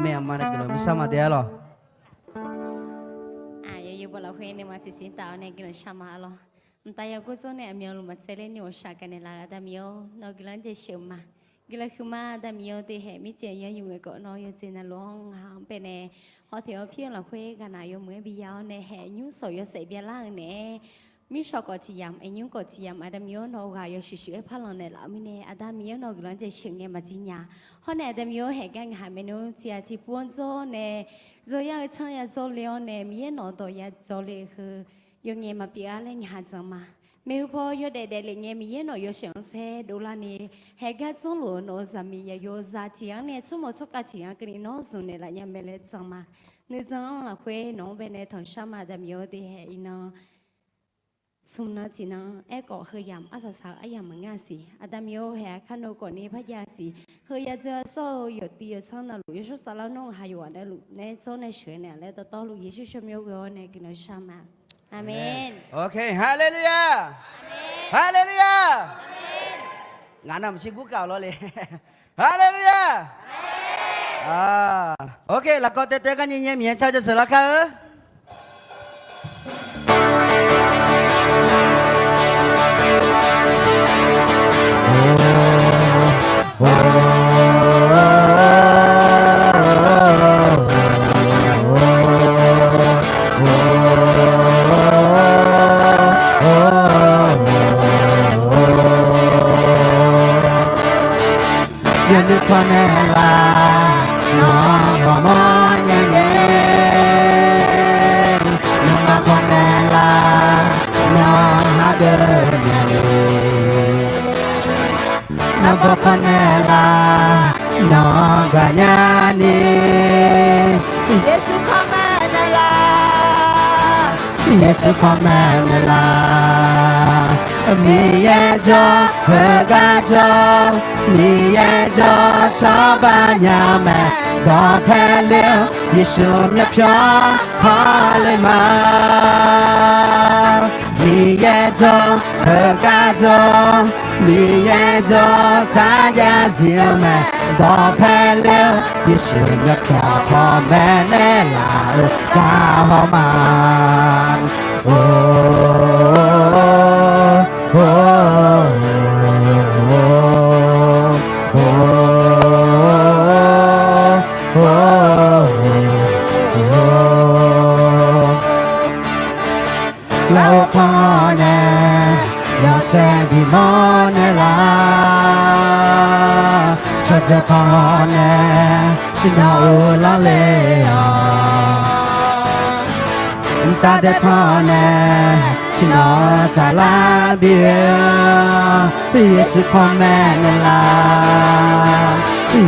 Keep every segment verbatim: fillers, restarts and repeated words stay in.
Aqmeq. Aqma nae guiqlanq mirshar ma de-ar lawq. Aqyawf yawbaw lafkhoer nuima tiqsiq taf-awr nae guiqlanq shar ma-ar lawq. Mqtav ya gor dzawr nae aqmyanluf maqtsaevler ni ghawqshaq gaqnaeq laf-euq Aqda Miqyaer-or, nawq-eu guiqlanq-anr jaceuq-eu ma. Guiqlanq huiqma Aqda Miqyaer-or, dui haeq mirtsaev yanr yur ngaeqkawv nawr yawdzeu navluf-anr ngaq-anr baenae hawtaeq-awr pir-eu lafkhoer gaqnaq yawmuiq-aer bi ya-awr nae haeq nymr sawq yawshaef byalar-eu naeq-aer, mirshawq khawf tiq yamq, aer nymr khawf tiq yamq, Aqda Miqyaer-or, nawq-eu ghaq yawshuif shuif-aer par lanq naeqlaf-eu mirnae, Aqda Miqyaer-or, nawq-eu guiqlanq-anr jaceuq ngae maqjir nya. Hawr nae Aqda Miqyaer-or, haeq gar ngaq haq maernmr tiq ghaq tiq pur-anr dzawr nae, dzawr yar-eu tsanr ya dzawr le-awr nae, Miqyaer nawq-eu dawq ya dzawr le-eu heu, yawngae maqpyeuf-a laer ngaq haq jan ma. Maeqhu paw yawdaef daefle ngae Miqyaer nawq yawshaef-anr saer dovlar ni, haeq gar dzanrluf-eu nawq-eu zaqmiq yaqyo zaq tiq ghaq-anr nae tsawrmawq tsawrkhav tiq ghaq keuvni nawr zmq naeqlaf nya mae laer jan ma. Nuijan-anr lafkhoer nawq-anr baenae tanqshar ma Aqda Miqyaer-or, dui haeq iqnan smq nan tiq nan aerkhawf heu yamq arsaq saq-eu aryamq maqngeur-a siq. Aqda Miqyaer-or, haeq-aq kar nawr khawf ni par jav-a siq. Heu ya dzawr-a sawr-eu yawqtiv yawqtsanr navluf yawshawr saflar nawr-eu haq yawqghaq navluf nae dzawr nae sheuq naeq-a laer dawqtawvluf Yeqsur tsawrmyanr ghoe-awr nae guiqlanq shar ma. Aqmeq. Ok, haleluya. Haleluya. Ngaq navmaqtser gurkhav-awq lawr le. Haleluya. Ok, lafkawv taev taev gar nyae nyae Miqyaer car jasheuq lar kar-eu. Yawnuiv pawnaeq laf, nawq-anr ghawqmanr nya ngae. Nuima pawnaeq laf, nawq-anr hageuf nya ngae. Nawq baw pawnaeq laf, nawq-anr gaqnya ni. Yeqsur panmaeq naeqlaf, Yeqsur panmaeq naeqlaf. Miqyaer jawr, heugar jawr, Miqyaer jawr, shawrba nya mae. Dawqpae le-awr Yeqsur myavpyawq hawle ma. Miqyaer jawr, heugar jawr, Miqyaer jawr, sarjax zif-eu mae. Dawqpae le-awr Yeqsur myavpyawq panmaeq naeqlaf-eu gar haw ma. Lafov pawnae yawshaef bimawr naeqlaf, tsawrjeuq pawnae nawq-euq lawrle-awq. Mqtav daef pawnae nawq-euq saflar bi-awr, Yeqsur panmaeq naeqlaf,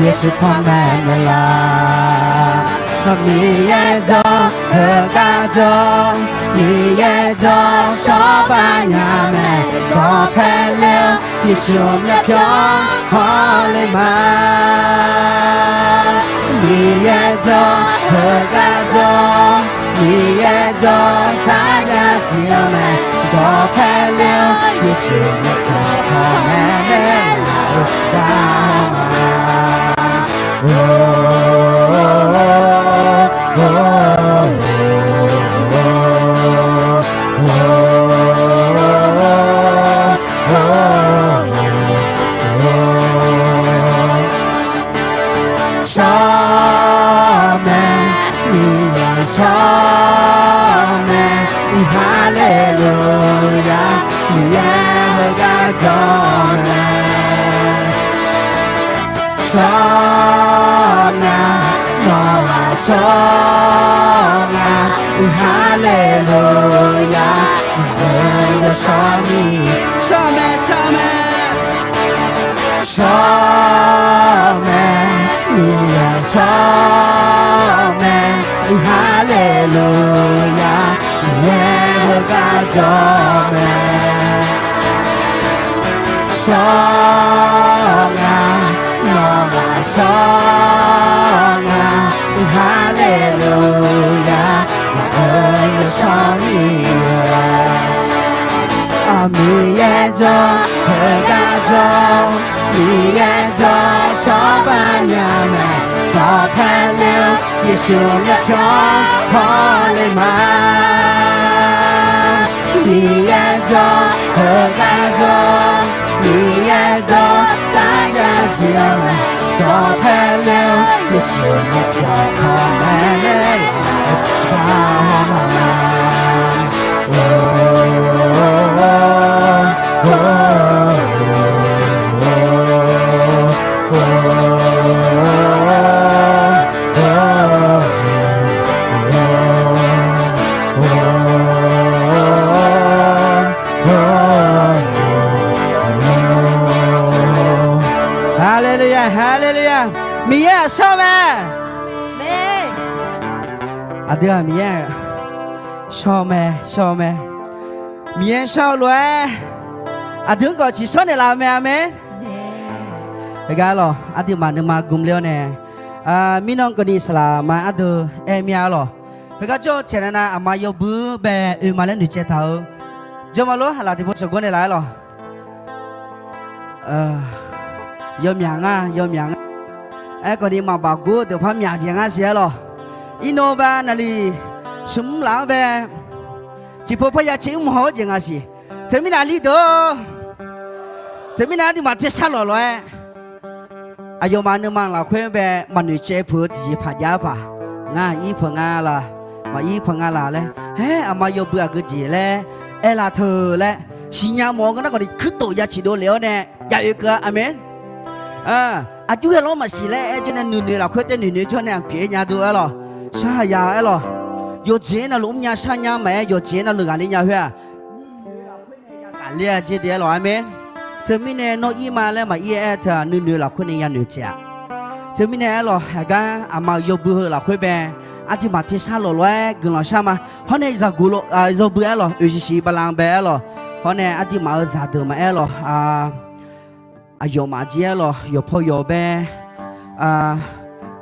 Yeqsur panmaeq naeqlaf. Miqyaer jawr, heugar jawr, Miqyaer jawr, shawrba nya mae. Dawqpae le-awr Yeqsur myavpyawq hawle ma. Miqyaer jawr, heugar jawr, Miqyaer jawr, sarjax zif-eu mae. Dawqpae le-awr Yeqsur myavpyawq panmaeq naeqlaf-eu gar haw ma. Shawr mae, Miqyaer shawr mae, haleluya, Miqyaer heugar jawr mae. Shawr nga, nawq-aq shawr nga, haleluya, Miqyaer yawshawr mir. Shawr mae, shawr mae, shawr mae, Miqyaer shawr mae, haleluya, Miqyaer heugar jawr mae. Shawr nga, nawq-aq shawr nga, haleluya, ngaq-euq yawshawr mir-a. Miqyaer jawr, heugar jawr, Miqyaer jawr, shawrba nya mae. Dawqpae le-awr Yeqsur myavpyawq hawler ma. Miqyaer jawr, heugar jawr, Miqyaer jawr, sarjax siq-awr mae. Dawqpae ler-eu Yeqsur myavpyawq hawler ma. Haleluya, haleluya. Miqyaer-aq shawr mae. Aqdui-aq Miqyaer-aq shawr mae, shawr mae. Miqyaer shawr-eu lof-aer aqdui-anr khawf tsiqshawr naeqlaf-eu mae, aqmeq. Heugar lawq, aqduimaf nuima gmq le-awr nae, mirnan kawvni saqlaq ma ardeuv aer mir-a lawq. Heugar jawr-eu taeq navnav aqma yawbui bae oe ma laer noeqtsaev taq-eu jeq ma lor, haqlaq tiqpov shawqgor naeqlaf-aer lawq. Yawmyaq nga, yawmyaq nga. Aerkhawfni maqbaf gur-eu deuq par myaq jeq ngar siq-aer lawq. Irnov bae naqliq smq mr laf-anr bae tiqpov parya caev mr haw-eu jeq nga siq. Teumirnae aqli deuq-or, teumirnae aqduimaf tersar lawq lof-aer aqyawfmaf nuima lafkhoer bae maqnoeq caev peuq-eu tiqjeq paq jav-aer paq, ngar ir peuq nga la, maqir peuq nga la laer, haer aqma yawbui aqgeu jeq laer aerlaf teu laer siqnya mawf-eu ngeur nar khawfni kuirtof ya ciqdov lef-awr nae ya oe keuv-a, aqmeq. Aqjox-aer lawr maqsiq laer aer jawr nae nuinoeq lafkhoer tae noeqnoeq jawr nae aqpyeuf-aer nya dov-aer lawq. Shar haq ya-aer lawq. Yawqjeq navluf mrnya sharnya maqaer, yawqjeq navluf ghaqler nya khoer-aq, ghaqler-a jeq de-aer lawq, aqmeq. Teumirnae nawr ir ma laer maqir-aer teu-aq, nuinoeq lafkhoer nae yanoeq tsaev-a. Teumirnae aer lawq, haqgar aqma-euq yawbui heu lafkhoer bae aqduimaf tersar lawq lof-aer guiqlanq shar ma. Hawr nae zaqguq yawbui aer lawq, oeq shiq shiq bala bae aer lawq. Hawr nae aqduimaf-euq zaqdeuq maqaer lawq. Aqyawfmaf jir-aer lawq, yawqpaw yawq bae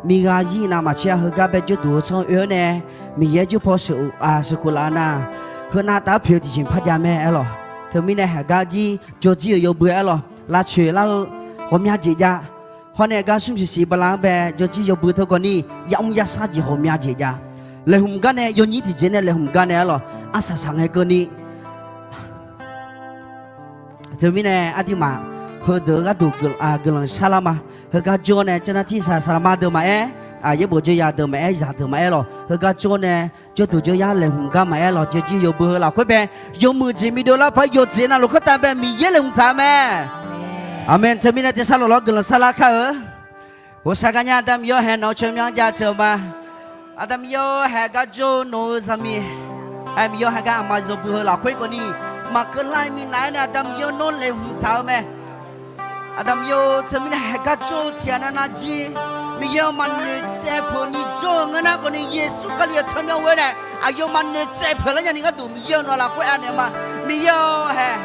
miqghaq zir navmaqtser-a heugar bae jawrduq heu tsanr oe-awr nae, Miqyaer jawrpaw sheuqkhof laf-eu nar, heunav taf-aer poeq-eu tiqjeq par jav mae aer lawq. Teumirnae haqgar jir jawrjir-euq yawbui aer lawq, lavcoeq lar-eu ghawqmya jeq jav. Hawr nae gar smr siq siq bala-anr bae jawrjir yawbui teu khawfni yamr yasar jeq ghawqmya jeq jav. Laeqhmq gar nae yawnyir tiqjeq nae laeqhmq gar nae aer lawq, arsaq saq ngae keuvni. Teumirnae aqduimaf heudeuq-eu gharduq guiqlanq sharlar ma. Heugar jawr nae janartir saq saqlaqma deuq maqaer, yaerbof jawrya deuq maqaer, zaqdeuq maqaer lawq. Heugar jawr nae jawrduq jawryar laeqhmq gar maqaer lawq, jawrjir yawbui heu lafkhoer bae yawmuiq jeq miqdov lar paq-aer yawqjeq navluf khoertav bae Miqyaer laeqhmq taq-eu mae. Aqmeq. Teumirnae tersar lawq lawr guiqlanq sharlar kar-eu. Ghofsaq gar nya Aqda Miqyaer-awr haeq nawq-eu tsawrmyanr jav teu-eu ma. Aqda Miqyaer-awr haeq gar jawr nawq-eu zaqmiq, Miqyaer-awr haeq gar aqma yawbui heu lafkhoer khawfni maqkeuv lar-eu minav-aer nae Aqda Miqyaer-awr nawr laeqhmq taq-eu mae. Aqda Miqyaer-or, teumirnae haeq gar jawr-eu tiqghaq navnav jir Miqyaer-awr maqnoeq tsaev peuq ni jawr-eu ngeur nar khawfni Yeqsur Kali-euq tsawrmyanr ghoer nae aqyawfmaf noeq tsaev peuq lar nyani gharduq Miqyaer-euq nawq lafkhoer anaeq ma. Miqyaer-awr haeq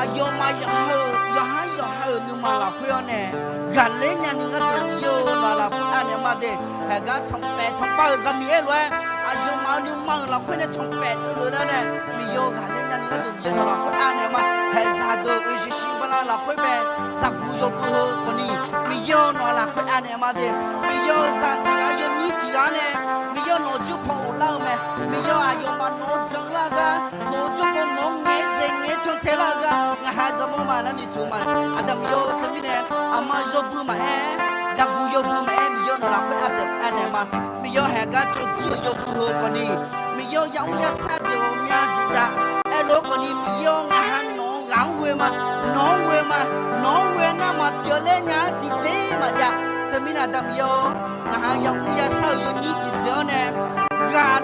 aqyawfmaf yawqha-euq yawqha-euq nuima lafkhoer-awr nae ghaqler nyani gharduq Miqyaer-euq nawq lafkhoer anaeq ma de. Haeq gar tanqpaef tanqpav-euq zaqmiq aer lof-aer aqyawfmaf-euq nuima-euq lafkhoer nae tanqpaef dovlef lar nae Miqyaer-or ghaqler nyani gharduq Miqyaer nawq lafkhoer anaeq ma. Haeq zaqdeuq oeq shiq shiq bala lafkhoer bae zaqguq yawbui heu khawfni Miqyaer-or nawq lafkhoer anaeq ma de. Miqyaer-or zaq tiq ghaq yawnyir tiq ghaq-anr nae Miqyaer-or nawq-eu jawrpaw ghoflar-eu mae. Miqyaer-or aqyawfmaf nawq-anr janlar gar nawq-eu jawrpaw nawq-anr ngaeq-aer dzaeq ngaeq-aer cantae lar-eu gar ngaq ha zaqmawr ma laer noeqtmq ma. Aqda Miqyaer-or teumirnae aqma yawbui maqaer, zaqguq yawbui maqaer Miqyaer-or nawq lafkhoer ardeuq anaeq ma. Miqyaer-or haeq gar tsawrjir-euq yawbui heu khawfni Miqyaer-or yamr yasar jeq ghawqmya jeq jav. Aerlof-aer khawfni Miqyaer-or ngaq ha nawq-anr ghaq-anr ghoe ma, nawq-anr ghoe ma, nawq-anr ghoe nar maqpyeuf ler nya-aer tiqjeq maqjav. Teumirnae Aqda Miqyaer-or ngaq ha yamr yasar-euq yawnyir tiqjeq-anr nae ghaq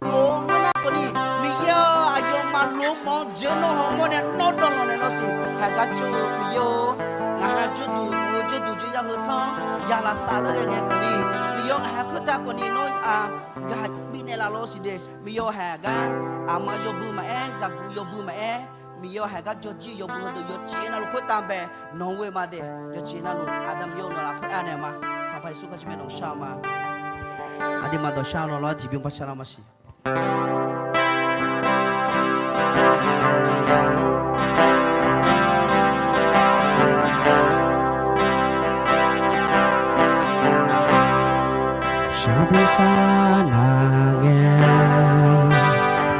lof-eu ngeur nar khawfni Miqyaer-or aqyawfmaf lof mawf-eu jeq-anr nawr hawmawr nae nawr dawvlanq naeq lawr siq. Haeq gar jawr-eu Miqyaer-or ngaq ha jawrduq, jawrduq jawryar heu tsanr-anr ya lavsav lar ghae ngae khawfni Miqyaer-or ngaq ha khoertav khawfni nawr ghaq bifnaeq laf lawr siq de. Miqyaer-or haeq gar aqma yawbui maqaer, zaqguq yawbui maqaer, Miqyaer-or haeq gar jawrjir yawbui heudeuq yawqjeq navluf khoertav bae nawq-anr ghoe ma de. Yawqjeq navluf Aqda Miqyaer-or nawq lafkhoer anaeq ma. Sanqpaq Yeqsur Kali tsawrmyanr nawq-anr shar-eu ma. Aqduimaf dawqshar-eu nawq lawr tiqbyan paq shar lar ma siq. Aqdui sharnav ghae,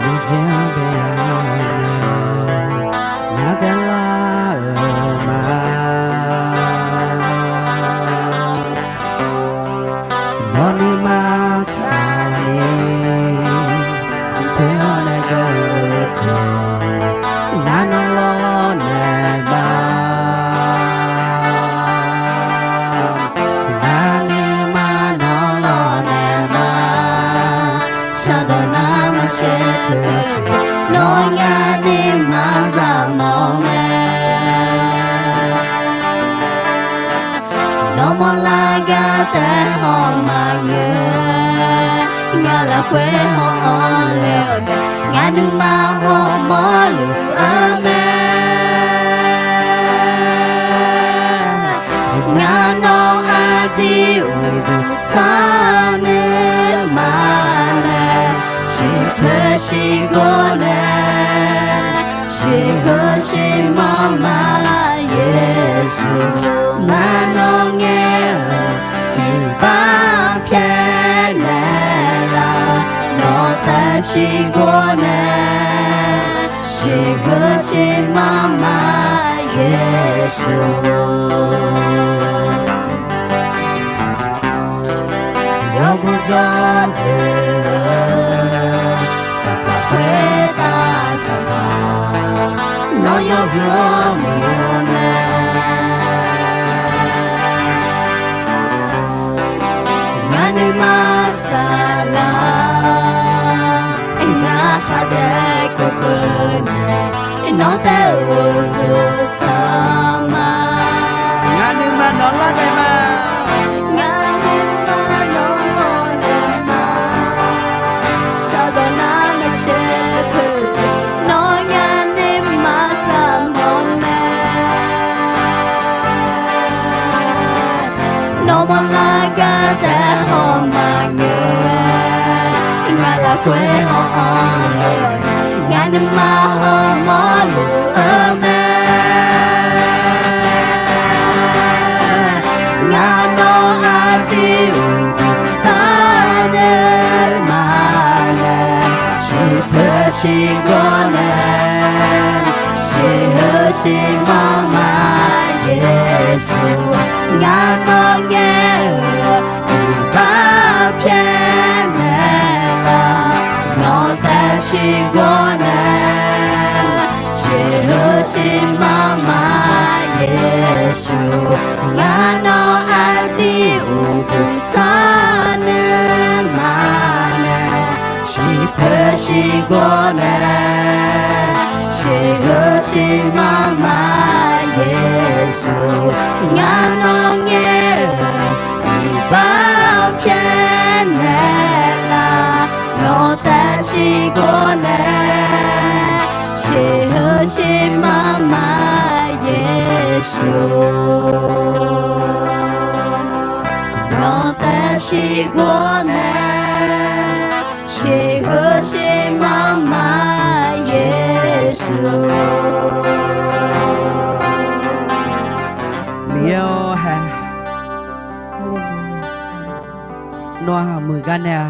nuijeq-anr bae-a nae, ngar daelar-euq ma. Nawr nuima tsaqni, deuq-anr nae geur-eu jeq, ngar nawr lawrnaeq ma. Ngar nuima nawr lawrnaeq ma. Shardawq nar maqsaer peuq-eu jeq, nawr ngar nuima zaqmawf mae. Nawr mawrlar gar taef haw maqngeur, ngar lafkhoer haw-anr laeq-awq mae. Ngar nuima haw mawrluf-eu mae. Ngar nawr aqdui uqduq tanqnuir ma nae, shiqpeuq shiqgor nae, shiqheuq shiqmanq ma Yeqsur. Ngar nawr ngaer-euq iqbax pyaeqnaeq laf, nawq taef shiqgor nae, shiqheuq shiqmanq ma Yeqsur. Yawgor jawr deuq-eu, Sanqpaq khoertav Sanqpaq, nawr yawhuiq-anr muiq-eu mae. Ngar nuima saqlaq, ngar khaqdaeq keuv keuv nae, nawr taef-euq uqduq tanq ma. Ngar nuima nawq lawrnaeq ma. Ngar nuima nawq lawrnaeq ma. Shardawq nar maqsaer peuq-eu jeq, nawr ngar nuima zaqmawf mae. Nawr mawrlar gar taef haw maqngeur, ngar lafkhoer haw-anr laeq-awq mae. Ngar nuima haw mawrluf-eu mae. Ngar nawr aqdui uqduq tanqnuir ma nae, shiqpeuq shiqgor nae, shiqheuq shiqmanq ma Yeqsur. Ngar nawr ngaer-euq iqbax pyaeqnaeq laf, nawq taef shiqgor nae, shiqheuq shiqmanq ma Yeqsur. Ngar nawr aqdui uqduq tanqnuir ma nae, shiqpeuq shiqgor nae, shiqheuq shiqmanq ma Yeqsur. Ngar nawr ngaer-euq iqbax pyaeqnaeq laf, nawq taef shiqgor nae, shiqheuq shiqmanq ma Yeqsur. Nawq taef shiqgor nae, shiqheuq shiqmanq ma Yeqsur. Miqyaer-or hae, nawr-aq muiq gar nae-a.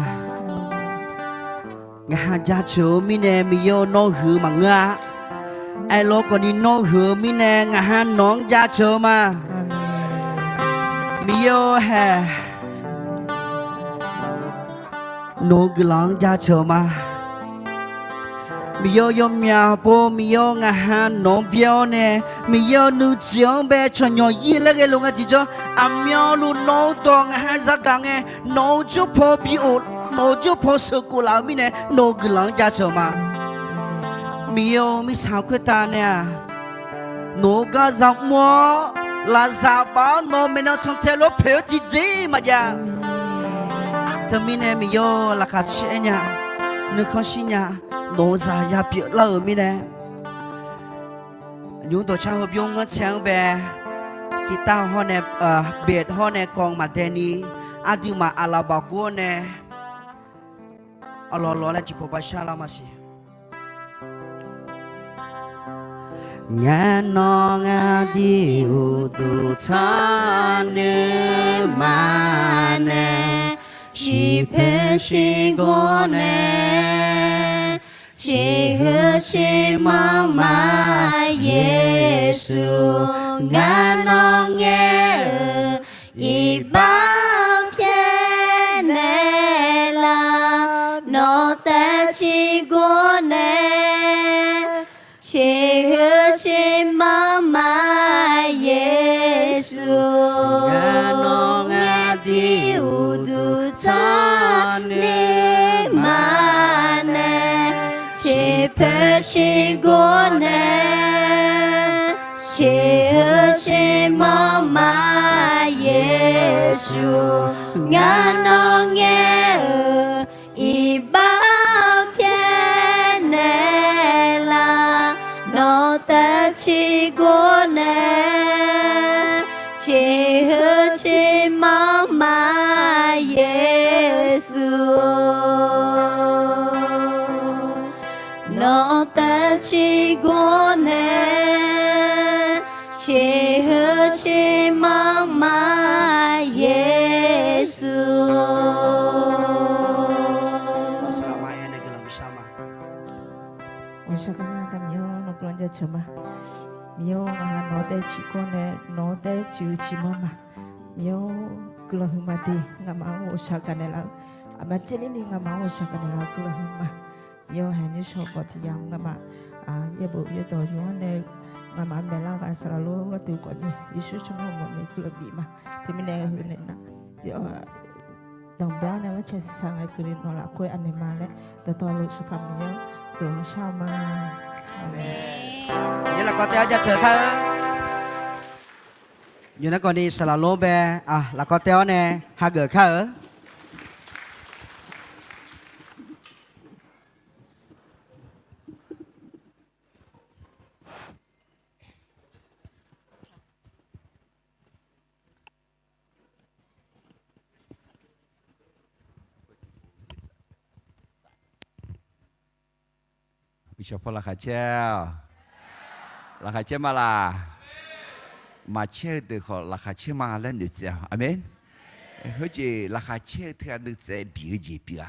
Ngaq ha jaceuq-eu mirnae Miqyaer-or nawr huiq-eu maqngeur-a. Aerlof khawfni nawr huiq-eu mirnae ngaq ha nawq-anr jaceuq-eu ma. Miqyaer-or hae, nawq-eu guiqlanq-anr jaceuq-eu ma. Miqyaer-or yawmyaq pov Miqyaer-or ngaq ha nawq-anr byaer-awr nae, Miqyaer-or nuijeq-anr bae tsawqnymq ir laer ghae lof nga tiqjawr, aqmyanluf nawq-eu dawq ngaq ha zagaq ngae, nawq-eu jawrpaw bi of, nawq-eu jawrpaw sheuqkhof laf-eu mirnae nawq-eu guiqlanq-anr jaceuq-eu ma. Miqyaer-or mirtsaq khoertav nae-aq, nawq-eu gar za mr-awr, lafzaq baf-awr nawq-eu maeqnan sanqtae lof poeq-eu tiqjeq maqjav. Teumirnae Miqyaer-or laqkhaq caer nya, nuikhanr shir nya, nawq-eu zaq ya pyeuflar-euq mirnae, nymq-mr dawqcar heubymr nganrtsae-anr bae, guitar hawr nae, bass hawr nae kawv-eu maqdaeni, aqduimaf aqlaf baqguv-awr nae, aqlawq lawq laer tiqpov bashar lar maqsiq. Ngar nawr aqdui uqduq tanqnuir ma nae, Ciqpoeq ciqgor nae, ciqhuiq ciqmanr ma, Yeqsur ngar nawr ngaer-eu, iqbax pyaeqnaeq laf. Nawq taef ciqgor nae, ciqhuiq ciqmanr ma, Yeqsur ngar nawr ngaer dir uqduq tsawrnoeq ma nae, ciqpoeq ciqgor nae, ciqhuiq ciqmanr ma, Yeqsur ngar nawr ngaer-eu, iqbax pyaeqnaeq laf. Nawq taef ciqgor nae, ciqhuiq ciqmanr ma, Yeqsur nawq taef ciqgor nae, ciqhuiq ciqmanr ma, Yeqsur. Saqlaq ma aer nae guiqlanq bishar ma. Ghawqshaq gar ngar da Miqyaer-or, nawr guiqlanq jaceuq ma. Miqyaer-or, ngaq nawq taef ciqgor nae, nawq taef ciqhuiq ciqmanr ma. Miqyaer-or, guiqlanq huiqma de, nga'maf-anr ghawqshaq gaqnaeq laf-eu, aqma tserni ni nga'maf-anr ghawqshaq gaqnaeq laf-eu guiqlanq huiqma. Miqyaer-or, haiq nymrshawr bawq tiq yamq nga'maf, yaerbof yaerdawq yawqha-anr nae nga'maf maeqlar-eu ghaq saqlaq lor gharduq khawfni Yeqsur tsawrmyanr mawf nae guiqlanq bif ma. Teumirnae heu nae nar, danqbae-awr nae gharcae saq saq ngae keuvle nawq lafkhoer anaeq ma laer dawqtawvluf Sanqpaq Miqyaer-or, guiqlanq shar-eu ma. Aqmeq. Aqyuif lafkawv taev-awr jaceuq kar-eu. Nymq nar khawfni saqlaq lor bae, lafkawv taev-awr nae hageuf kar-eu. Uqshawq paw laqkhaq caer-awq. Laqkhaq caer ma laq. Maqcaer-eu deuq khawf laqkhaq caer ma laer noeqtsaev-awq. Aqmeq. Khoerjeq laqkhaq caer-eu teughaq nuitsaev bif-eu jeq pyeuf-a.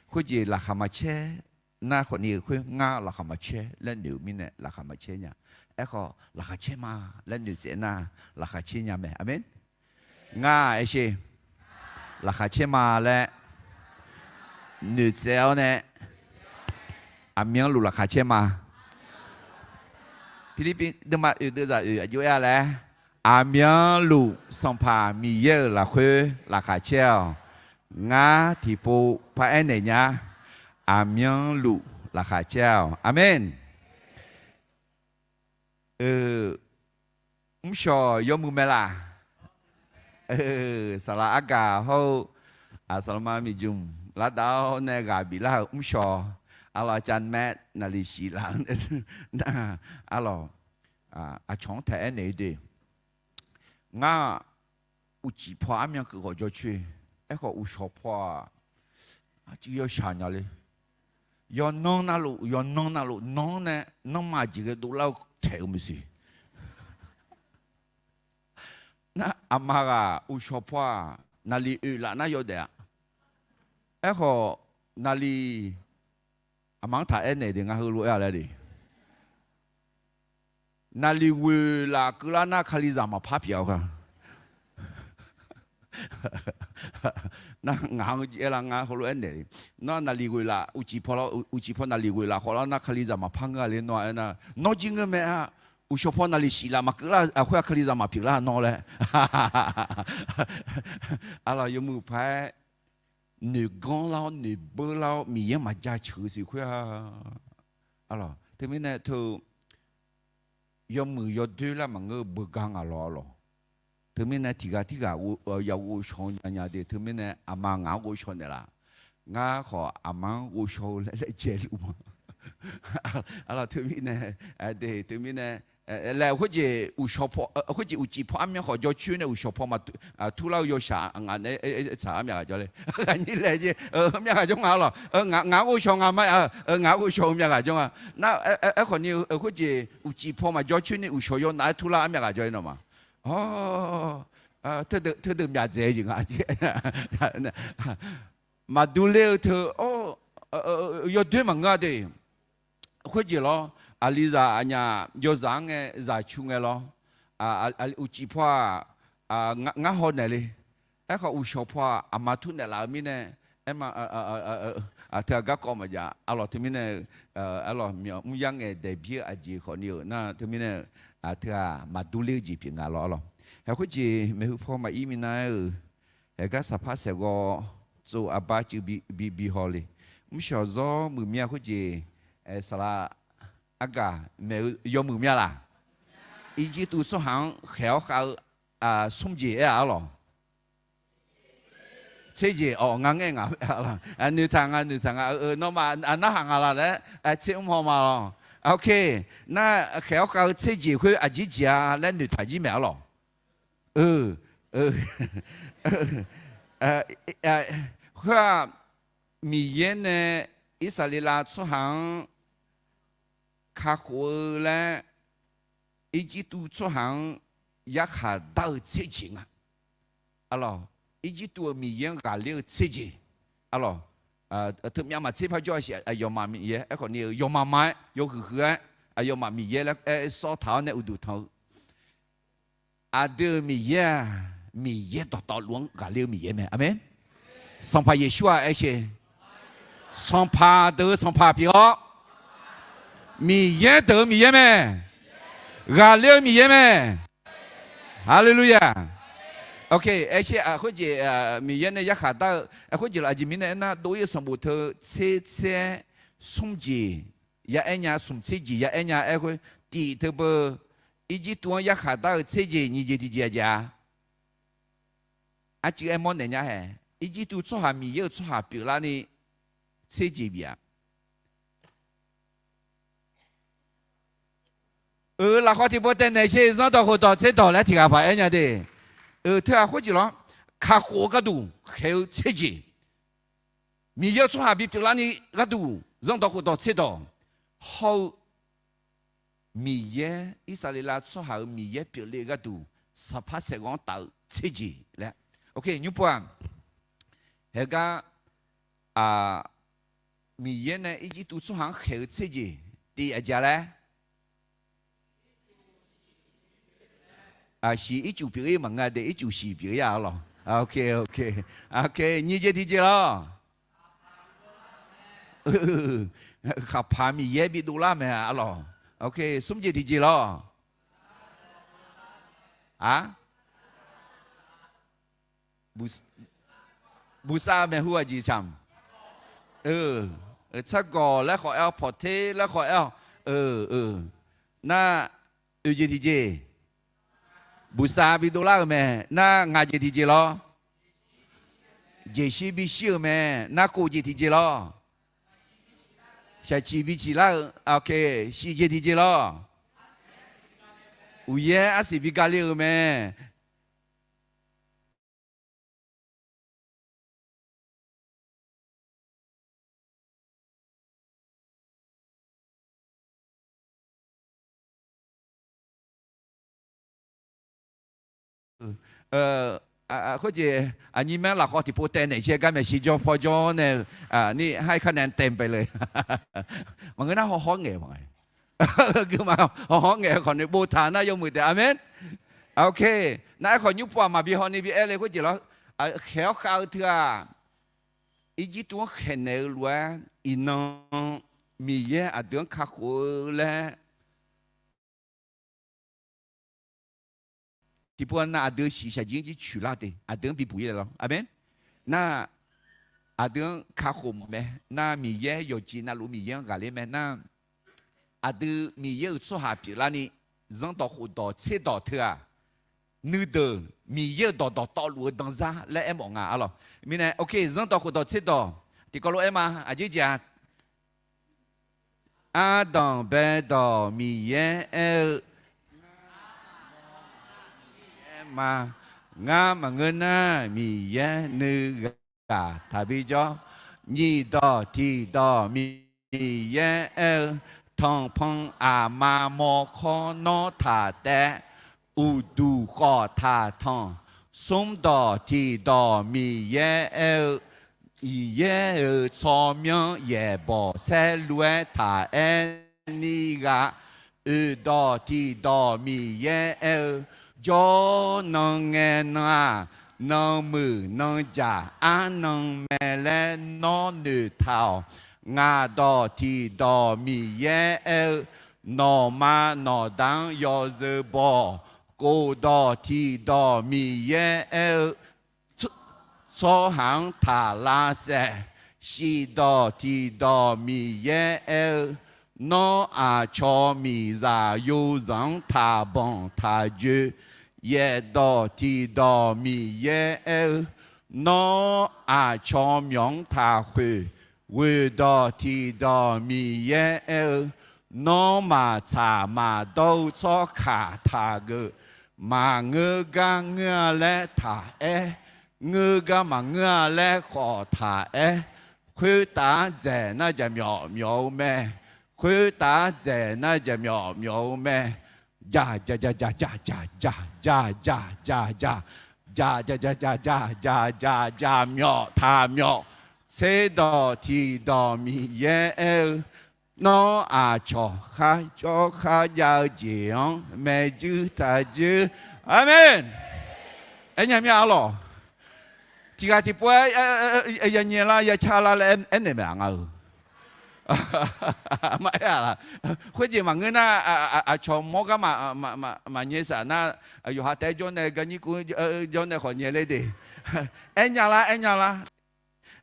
Khoerjeq laqkhaq maqcaer nar khawfni khoer ngar laqkhaq maqcaer laer noeq-eu mirnae laqkhaq maqcaer nya. Aerkhawf laqkhaq caer ma laer noeqtsaev nar laqkhaq caer nya mae. Aqmeq. Ngar aersher laqkhaq caer ma laer noeqtsaev-awr nae aqmyanluf laqkhaq caer ma. Pirlirpiv deuvma oeq deuvzaq oeq aqjox-aer-a laer, aqmyanluf Sanqpaq Miqyaer-euq lafkhoer laqkhaq caer-awq. Ngar tiqpov paraer naeq nya. Aqmyanluf laqkhaq caer-awq. Aqmeq. Mrshawq yawmuiq mae laq? Saqlaq argaq hawr-eu, saqlaqma miqjmq lar dav-awr nae ghaq biflar-euq mrshawq, arlawq cavmaer naqliq shif laf-eu nar, arlawq, aqcawq-anr taef aernaeq-eu de. Ngar uqcif paw armyan keuv khawf jawrcoer, aerkhawf uqshawq paw-aq, arcuiv yawshaq nya le. Yawnan navluf yawnan navluf nanr nae nanrma jeq ghae dovlar-eu taeq-eu maqsiq. Nar aqma ghaq uqshawq paw-aq, naqliq oeq laf nar yawdaef-a. Aerkhawf, naqliq, aqma-anr taq aernaeq de, ngar heulof-aer-a laer de. Naqliq ghoeq laf keuvlar nar Kalizaq maqpar pyeuf-a ka. Nar ngaq-anr aerlar ngar heulof-aer naeq, nar naqliq ghoeq laf uqcif paw, uqcif paw naqliq ghoeq laf khawflar nar Kalizaq maqpar ngeur-a le nawr-a aernar, nawr jir ngeur mae-a. Uqshawq paw naqliq shif laf maqkeuvlar aqkhoer-a Kalizaq maqpyeuf lar nawr laer. Arlawq yawmuiq paq-aer noeqganr lar-awr noeqbeur lar-awr Miqyaer maqjaceuq-eu siq khoer-a. Arlawq teumirnae teu yawmuiq yawdoer lar maqngeur-eu beugar nga lawr arlawq. Teumirnae tiqghaq tirghaq yaghovshaw nya nya de, teumirnae aqma ngaq-anr ghovshaw naeqlaf. Ngar khawf aqma-anr ghovshaw-eu laer laejae luf ma. Arlawq teumirnae, de teumirnae, laer khoerjeq uqshawq paw, khoerjeq uqcif paw armyan khawf jawrcoer nae uqshawq paw maq turlar-eu yawshaq ngaq nae tsaq-a myaq ghaq jawr le. Aqnyir laejae, myaq ghaq jawr nga arlawq. Ngaq-anr ghovshaw nga ma, ngaq-anr ghovshaw-eu myaq ghaq jawr nga. Nar, aerkhawf ni khoerjeq uqcif paw maqjawr coer ni uqshawq yawnaf-aer turlar-a myaq ghaq jawr le nawmaf. Awr, teudeuq myaq dzaeq-eu jeq nga. Maqdur ler-eu teu, yawdoer maqngeur-a de. Khoerjeq lawr, aqlizaq aqnyaf yawzaq-anr ngae zaq cu ngae lawr, uqcif paw-aq, ngar haw naeq le. Aerkhawf uqshawq paw-aq, aqma tur naeqlaf-eu mirnae, aerma, aqteu-aq garkawv maqjav arlawq. Teumirnae, arlawq, mr yar ngae daeqbir-eu aqjeq khawfni-euq nar, teumirnae, aqteu-aq maqdur ler-eu jeq pyeuf nga lawr arlawq. Hae khoerjeq maeqhu paw maqir minav-aer-euq, haeqgar saqpar saeqghawv tsov arbar cuiv bi bi haw le. Mrshawq zawr muiq mir-a khoerjeq, saqlaq argaq maeq-eu yawmuiq mir-a laq? Irjirtuv tsawrhaq-anr khaeq-awr khav-eu smr jeq aer-a arlawq. Tser jeq-awq, ngar ngaer ngaq, noeqtaq nga, noeqtaq nga, nawmaf narhaq nga laq laer tser mr haw ma lawq. Ok, nar khaeq-awr khav-eu tser jeq khoer aqjeq jeq-a laer noeqtaq jir maeq arlawq. Khoer-aq, Miqyaer nae Irsaqleqlav tsawrhaq-anr kakhof-eu laer, Irjirtuv tsawrhaq-anr yarkhaq dar-eu tser jeq nga. Arlawq, Irjirtuv-euq miqyaer-anr ghaqler-eu tser jeq. Arlawq, teumyav maqtser par jawr-a siq, aqyawfmaf miqyaer aerkhawf ni-eu yawma ma-aer yawhuiq huiq-aer, aqyawfmaf miqyaer laer aer sawr taq-awr nae uqduq tanq-eu Aqdui-euq Miqyaer-aq, Miqyaer dawqtawvluf-anr ghaqler-eu Miqyaer mae. Aqmeq. Sanqpaq Yeqsur-aq aer sher. Sanqpaq deuq-eu Sanqpaq pyeuf-awr, Miqyaer deuq-eu Miqyaer mae. Ghaqler-eu Miqyaer mae. Haleluya. Ok, aer sher, khoerjeq, Miqyaer nae yarkhaq dar-eu khoerjeq laf aqjeq mirnae aernar, dov-ir-eu sanqbof teu tser tser-aer smr jeq ya aer nya, smq tser jeq ya aer nya aer khoer, tiq teu beu, Irjirtuv-anr yarkhaq dar-eu tser jeq nyiq jeq tiqjeq aqjeq-a. Arcuiv aermawr naeq nya hae. Irjirtuv tsawrhaq Miqyaer-euq tsawrhaq pyeuflarni tser jeq bif-a. Euq, lafkhawf tiqpov taev naeq sher, zanrdawq khofdawq tserdawq laer tiq ghaq paq aer nya de. Euq, teughaq khoerjeq lawr, kakhof-eu gharduq khaeq-eu tser jeq. Miqyaer-euq tsawrhaq bipyeuf larni gharduq zanrdawq khofdawq tserdawq hawr-eu, Miqyaer, Irsaqleqlav tsawrhaq-euq Miqyaer pyeufle-eu gharduq, saqpar saeqghawv-anr taf-eu tser jeq laer. Ok, nymr pov-aq, haegar, Miqyaer nae Irjirtuv tsawrhaq-anr khaeq-eu tser jeq tiq aqjeq laer Aqsiq ircuf pyeuf-ir maqngeur de, ircuf siq pyeuf-ir-a arlawq. Ok, ok. Ok, nyiq jeq tiqjeq lawr. Khaqpaq Miqyaer bidov lar mae arlawq. Ok, smr jeq tiqjeq lawr. A, buqsav maeqhu aqjeq camq. Tsargawq laer khawf aer-awr, pawqter laer khawf aer-awr. Nar, oeq jeq tiqjeq, buqsav bidov lar-euq mae. Nar, ngaq jeq tiqjeq lawr. Jeqshir bishir-euq mae. Nar, kof jeq tiqjeq lawr. Shaqciq biciq lar-eu, ok, shif jeq tiqjeq lawr. Uqyaer arsiq bi gale-euq mae. Khoerjeq aqnyir maer lafkhawf tiqpov taev naeq jaer gar maeqshi jawr paw jawr nae-eu ni haikar nae taev bae le. Maqngeur nar hawhawr ngaeq ma. Guiqma hawhawr ngaeq khawf ni boftaq nar yawmuiq taef. Aqmeq. Ok. Nar aerkhawf nymr pov-aq maqbi hawni bi aer le khoerjeq lawr. Khaeq-awr khav-eu teu-aq, Irjirtuv-anr khaeqnaeq-eu lof-aer iqnan Miqyaer aqdui-anr kakhof-eu laer tiqpov nar aqdui shiqshaq jir-anr jir coeqlar de, aqdui-anr bibuq-ir laer lawr. Aqmeq. Nar, aqdui-anr kakhof mawf mae. Nar, Miqyaer yawqjeq navluf Miqyaer-anr ghaqler mae. Nar, aqdui Miqyaer-euq tsawrhaq pyeuflarni zanrdawq khofdawq tserdawq teu-aq, nuideuq Miqyaer-euq dawqdawq tawvluf-eu danzar laer aermawf nga arlawq. Mirnae, ok, zanrdawq khofdawq tserdawq tiqkawv lof-aer ma. Aqjeq jeq-aq, Ardanq baedawq Miqyaer aer-eu, aer ma. Ngar maqngeur nar Miqyaer nuighaq taqbi jawr. Nyiq dawq tiq dawq Miqyaer aer-eu, tanqpanq aqma mawrkawr nawr taq taev, uqduq khawf taq tanq, Smr dawq tiqdawq Miqyaer aer-eu, Miqyaer-euq tsawrmyanr yaeqbawq saerlu-aer taq aer ni gha. Oeq dawq tiqdawq Miqyaer aer-eu, jawr nan ngae nan-aq, nanmuiq nanjaq arnan mae laer nawr noeqtaq-awq. Ngaq dawq tiqdawq Miqyaer aer-eu, nawqma nawqda-anr yawzeu baw-awq. Kof dawq tiqdawq Miqyaer aer-eu, tsawrhaq-anr taq lavsaef. Shif dawq tiqdawq Miqyaer aer-eu, nawr aqcawq miqzaq yozanq-anr taqbanq taqjoe. Yaef dawq tiqdawq Miqyaer aer-eu, nawr aqcawq myawq-anr taqkhoeq. Ghoeq dawq tiqdawq Miqyaer aer-eu, nawr maqtsaq maqdawr-eu tsawrkaq taqgeuf. Maqngeur gar ngeur-a laer taq aer, ngeur gar maqngeur-a laer khawf taq aer. Khoertav-aer dzaeq nar jaqmyawf myawf-eu mae. Khoertav-aer dzaeq nar jaqmyawf myawf-eu mae. Jaq jaq jaq jaq jaq jaq jaq jaq jaq jaq jaq jaq jaq jaq jaq jaq jaq jaq jaq jaqmyawf taqmyawf. Tser dawq tiqdawq Miqyaer aer-eu, nawr aqcawq kharjawr kharjav-eu jeq-anr maeqjuir taqjuir. Aqmeq. Aernya mir-a arlawq. Tiqghaq tiqpov-aer yanyae lar yaca lar laer aernaeq mae-aq nga-eu. Maqaer-a laq. Khoerjeq maqngeur nar, aqcawq mawr gar maqnyae saq nar, yawqha taef-aer jawr nae garnyir kuv jawr nae khawf nyae ler de. Aernya lar, aernya lar.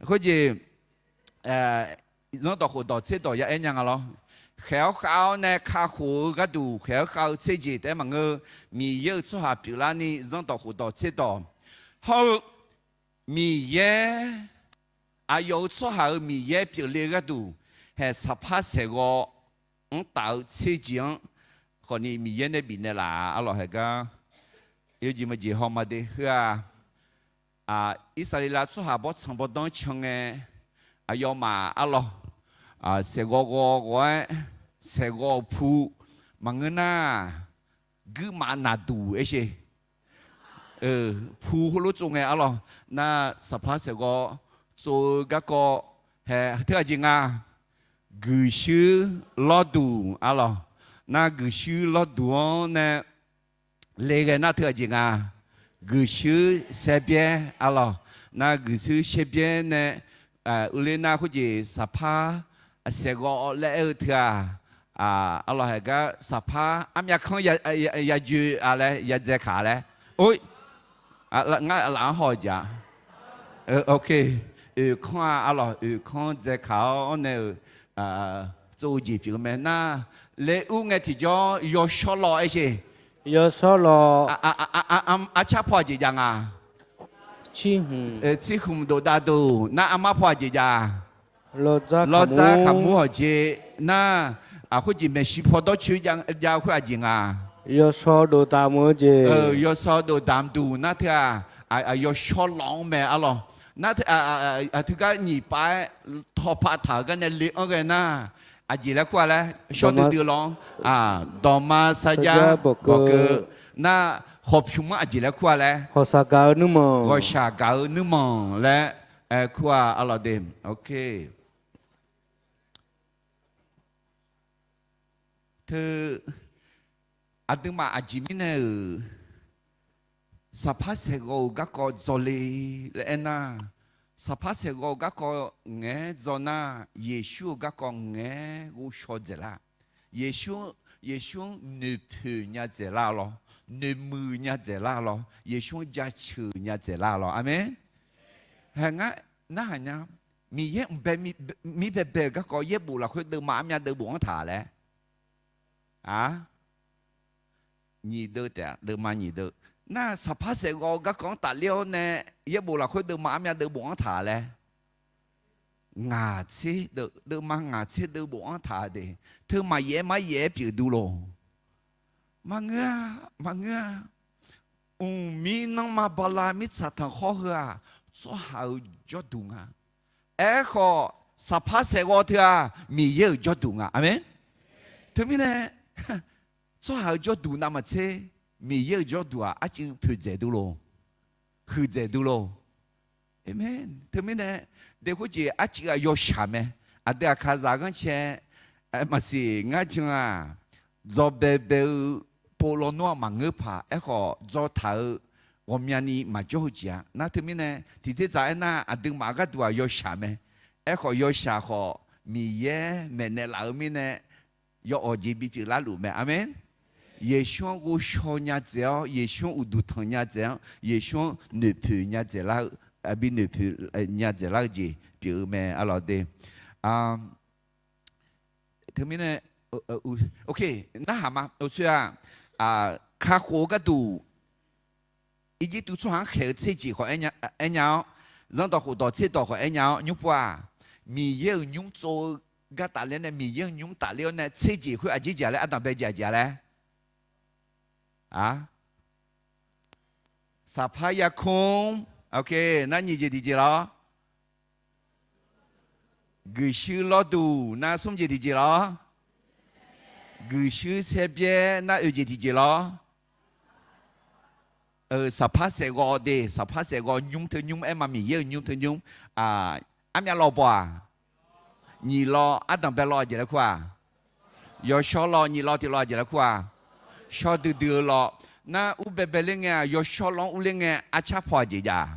Khoerjeq zanrdawq khofdawq tserdawq ya aernya nga lawr. Khaeq-awr khav-awr nae kakhof-eu gharduq khaeq-awr khav-eu tserjeq taef-aer maqngeur. Miqyaer-euq tsawrhaq pyeuflarni zanrdawq khofdawq tserdawq hawr-eu Miqyaer, aqyawf-euq tsawrhaq-euq Miqyaer pyeufle-eu gharduq, haeq saqpar saeqghawv-anr taf-eu tserjeq-anr khawfni Miqyaer nae bifnaeq laf-a arlawq haeq gar. Yawjeq maqjeq hawma de heu-aq, Irsaqleqlav tsawrhaq bawrtsanq bawrdanr can ngae, aqyawfmaf arlawq, saeqghawv ghawv ghawv-aer, saeqghawv-euq pu maqngeur nar, guirmaf naqduq aer sher. Pu heulof tsov ngae arlawq, nar saqpar saeqghawv tsov-eu garkawv haeq teughaq jeq nga. Guiqshuir lawrduq arlawq, nar guiqshuir lawrduq-anr nae le ghae nar teughaq jeq nga. Guiqshuir shaerbyaer arlawq, nar guiqshuir shaerbyaer nae, uvler nar khoerjeq saqpar saeqghawv laer aer-eu teu-aq, arlawq haeq gar saqpar armyav kanr yajoe-a laer yadzae kaq laer. Or, ngar laf-anr haw-eu jeq-a. Oeq kanr-a arlawq, oeq kanr dzae kaq-awr nae-euq tsov-eu jeq pyeuf-eu mae nar, laer ur ngae tiqjawr yawshawr law aer sher. Yawshawr law. Arcar paw aqjeq jav nga. Tsirhmq dofdav duq nar armar paw aqjeq jav. Lawrdzar kaqmur hawq jeq nar, khoerjeq maeqshi paw dawrcoer jav-eu khoer aqjeq nga. Yawshawr dofdamq-eu jeq. Yawshawr dofdamq duq nar teu-aq, yawshawr law-anr mae arlawq. Nar teugar nyiq pav-aer tawqpav taq-euq gar nae le-anr ghae nar, aqjeq laer kur-a laer shawr duidui law-anr, dawqma sarjax bawqkeuv nar, hawqpymq-anr aqjeq laer kur-a laer, ghawqshaq gaq-eu nuirmanq laer aer kur-a arlawq de. Teu aqduimaf aqjeq mirnae-euq saqpar saeqghawv-euq garkawv dzawle laer aernar, saqpar saeqghawv-euq garkawv ngaeq-aer dzaw nar, Yeqsur-euq garkawv ngaeq-aer ghovshaw dzaeqlar. Yeqsur, Yeqsur-anr noeqpoeq nya dzaeqlar lawr, noeqmuiq nya dzaeqlar lawr, Yeqsur-anr jaceuq nya dzaeqlar lawr. Aqmeq. Haeq ngar narhaq nya, Miqyaer mqbae, mirbae bae-euq garkawv yaerbof lafkhoer deuvma armyav deuvbof-anr taq laer. Aq, nyiq deuv taef-a, deuvma nyiq deuv. Nar saqpar saeqghawv-eu garkawv-anr tafler-awr nae yaerbof lafkhoer deuvma armyav deuvbof-anr taq laer. Ngaq tser deuv, deuvma ngaq tser deuvbof-anr taq de. Teu maqyaef-aer maryaef-aer pyeuf duq loq. Maqngeur-a, maqngeur-a. Mqmir nanrma bala mirtsaq tanqkhawr heu-aq, tsawrhaq-euq jawrduq nga. Aerkhawf, saqpar saeqghawv teu-aq, Miqyaer-euq jawrduq nga. Aqmeq. Teumirnae, tsawrhaq-euq jawrduq navmaqtser, Miqyaer-euq jawrduq-aq arcuiv poeqdzaeq duq loq. huiqdzaeq dur lor. Aqmeq. Teumirnae, daekhor jeq arcuiv-aq yawshaq mae. Aqdui aqkaqzaq ghanrcae maqsiq ngar jan-aq, dzawbae bae-eu pov lawnmr-aq maqngeur paq. Aerkhawf, dzawtaq-eu ghawqmyani maqjawr-eu jeq-a. Nar teumirnae, tiqdzerdzaq aernar, aqduimaf gharduq-aq yawshaq mae. Aerkhawf, yawshaq khawf Miqyaer maeqnaeq laf-eu mirnae, yawawq jeq bipyeuf larluf mae. Aqmeq. Yeqsur-anr ghovshaw nya dzaeq-awr, Yeqsur-anr uqduq tanq nya dzaeq-awr, Yeqsur-anr noeqpoeq nya dzaeq lar-eu, bi noeqpoeq nya dzaeq lar-eu jeq pyeuf-eu mae. Arlawq de. Teumirnae, ok, narhaq ma. Oqsoer-aq, kakhof-eu gharduq Irjirtuv tsawrhaq-anr khaeq-eu tser jeq khawf aernya-awr, zanrdawq khofdawq tserdawq khawf aernya-awr, nymr pov-aq, Miqyaer-euq nymr tsov-eu gar tafler nae, Miqyaer-euq nymr tafler-awr nae tser jeq khoer aqjeq jeq-a laer, ardanq bae jeq aqjeq-a laer. Saqpar yarkmr, ok, nar nyiq jeq tiqjeq lawr. Guiqshuir lawrduq nar smr jeq tiqjeq lawr. Guiqshuir saerbyaer nar oeq jeq tiqjeq lawr. Saqpar saeqghawv de, saqpar saeqghawv nymr teu nymr aer ma, Miqyaer-euq nymr teu nymr. Armyav lawq baw-aq, nyiq lawq ardanq bae lawq aqjeq laer kur-aq. Yawshawr lawq nyiq lawq tiq lawq aqjeq laer kur-aq. Shawr duidui-eu lawq. Nar ur baebae ler ngae-aq, yawshawr lawq-anr urler ngae arcar paw aqjeq jav.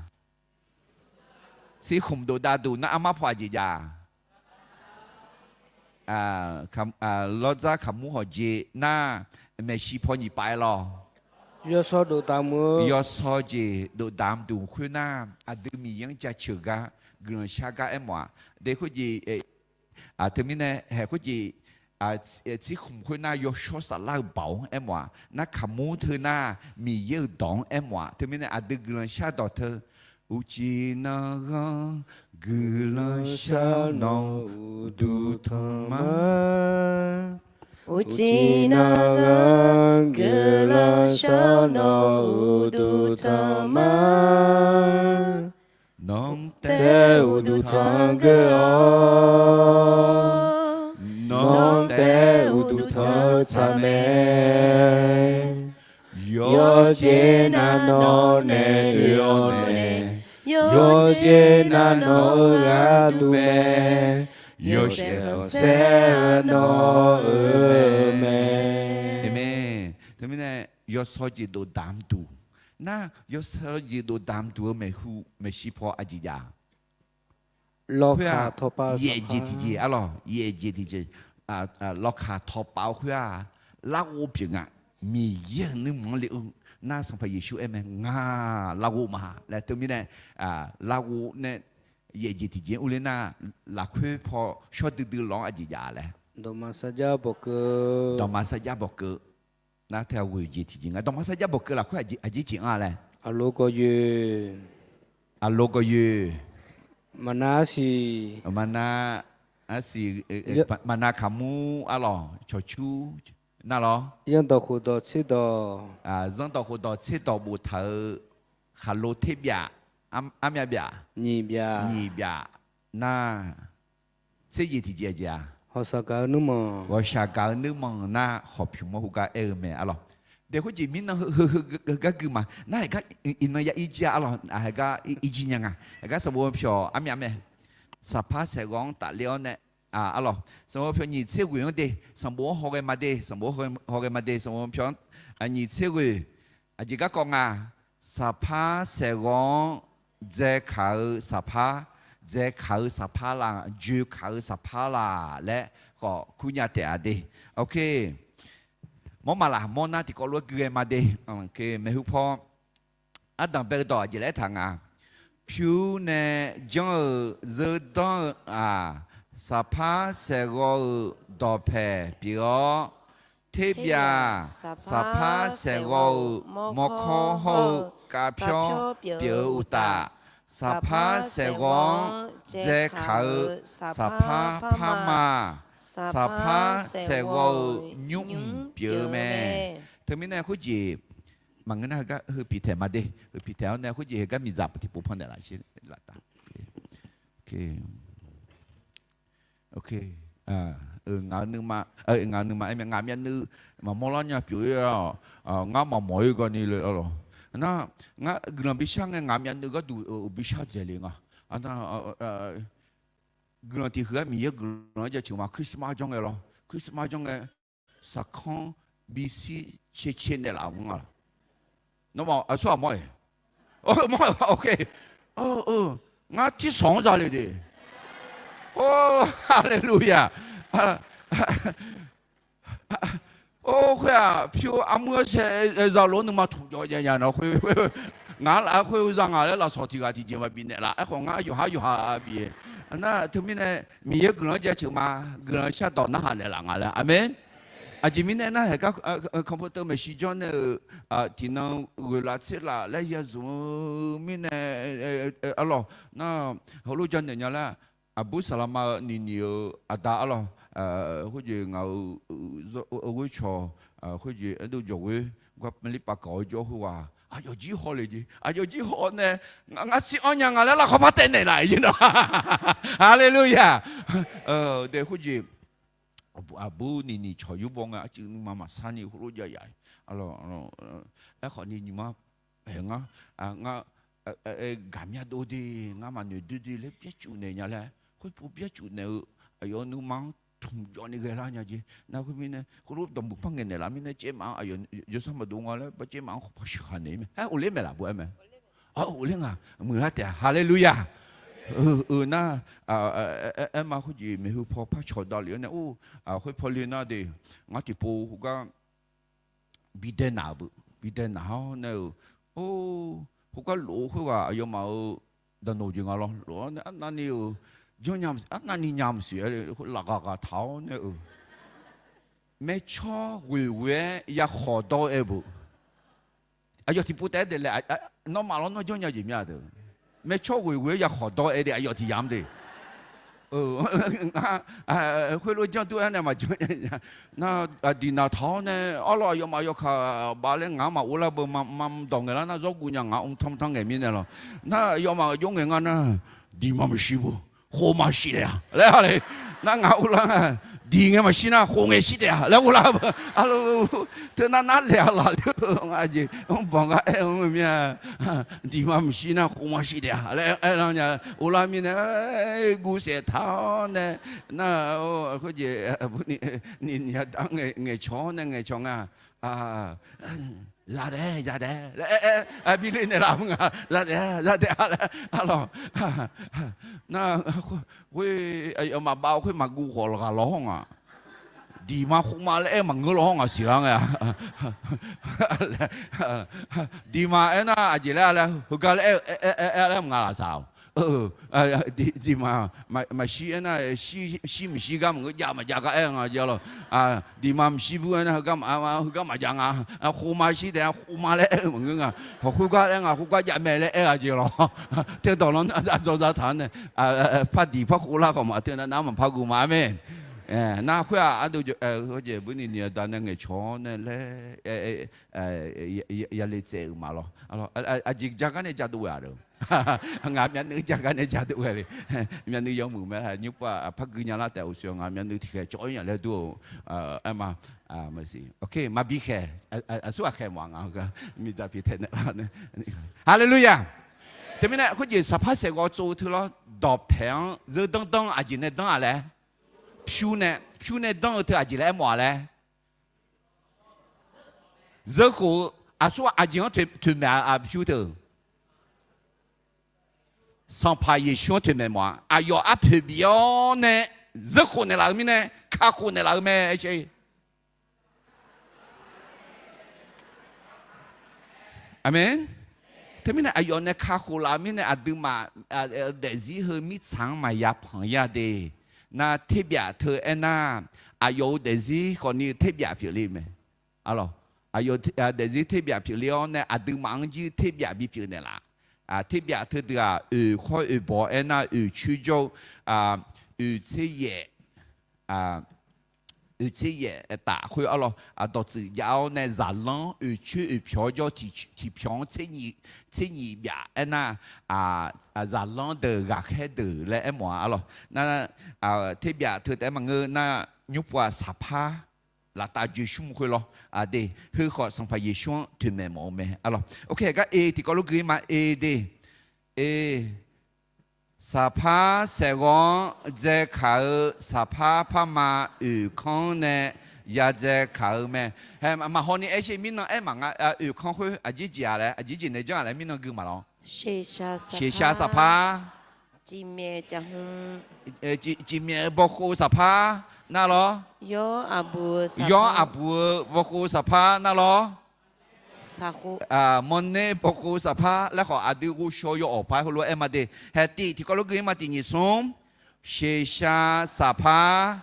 Tsirkhmq dofdav duq nar armar paw aqjeq jav. Lawrdzar kaqmur hawq jeq nar maeqshi paw nyiq pav-aer lawq. Yawshawr jeq dofdamq duq khoernar, aqdui Miqyaer-anr jaceuq gar, guiqlanq shar gar aermawf-aq. Daekhor jeq, teumirnae haeq khoer jeq, tsirkhmq khoernar yawshawr saflar-eu baoq-anr aermawf-aq. Nar kaqmur teunar Miqyaer-euq dawq-anr aermawf-aq. Teumirnae aqdui guiqlanq shardawq teu, uqcif nan ghanr guiqlanq shar nawq-euq uqduq tanq ma. Uqcif nan ghanr guiqlanq shar nawq-euq uqduq tanq ma. Nawq-anr taef uqduq tanq geur-awr, nawq-anr taef uqduq tanq-eu tsaq mae. Yawqjeq nav nawq nae oe-awr nae, yawqjeq nav nawq-eu gharduq mae. Yawshaef khanqsaer-eu nawq-eu mae. Aqmeq. Teumirnae yawshawr jeq dofdamq duq. Nar yawshawr jeq dofdamq duq-eu maeqhu maeqshi paw aqjeq jav. Khoer-aq, yaef jeq tiqjeq arlawq, yaef jeq tiqjeq, lawkaq tawqpaf-eu khoer-aq, larghov pyeuf nga. Miqyaer-euq nuirmanq-anr le-eu nar Sanqpaq Yeqsur aer mae, ngaq larghov ma laer. Teumirnae larghov nae yaef jeq tiqjeq-anr urler nar, lafkhoer paw shawr duidui lawq-anr aqjeq jav laer. Dawqma sarjax bawqkeuv. Nar teu-aq ghoeq jeq tiqjeq nga. Dawqma sarjax bawqkeuv lafkhoer aqjeq jeq anr-a laer. Aqlo gawqyoeq. Aqlo gawqyoeq. Maqnav arsiq. Maqnav arsiq. Maqnav kaqmur arlawq cawqcur nar lawr. Zanrdawq khofdawq tserdawq. Zanrdawq khofdawq tserdawq boftaq-eu khaqlo terbyaf, armyav byaf, nyiq byaf nar, tser jeq tiqjeq aqjeq-a. Ghawqshaq gaq-eu nuirmanq nar khawqpymq mawr hu gar aer-eu mae arlawq. Daekhor jeq mirnan heu heugar gui ma. Nar haeq gar iqnan ya ir jir-a arlawq. Haeq gar ir jir nya nga. Haeq gar sanqbof pyawq armyav mae. Saqpar saeqghawv-anr tafler-awr nae arlawq, sanqbof pyawq nyiq tser ghoeq-anr de, sanqbof-anr hawghae ma de, sanqbof hawghae ma de, sanqbof pyawq-anr nyiq tser ghoeq. Aqjeq garkawv nga. Saqpar saeqghawv-anr dzaekaq-eu saqpar, dzaekaq-eu saqpar laq, joekaq-eu saqpar laq laer khawf kurnya taef-a de. Ok. Mawr maqlaq, mawr nar tiqkawv lof-aer gui ghae ma de. Maeqhu paw ardanq bae-eu dawq aqjeq laer aertaq nga. Pyur nae janr-euq zeur danr-eu-aq, saqpar saeqghawv-euq dawqpaeq pyeuf-awr, terbyaf saqpar saeqghawv-euq mawrkawr hawr-eu kavpyawr pyeuf-eu uqtaf, saqpar saeqghawv-anr dzaekaq-eu saqpar parma, saqpar saeqghawv-euq nymrmq pyeuf-eu mae. Teumirnae khoerjeq maqngeur nar heugar heu piqtaeq ma de. Heu piqtaeq-awr nae khoerjeq heugar miqdzaq tiqpov pannaeq laf sher laf taf. Ngaq-euq nuima, ngaq-euq nuima aer mae, ngaq myavnuiv maqmawr lar nya pyeuf-ir-awq. Ngar maqmawq-ir gawni le arlawq. Nar, ngar guiqlanq bishar ngae ngaq myavnuiv gharduq uqbishar dzaeq le nga. Guiqlanq tiq huiq-aer Miqyaer guiqlanq-anr jaceuq ma. Christmas janr ngae lawr, Christmas janr ngae, saqkanr bishir caer caer naeqlaf nga laq. Nawmaf aqsurghaq mawr-iq, mawr-iq, ok. Ngar tirsawq-anr zale de. Haleluya. Or, khoer-aq pyur armur arsae zalof-anr nuima tmq jawv jav nya nawr khoer, ngaq-anr laf-aer khoer za ngaq laer lafsawq tiq ghaq tiqjeq maqbif naeqlaf. Aerkhawf ngar yawqhar yawqha bif-eu nar teumirnae Miqyaer guiqlanq-anr jaceuq ma. Guiqlanq shardawq narhaq naeqlaf nga laer. Aqmeq. Aqjeq mirnae nar haeq gar computer maeqshi janr nae-euq tiqnan ghoeqlaf tserlaf laer ya zmq-eu mirnae, arlawq nar heulof ja naeq nya laer, aqbur saqlaqma-eu niqniq-eu aqda arlawq, khoerjeq ngaq-euq ghoer cawq, khoerjeq ardov jawq ghoer gar maqlir pav kawq-eu jawr khoerghaq aqyawf jir haw le jeq, aqyawf jir haw nae ngar shir-anr nya nga laer lafkhoer par taev naeqlaf-iq jeq nawr. Haleluya. De khoerjeq aqbur niqniq cawq yurbaw ngae arcuiv nuima maqsar ni heulof jav yaf-iq. Aerkhawf ni nymq-mr paeq ngar, ngar gaqmya dov de, ngar maqnoeq doer de laer byaercuf naeq nya laer, khoerpov byaercuf naeq-eu aqyawf nuima-anr tmq jawv ni ghaelar nya jeq. Nar khoermirnae heulof dawqmuiq par ngaeq naeqlaf mirnae caevmaf-anr aqyawf yawsanr maqdov nga laer caevmaf-anr khawf par sheuq khaq naeq-ir mae. Aer, of ler maeqlaf bur aer mae. Of ler nga. Muiqlar taef-a. Haleluya. Euq nar, aerma khoerjeq maeqhu paw par cawq davlef-awr nae, or, khoer pawle nar de, ngar tiqpov khoergar bidae naq-eu beu, bidae naq-awr nae-euq, or, khoergar lof-eu khoerghaq aqyawfmaf-euq daqnoq jeq nga lawr. Lof-awr nae arnavni-euq janrnya, arnavni nya maqsiq-aer lafghaq ghaq taq-awr nae-euq, maertsawr ghoeq ghoe-aer yakhawq dawr-aer beu. Aqyawf tiqpov taef-aer daeflae, nawmaf lawr nawr janrnya jeq mya deuq. Maertsawr ghoeq ghoe-aer yakhawq dawr-aer de aqyawf tiq yamq de. Khoerlof janr dur-aer nae maqjanr nya. Nar, diqnaq taq-awr nae arlawr aqyawfmaf yawkaq baf laer ngaq-anr maqur lar beu, maqmr dawq ngaeqlar nar zawr guv nya ngaq-anr mr tanr mr tanr ngaeq mirnae lawr. Nar aqyawfmaf-euq jawr ngaeq nga nar, diqma maqshir beu, khov maqshir taef-a laer le. Nar ngaq ur lar nga, diq ngae maqshir nar khov ngae shir taef-a laer ur lar beu. Arlawr, teunar nar laeq-a laf ler-eu nga jeq mr banq gar aer-eu mir-a. Diqma maqshir nar khov maqshir taef-a laer aer lar nya. Ur lar mirnae, guvsaef taq-awr nae, nar, khoerjeq, niqniq aqda ngaeqcawq-awr nae ngaeqcawq nga. Zadaef zadaef laer aer, aer, bi le naeqlaf mr nga. Zadaef zadaef laer arlawq. Nar, khoer, aqyawfmaf bav-eu khoer maqguv khawf ghaq lawr hawr nga. Diqma khuvma laer aer maqngeur lawr hawr nga siqlar ngae-a. Diqma aernar aqjeq laer-a laer heugar laer aer-eu aer-aer laer maqnga laf taq-awq. Diqma maqshir aernar, shir maqshir gar maqngeur, jav maqjav gar aer-eu nga jeq lawr. Diqma maqshir bur aernar heugar maqjav nga. Khuvma shir taef-a, khuvma laer aer-eu maqngeur nga. Hawq khoergar aer nga, khoergar jav mae laer aer-a jeq lawr. Teudawq lanr nar dzawza taq-anr nae, par diq par khov lar khawf maq teunav nar maqpar guv ma. Aqmeq. Nar khoer-aq, ardov jeq bur ni ni aqda nae ngaeqcawq-awr nae laer yale tsaev-euq ma lawr. Aqjeq ja gar nae ja dov ghae-a le. Ngaq myavnuiv ja gar nae ja dov ghae le. Myavnuiv yawmuiq mae, nymr pov-aq par gui nya lar taef-a, uqshoe ngaq myavnuiv tiqkhaeq cawv-ir nya laer dur-eu. Aerma, maqbi khaeq, aqsur ghaq khaeq mawf-a nga, miqdzaq pyeuf taeq naeq lar. Haleluya. Teumirnae khoerjeq saqpar saeqghawv tsov-eu teu lawr, dawqpaeq-anr zeur danr danr-eu aqjeq nae danr-a laer, pyur nae, pyur nae danr-eu teu aqjeq laer aermawf-a laer, zeur khof-eu aqsur aqjeq-anr toeqmaeq-a pyur teu. Sanqpaq Yeqsur-anr toeqmaeq mawf-a. Aqyawf arpoeq bif-awr nae zeur khof naeqlaf-eu mirnae, kakhof naeqlaf-eu mae. Aqmeq. Teumirnae aqyawf nae kakhof laf-eu mirnae aqduimaf daefzir heu mirtsaq-anr maqya panq ya de. Nar terbyaf teu aernar, aqyawf-euq daefzir khawfni terbyaf pyeufle mae. Aqyawf daefzir terbyaf pyeufle-awr nae aqduimaf-anr jir terbyaf bipyeuf naeqlaf. Terbyaf teudeuq-aq, oeq khawr oeq bawq aernar, oeq coer jawr-eu, oeq tser yaef, oeq tser yaef taf khoer arlawr, dawqtsuif jav-awr nae zaqlanr oeq coer oeq pyawq jawr tiqpyawq-anr tser nyiq byaf aernar, zaqlanr deuq ghaqkhaer deuq laer aermawf-a arlawr. Nar, terbyaf teu taef-aer maqngeur nar, nymr pov-aq saqpar laftav joeqsmr khoer lawr. Aqde, heu khawf Sanqpaq Yeqsur-anr toeqmaeq mawf-eu mae. Arlawr, ok, gar e tiqkawv lof gui-ir ma, e de, e, Saqpar saeqghawv-anr dzaekaq-eu saqpar parma oeqkanr nae ya dzaekaq-eu mae. Hae, maqhaw ni aer sher, mirnan aer maqnga. Oeqkanr khoer aqjeq jeq-a laer, aqjeq jeq nae janr-a laer mirnan gui maqlawr. Shiqshaq saqpar, cifmyaef-eu bawkhov saqpar nar lawr. Yawr aqbuq-eu bawkhov saqpar nar lawr. Mawrner bawkhov saqpar laer khawf, aqdui ghovshaw yaw awq paq-aer heulof-aer aer ma de. Hae, tiq tiqkawv lof gui-ir ma, tiq nyiq smr. Shiqshaq saqpar,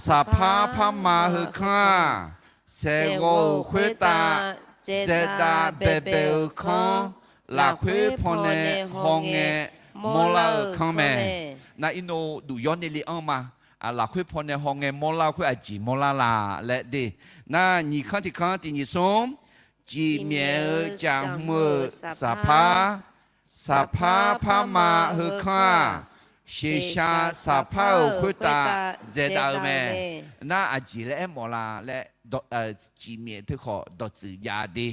saqpar parma heukanr-aq, saeqghawv-euq khoertav dzaedav baebae-eu kanr, lafkhoer pawnae hawngae mawrlar-eu kanr mae. Nar, irnov duq yawr nae le anr ma. Lafkhoer pawnae hawngae mawrlar-eu khoer aqjeq mawrlar la laer de. Nar, nyiq kanr tiq kanr, tiq nyiq smr. Cifmyaef-eu caqhm-euq saqpar, saqpar parma heukanr-aq, shiqshaq saqpar-euq khoertav dzaedav-eu mae. Nar, aqjeq laer aermawf la laer, cifmyaef teu khawf dawqtsuif jav de.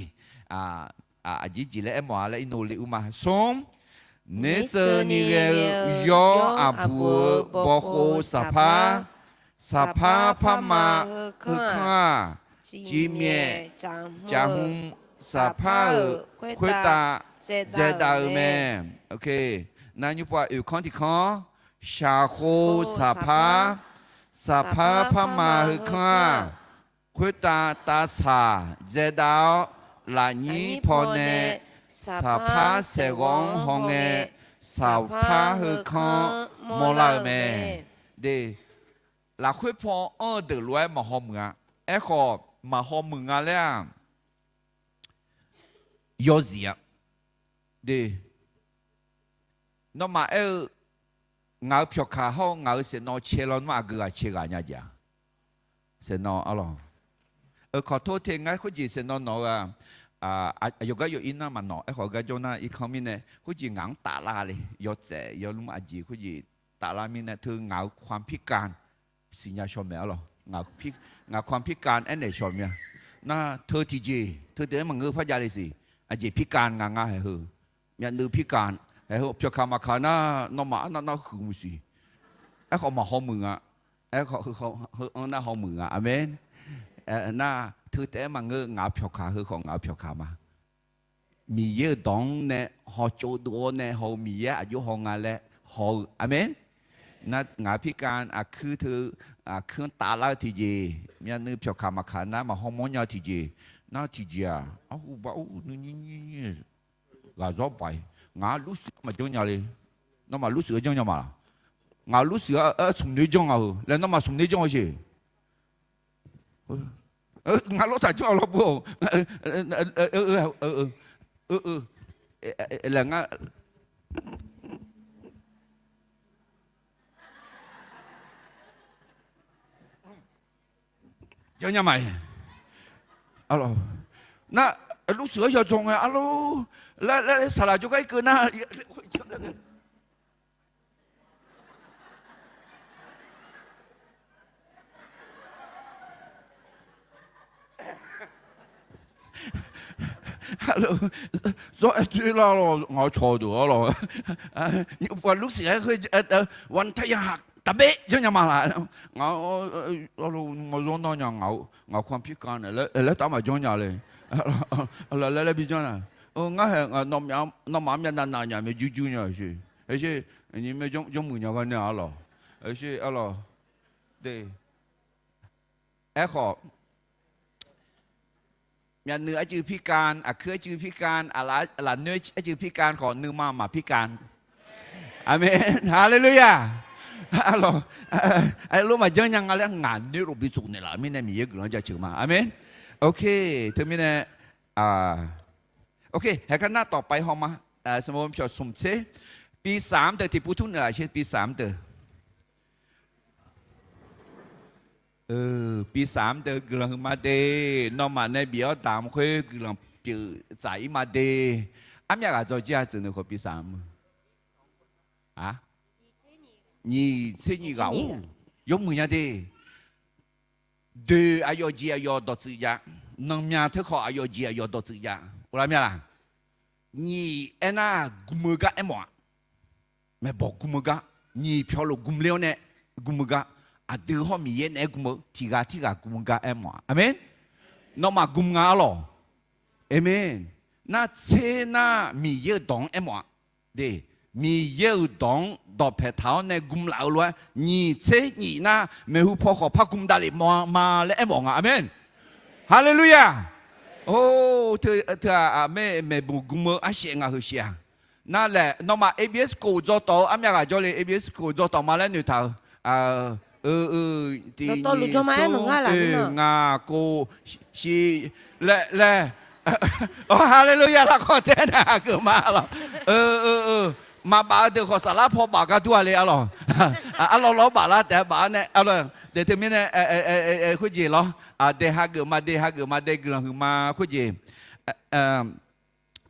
Aqjeq jeq laer aermawf-a laer irnov le ur ma. Smr, noeqtseuvni ghae-eu yawr aqbuq-eu bawkhov saqpar, saqpar parma heukanr-aq, cifmyaef caqhm saqpar-euq khoertav dzaedav-eu mae. Nar, nymr pov-a, oeqkanr tiq kanr. Shaqkhov saqpar, saqpar parma heukanr-aq, khoertav tavsaq dzaedav-awr, lafnyir pawnae saqpar saeqghawv-anr hawngae, saqpar heukanr mawrlar-eu mae. De, lafkhoer paw anr-eu deuq lof-aer maqhaw muiq-a. Aerkhawf, maqhaw muiq nga laer-aq, yawzif-a. De, nawmaf aer-eu, ngaq-euq pyawqkaq hawr-eu ngaq-euq saeqnawv cae lawnmr aqgeu ghaq cae ghaq nya jeq-a. Saeqnawv arlawq, euq kawq tor te ngar khoerjeq saeqnawv nawq-eu-aq, yawqgar yawq ir nar maqnawq. Aerkhawf, gar jawr nar irkanr mirnae khoerjeq ngaq-anr taflar le, yawtsaef yawlmr aqjeq khoerjeq taflar mirnae teu ngaq-euq ความพิการ siqnya shaw maeq arlawq. Ngaq ความพิการ aernaeq shaw mir-a. Nar, teu tiqjeq teu taef-aer maqngeur par jav le siq. Aqjeq พิการ nga ngar haeq heu. Myavnuiv พิการ haeq heu pyawqkaq maqkaq nar, nawmaf arnav nar huiq muiq siq. Aerkhawf maqhaw muiq nga. Aerkhawf heu anr nar haw muiq nga. Aqmeq. Nar, teu taef-aer maqngeur, ngaq-euq pyawqkaq heu khawf ngaq-euq pyawqkaq ma. Miqyaer-euq dawq-anr nae hawtsov dov-awr nae haw-eu Miqyaer aqjox haw nga laer haw-eu. Aqmeq. Nar, ngaq-euq พิการ aqkuir teu, aqkuir-anr taflar-eu tiqjeq, myavnuiv pyawqkaq maqkaq nar maqhaw mawr nya-eu tiqjeq, nar tiqjeq-aq, arhu ba ur nuinyir nyir ghaq zawr baq-iq, ngaq-anr lursuif-aer maqjanr nya le. Nawmaf lursuif-aer janr nya ma laq? Ngaq lursuif-aer smq noeq janr nga-eu laer, nawmaf smq noeq janr-eu sheq. Ngaq lawr taq janr-eu lawr bu-awq. Laer ngar janr nya ma-iq. Nar, lursuif-aer yawdzan ngae arlor laer, laer saqlaq jawrgar irkeuv nar, zawr-aer doer lar lawr, ngaq-awr cawq deuq arlawq. Nymq pov lursuif-aer heu, วันทะเยอหัก taqbae janr nya ma laq? Ngaq, arlawq, ngaq zawr nar nya ngaq, ngaq ความพิการ naeq laer taf maqjanr nya le. Laer laer bi janr-a. Ngar hae, nawmaf-anr myavnav nav nya mae, jurjur nya sheq. Aer sher, nymq mae janrmuiq nya gar nae arlawq. Aer sher arlawq. De, aerkhawf, myavnuiv arcuiv พิการ, aqkuir arcuiv พิการ, lafnoer arcuiv พิการ khawf nuima maq พิการ. Aqmeq, haleluya. Arlawq, aer lor maqjanr nya nga laer ngaq noeq lof bi tsof naeqlaf mirnae Miqyaer guiqlanq jaceuq ma. Aqmeq. Ok, teumirnae, ok, haeq gar nar tawqpav haw ma. Sanqbof pyawq smq tser, ปีสาม deuq tiqpov tur naeqlaf sher, ปีสาม deuq. ปีสาม deuq guiqlanq huiqma de, nawmaf nae bif-awr damq khoer guiqlanq pyeuf tsaf-ir ma de. Armyav ghaq dzaw jir-a tsuif nuikhof ปีสาม. Nyiq tser nyiq ghaq-or, yawmuiq nya de. Doeq aqyawf jeq aqyawf dawqtsuif jav. Nanqmyaq teukhawf aqyawf jeq aqyawf dawqtsuif jav. Uvlar mya laq? Nyiq aernar, gm-eu gar aermawf-a. Maeqbawq gm-eu gar, nyiq pyawq lof gmler-awr nae gm-eu gar, aqdui hawr Miqyaer naeq-aer gm-eu tiq ghaq tirghaq gm-eu gar aermawf-a. Aqmeq. Nawmaf gm nga arlawq. Aqmeq. Nar tser nar Miqyaer-euq dawq-anr aermawf-a. De, Miqyaer-euq dawq-anr dawqpaeq taq-awr nae gm laf-eu lof-aer nyiq tser nyif nar maeqhu paw khawf par gm davlef ma laer aermawf nga. Aqmeq. Haleluya! Or, teu, teu-aq, aqmeq maeqbawq gm-eu arshaef ngaq heuq shaef-aq. Nar laeq, nawmaf A B S kof dzaw tawf-eu armyav ghaq jawrle, A B S kof dzaw tawf ma laer noeqtaq-eu. Eu, eu, tiq, nyiq, smr, oe, ngaq, kof, shi, laer, laer. Haleluya, lafkawr tae nae hageuf ma arlawq. Eu, eu, eu, maqbaf-eu deuq khawf saflar paw baf gar dur-a le arlawq. Arlawq lawr baf lar taef-aer baf-ar nae arlawq. Daeq teumirnae, khoerjeq lawr. Daeq hageuf ma, daeq hageuf ma, daeq guiqlanq huiqma khoerjeq.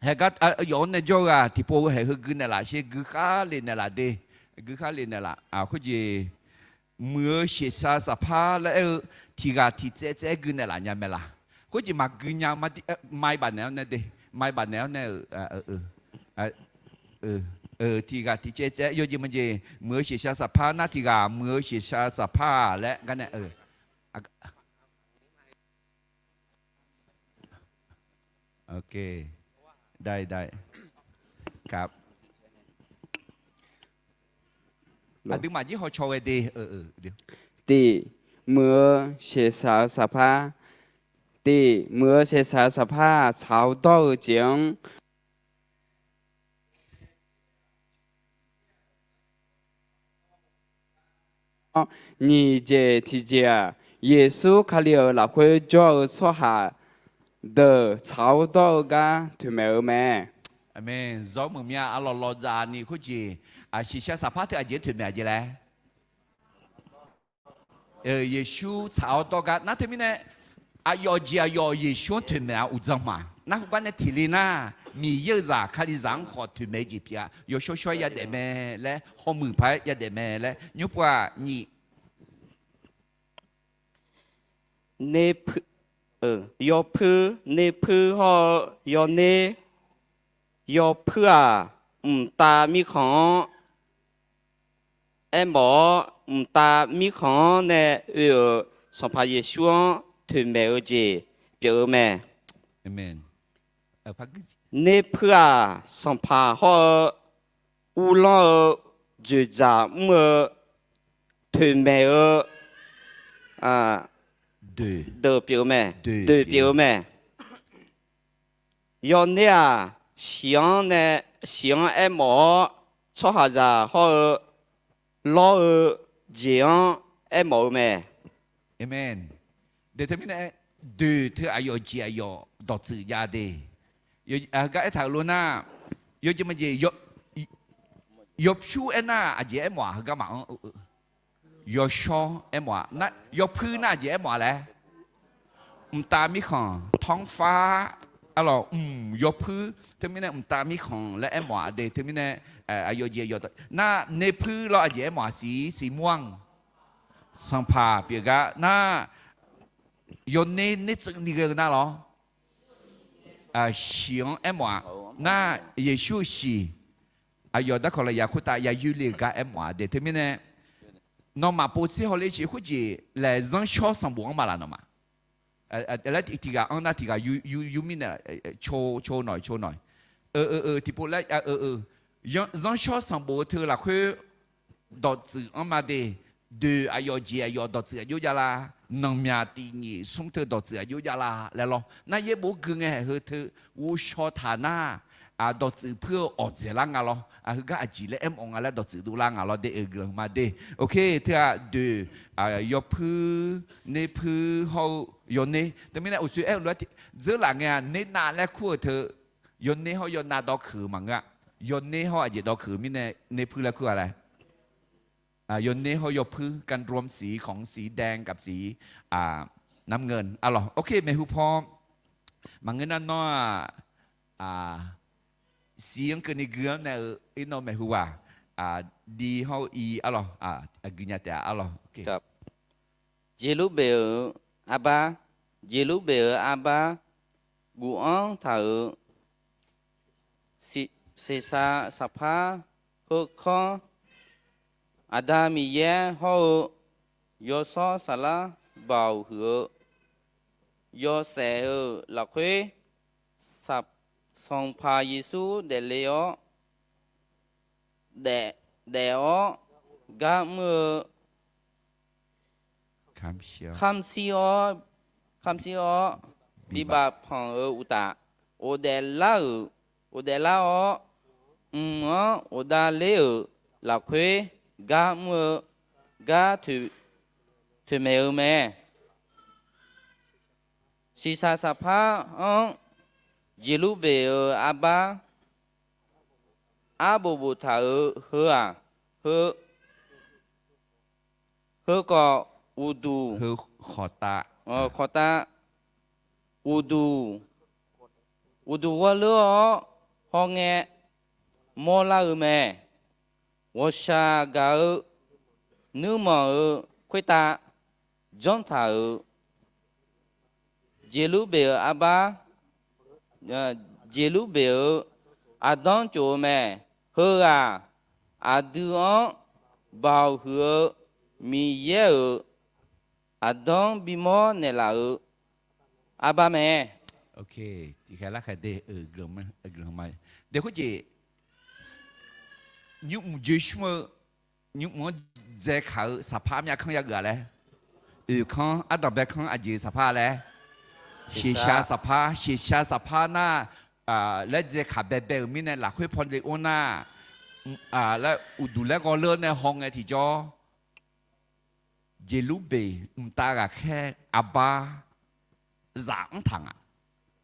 Haegar yawf-anr nae jawr-eu-aq, tiqpov haeq heu gui naeqlaf sher, gui khar le naeqlaf de. Gui khar le naeqlaf khoerjeq. Muiq-eu seqshaq saqpar laer aer-eu tiq ghaq tiq tsaev tsaev-aer gui naeqlaf nya mae laq? Khoerjeq maqgui nya, mai baf naeq-awr nae de, mai baf naeq-awr nae-euq, tiq ghaq tiq tsaev tsaev-aer yawjeq maqjeq, muiq-eu seqshaq saqpar nar tiq ghaq muiq-eu seqshaq saqpar-aq laer gar nae-eu. Aqduimaf jir hawcaw ghae de. Tiq, muiq-eu seqshaq-eu saqpar. Tiq, muiq-eu seqshaq-eu saqpar-aq, tsaq-awr dawr-eu jeq-anr nyiq jeq tiqjeq-aq, Yeqsur Kali-euq lafkhoer jawr-eu tsawrhaq deuq tsaq-awr dawr-eu gar toeqmaeq-eu mae. Aqmeq. Zawr meuq mya arlawq lawqdzaq ni khoerjeq, shiqshaq saqpar teu aqjeq-anr toeqmaeq aqjeq laer Yeqsur tsaq-awr dawr gar nar teumirnae, aqyawf jeq aqyawf Yeqsur-anr toeqmaeq-a uqdzan ma. Nar khoergar nae tiqle nar, Miqyaer-euq zaq Kalizaq-anr khawf toeqmaeq-eu jeq pyeuf-a. Yawshawr shawr-aer yadaef mae laer, hawmuiq paq-aer yadaef mae laer nymr pov-aq nyiq. Ner, yawpuir, nerpuir hawr-eu yawner. Yawpuir-aq, mqtav mirkhanq-anr aermawf-awr, mqtav mirkhanq-anr nae oe-euq Sanqpaq Yeqsur-anr toeqmaeq-eu jeq pyeuf-eu mae. Nerpuir-aq, sanqpaq hawr-eu uvlanr-eu dzoeqdzaq mr-eu toeqmaeq-eu deuq pyeuf-eu mae. Deuq pyeuf-eu mae. Yawner-aq, siq-anr nae, siq-anr aermawf-awr, tsawrhaqzaq hawr-eu lawr-eu jeq-anr aermawf-eu mae. Aqmeq. Deuq teumirnae, deuq teu aqyawf jeq aqyawf dawqtsuif jav de. Heugar aertaq-euq lof nar, yawjeq maqjeq, yawpyur aernar aqjeq aermawf-aq heugar maqanr-eu. Yawshawr aermawf-a, yawpuir nar aqjeq aermawf-a laer. Mqtav mirkhanq, tanrfar, arlawq, mq, yawpuir teumirnae mqtav mirkhanq laer aermawf-a de teumirnae, aqyawf jeq aqyawf nar nerpuir lawr aqjeq aermawf-a siq, siq mur-anr. Sanqpaq pyeuf gar nar, yawner nertsuiv ni ghae-eu nar lawr. Siq-anr aermawf-a nar, Yeqsur-euq siq, aqyawf darkawq lafyaq khoertav yayoer le-euq gar aermawf-a de teumirnae, nawmaf povtser hawler shiq khoerjeq laeq zanrshawr sanqbof-anr ma laf nawmaf. Laer tiqghaq anr nar tiqghaq yur mirnae, co, co nawq, co nawq. Eu, eu, eu, tiqpov laer, eu, eu, zanrshawr sanqbof-eu teu lafkhoer dawqtsuif anr ma de. Deuq aqyawf jeq aqyawf dawqtsuif aqjox jav la. Nanqmyaq tiq nyiq smr teu dawqtsuif aqjox jav la laer lawr. Nar yaerbof gui ngae haeq heu teu ghovshaw taq nar, dawqtsuif puir-eu awqdzaeq lar nga lawr. Heugar aqjeq laer aermawf nga laer dawqtsuif dovlar nga lawr de, eu guiqlanq ma de. Ok, teu-aq deuq, yawpuir, nerpuir hawr-eu yawner teumirnae uqshoe aer-eu lof-aer dzeur laf ngae-aq nernav laer kur-euq teu, yawner hawr yawnav dawv keuq-eu maqngeur-a. Yawner hawr aqjeq dawv keuq-eu mirnae nerpuir laer kur-a laer. Yawner hawr yawpuir, กันรวมสีของสีแดงกับสีน้ำเงิน arlawq. Ok, maeqhu paw maqngeur nar nawr-aq, siq-anr keuvni gui-anr nae-eu irnawv maeqhu ghaq, di hawr-eu i arlawq, aqgui nya taef-a arlawq. Jeqlurbeq-euq arbar, Jeqlurbeq-euq arbar, gufanr taq-euq Seqshaq saqpar heukanr, Aqda Miqyaer hawr-eu Yawshawr Saflar baoq huiq-eu yawshaef-euq lafkhoer, Sanqpaq Yeqsur daefle-awr, daef-awr gar mr-eu, kamqshir-awr, kamqshir-awr bibaf panq-eu uqtaf, ghofdaef lar-euq, ghofdaef lar-awr, mq-anr ghofdav ler-euq lafkhoer gar mr-eu gar toeqmaeq-eu mae. Shiqshaq saqpar-anr Jeqlurbeq-euq arbar arbof boftaq-euq heu-aq, heu, heukawv uqduq, khawqtav, uqduq, uqduq ghawrleur-awr hawngae mawrlar-eu mae. Ghawqshaq gaq-eu nuirmanq-euq khoertav janr taq-euq Jeqlurbeq-euq arbar, Jeqlurbeq-euq aqdanr tsof-eu mae. Heughaq aqdui-anr baoq huiq-eu Miqyaer-euq aqdanr bimawr naeqlaf-euq arbar mae. Tiqkhaeq larkhaeq de, deqkhoerjeq nymrmq joe shmr-eu, nymrmq-anr dzaekaq-eu saqpar myav kanr yageuf-a laer, oeq kanr ardanqbae kanr aqjeq saqpar laer, shiqshaq saqpar, shiqshaq saqpar nar, laer dzaekaq baebae-euq mirnae lafkhoer pawle or nar, laer uqduq laer ghawrleur nae hawngae tiqjawr, Jeqlurbeq mqtav ghaqkhaer arbar zaf-anr taq nga.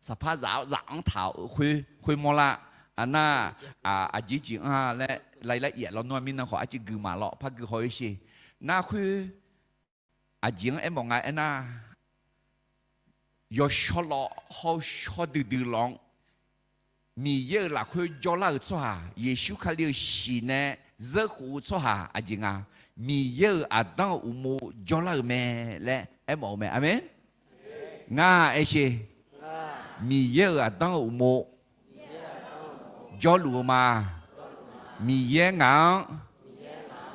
Saqpar zaf-awr zaf-anr taq-euq khoer, khoermawr lar. Aqnar, aqjeq jeq-anr-a laer lav lav iaf lawnmr-a mirnan khawf arcuiv gui ma lawr, par gui haw-ir sher. Nar khoer aqjeq-anr aermawf nga aernar, yawshawr lawv hawr-eu shawr duidui lawv-anr Miqyaer-euq lafkhoer jawrlar-euq tsawrhaq, Yeqsur Kali-euq shiq nae zeurkhof-eu tsawrhaq aqjeq nga, Miqyaer-euq aqdanr-euq uqmov jawrlar-euq mae laer aermawf-eu mae. Aqmeq. Ngar aershe, Miqyaer-euq aqdanr-euq uqmov jawrluf-eu ma. Miqyaer ngaq-anr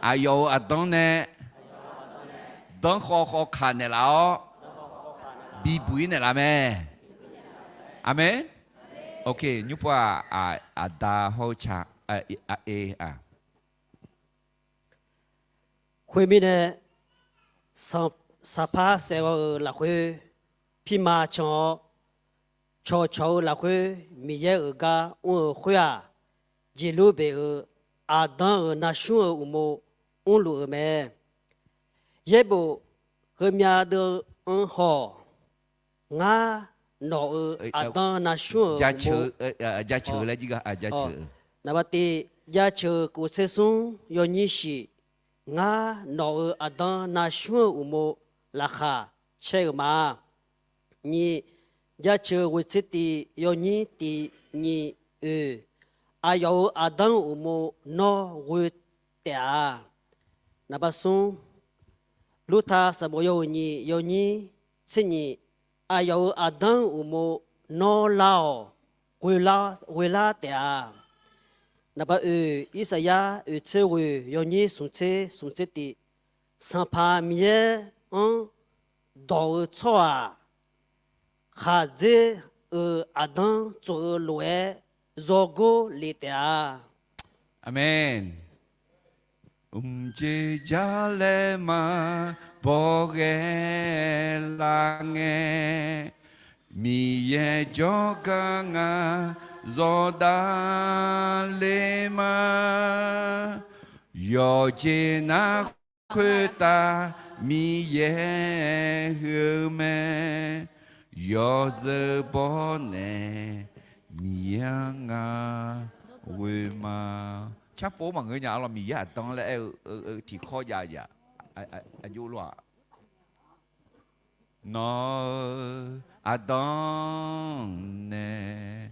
aqyawf-euq aqdanr nae danrkhawv khawv kaq naeqlaf-awr, bibuq-ir naeqlaf mae. Aqmeq. Nymrpov-aq, aqda hawr-eu ca, e, Khoermirnae, saqpar saef-eu lafkhoer pirma can-awr, cawqcawq-eu lafkhoer Miqyaer-euq gar mr-eu khoer-aq, Jeqlurbeq-euq aqdanr-euq navshmr-eu uqmov mrluf-euq mae. Yaerbof heumyav deuv-anr haw-awq. Ngar nawq-euq aqdanr navshmr-euq uqmov, jaceuq-eu laer jir ga, jaceuq-eu, naqba tiv, jaceuq-eu kof tser smr yawnyir shif, ngar nawq-euq aqdanr navshmr-eu uqmov laqkhaq caer-euq ma. Nyiq, jaceuq-eu ghoe tser tiv yawnyir tiv nyiq oeq, aqyawf-euq aqdanr-eu uqmov nawr ghoe taef-a. Naqba smr, Lurta sanqbof yawhuiq nyiq yawnyir tser nyiq, aqyawf-euq aqdanr-eu uqmov nawr lar-awq, ghoe lar taef-a. Naqba oeq, Irsaqyar oeq tser ghoe yawnyir smq tser smq tser tiv, Sanqpaq Miqyaer-anr dawq-eu tsawrhaq khaqdzer-euq aqdanr tsof-eu lof-aer yawgor lef taef-a. Aqmeq. Mqjeq jar laer ma bawghae lar ngae, Miqyaer jawrgar ngar zawqdav le ma. Yawqjeq nar khoertav Miqyaer heu-eu mae. Yawzeu bawr nae Miqyaer-anr ngar ghoe ma. Carpov maqngeur nya-a lawr, Miqyaer aqdanr laer aer-eu tiqkawv jav-a. Aqjox lor-aq, nawq-euq aqdanr nae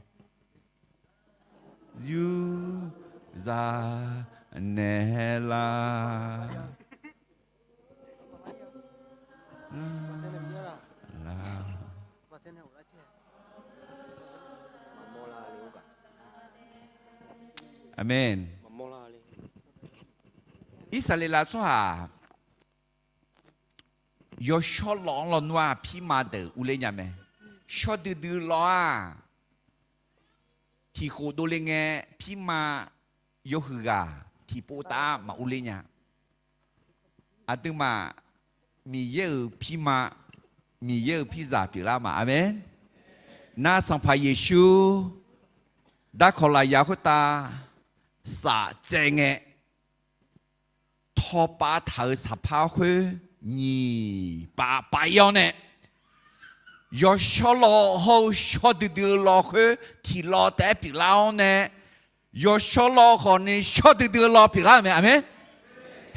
yur zaq naeq lar. Aqmeq. Irsaqleqlav tsawrhaq yawshawr lawv-anr lawnmr-aq, pirma deuq urler nya mae. Shawr duidui lawv-aq, tiqkhof dovle ngae, pirma yawhuiq ghaq tiqpov tav-ar maqurler nya. Aqduimaf Miqyaer-euq pirma, Miqyaer-euq pirzaq pyeuflar ma. Aqmeq. Nar Sanqpaq Yeqsur darkawq lafyaq khoertav saf tsaev ngae, tawpav taq-euq saqpar khoer nyiq pav pav-ir-awr nae, yawshawr lawv hawr-eu shawr duidui-eu lawv khoer tiq lawv taef-aer pyeuflar-awr nae, yawshawr lawv khawfni shawr duidui-eu lawv pyeuflar-euq mae. Aqmeq.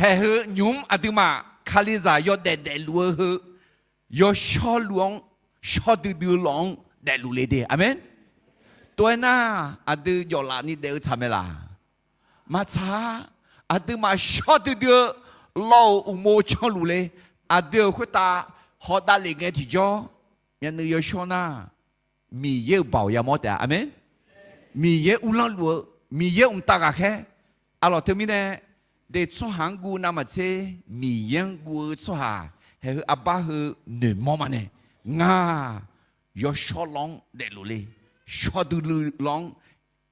Haeq heu nymq-mr aqduimaf Kalizaq yawdaef daefluf-eu heu, yawshawr luf-anr shawr duidui-eu lawv-anr daefluf le de. Aqmeq. Tov-aer nar, aqdui jawf laf ni daef-eu tsaq mae laq? Maqtsaq-a. Aqduimaf shawr duidui-eu lawv-euq uqmov canluf le. Aqdui-euq khoertav hawdav lef ngae tiqjawr, myavnuiv yawshawr nar, Miqyaer-euq baoq yamawr taef-a. Aqmeq. Miqyaer uvlanr luf-eu, Miqyaer mqtav ghaqkhaer. Arlawq teumirnae, de tsawrhaq-anr guv navmaqtser, Miqyaer-anr guv-eu tsawrhaq, haeq heu arbar heu noeqmawr ma nae, ngar yawshawr lawv-anr daefluf le, shawr duidui lawv-anr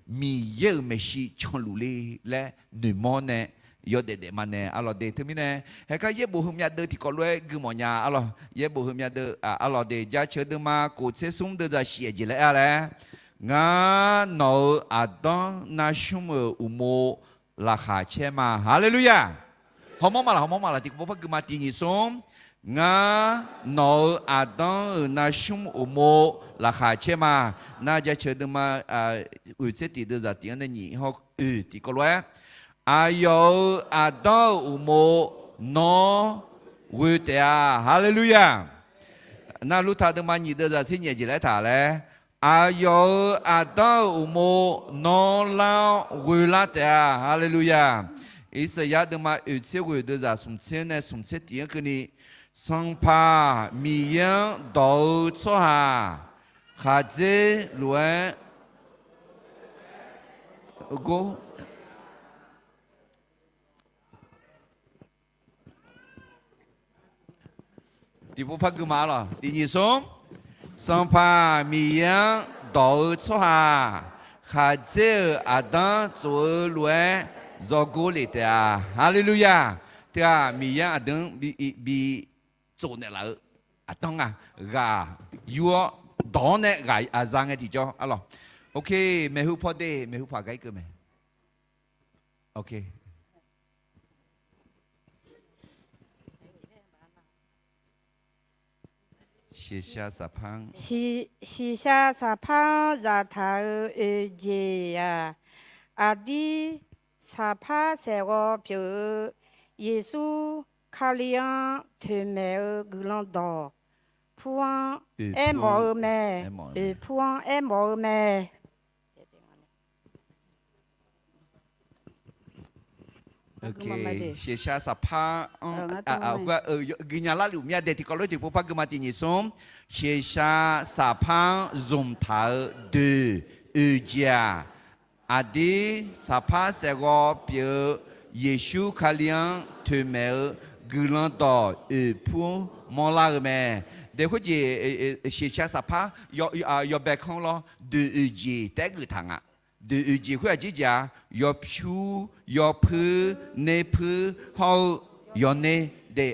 Miqyaer-euq maeqshi canluf le laer noeqmawr nae yawdaef daef ma nae. Arlawq de teumirnae, haeqgar yaerbof heu myavdeuv tiqkawv lof-aer gui mawf nya. Arlawq yaerbof heu myavdeuv, arlawq de jaceuq deuvma kof tser smr deuvzaq shif-aer jeq laer aer-a laer, ngar nawq-euq aqdanr nar smr-euq uqmov laqkhaq caer ma. Haleluya! Hawmawr ma laq, hawmawr ma laq, tiqpov par gui ma. Tiq nyiq smr. Ngar nawq-euq aqdanr-euq nar smr uqmov laqkhaq caer ma. Nar jaceuq deuvma oeq tser tiq deuvzaq tiq-anr nae nyiq hawr oeq tiqkawv lof-aer, aqyawf-euq aqdanr-euq uqmov nawr ghoe taef-a. Haleluya! Nar Lurtaq deuvma nyiq deuvzaq tser nyiq-aer jeq laer taq laer, aqyawf-euq aqdanr-euq uqmov nawr lar-awr ghoe lar taef-a. Haleluya! Irsaqyar deuvma oeq tser ghoeq deuvzaq smq tser nae smq tser tiq-anr keuvni, Sanqpaq Miqyaer-anr dawq-eu tsawrhaq khaqdzer lof-aer gor Tiqpov par gui ma lawq. Tiq nyiq smr. Sanqpaq Miqyaer-anr dawq-eu tsawrhaq khaqdzer-euq aqdanr tsof-eu lof-aer zawgor lef taef-a. Haleluya! Teughaq Miqyaer aqdui-anr bi tsof naeqlaf-eu aqdanr nga. Ghaq yur-awr dawq-anr nae ghaq aqza ngae tiqjawr arlawq. Ok, maeqhu paw de, maeqhu paw aqgar irkeuv mae. Ok. Shiqshaq saqpar-anr, shiqshaq saqpar-anr zaftaq-euq oeq jeq-aq, aqdir saqpar saeqghawv pyeuf-eu Yeqsur Kali-anr toeqmaeq-eu guiqlanq dawq pur-anr aermawf-eu mae. Oeq pur-anr aermawf-eu mae. Shiqshaq saqpar-anr guinya larluf myav dae tiqkawv lof tiqpov par gui ma. Tiq nyiq smr. Shiqshaq saqpar-anr zmqtaq-eu doeq oeq jeq-aq, aqdir saqpar saeqghawv pyeuf-eu Yeqsur Kali-anr toeqmaeq-eu guiqlanq dawq oeq pur mawrlar-eu mae. Dae khoerjeq shiqshaq saqpar yawbae kanr lawr doeq oeq jeq taef-aer geuf taq nga. Doeq oeq jeq khoer aqjeq jeq-aq, yawpyur, yawpuir, nerpuir hawr-eu yawner de.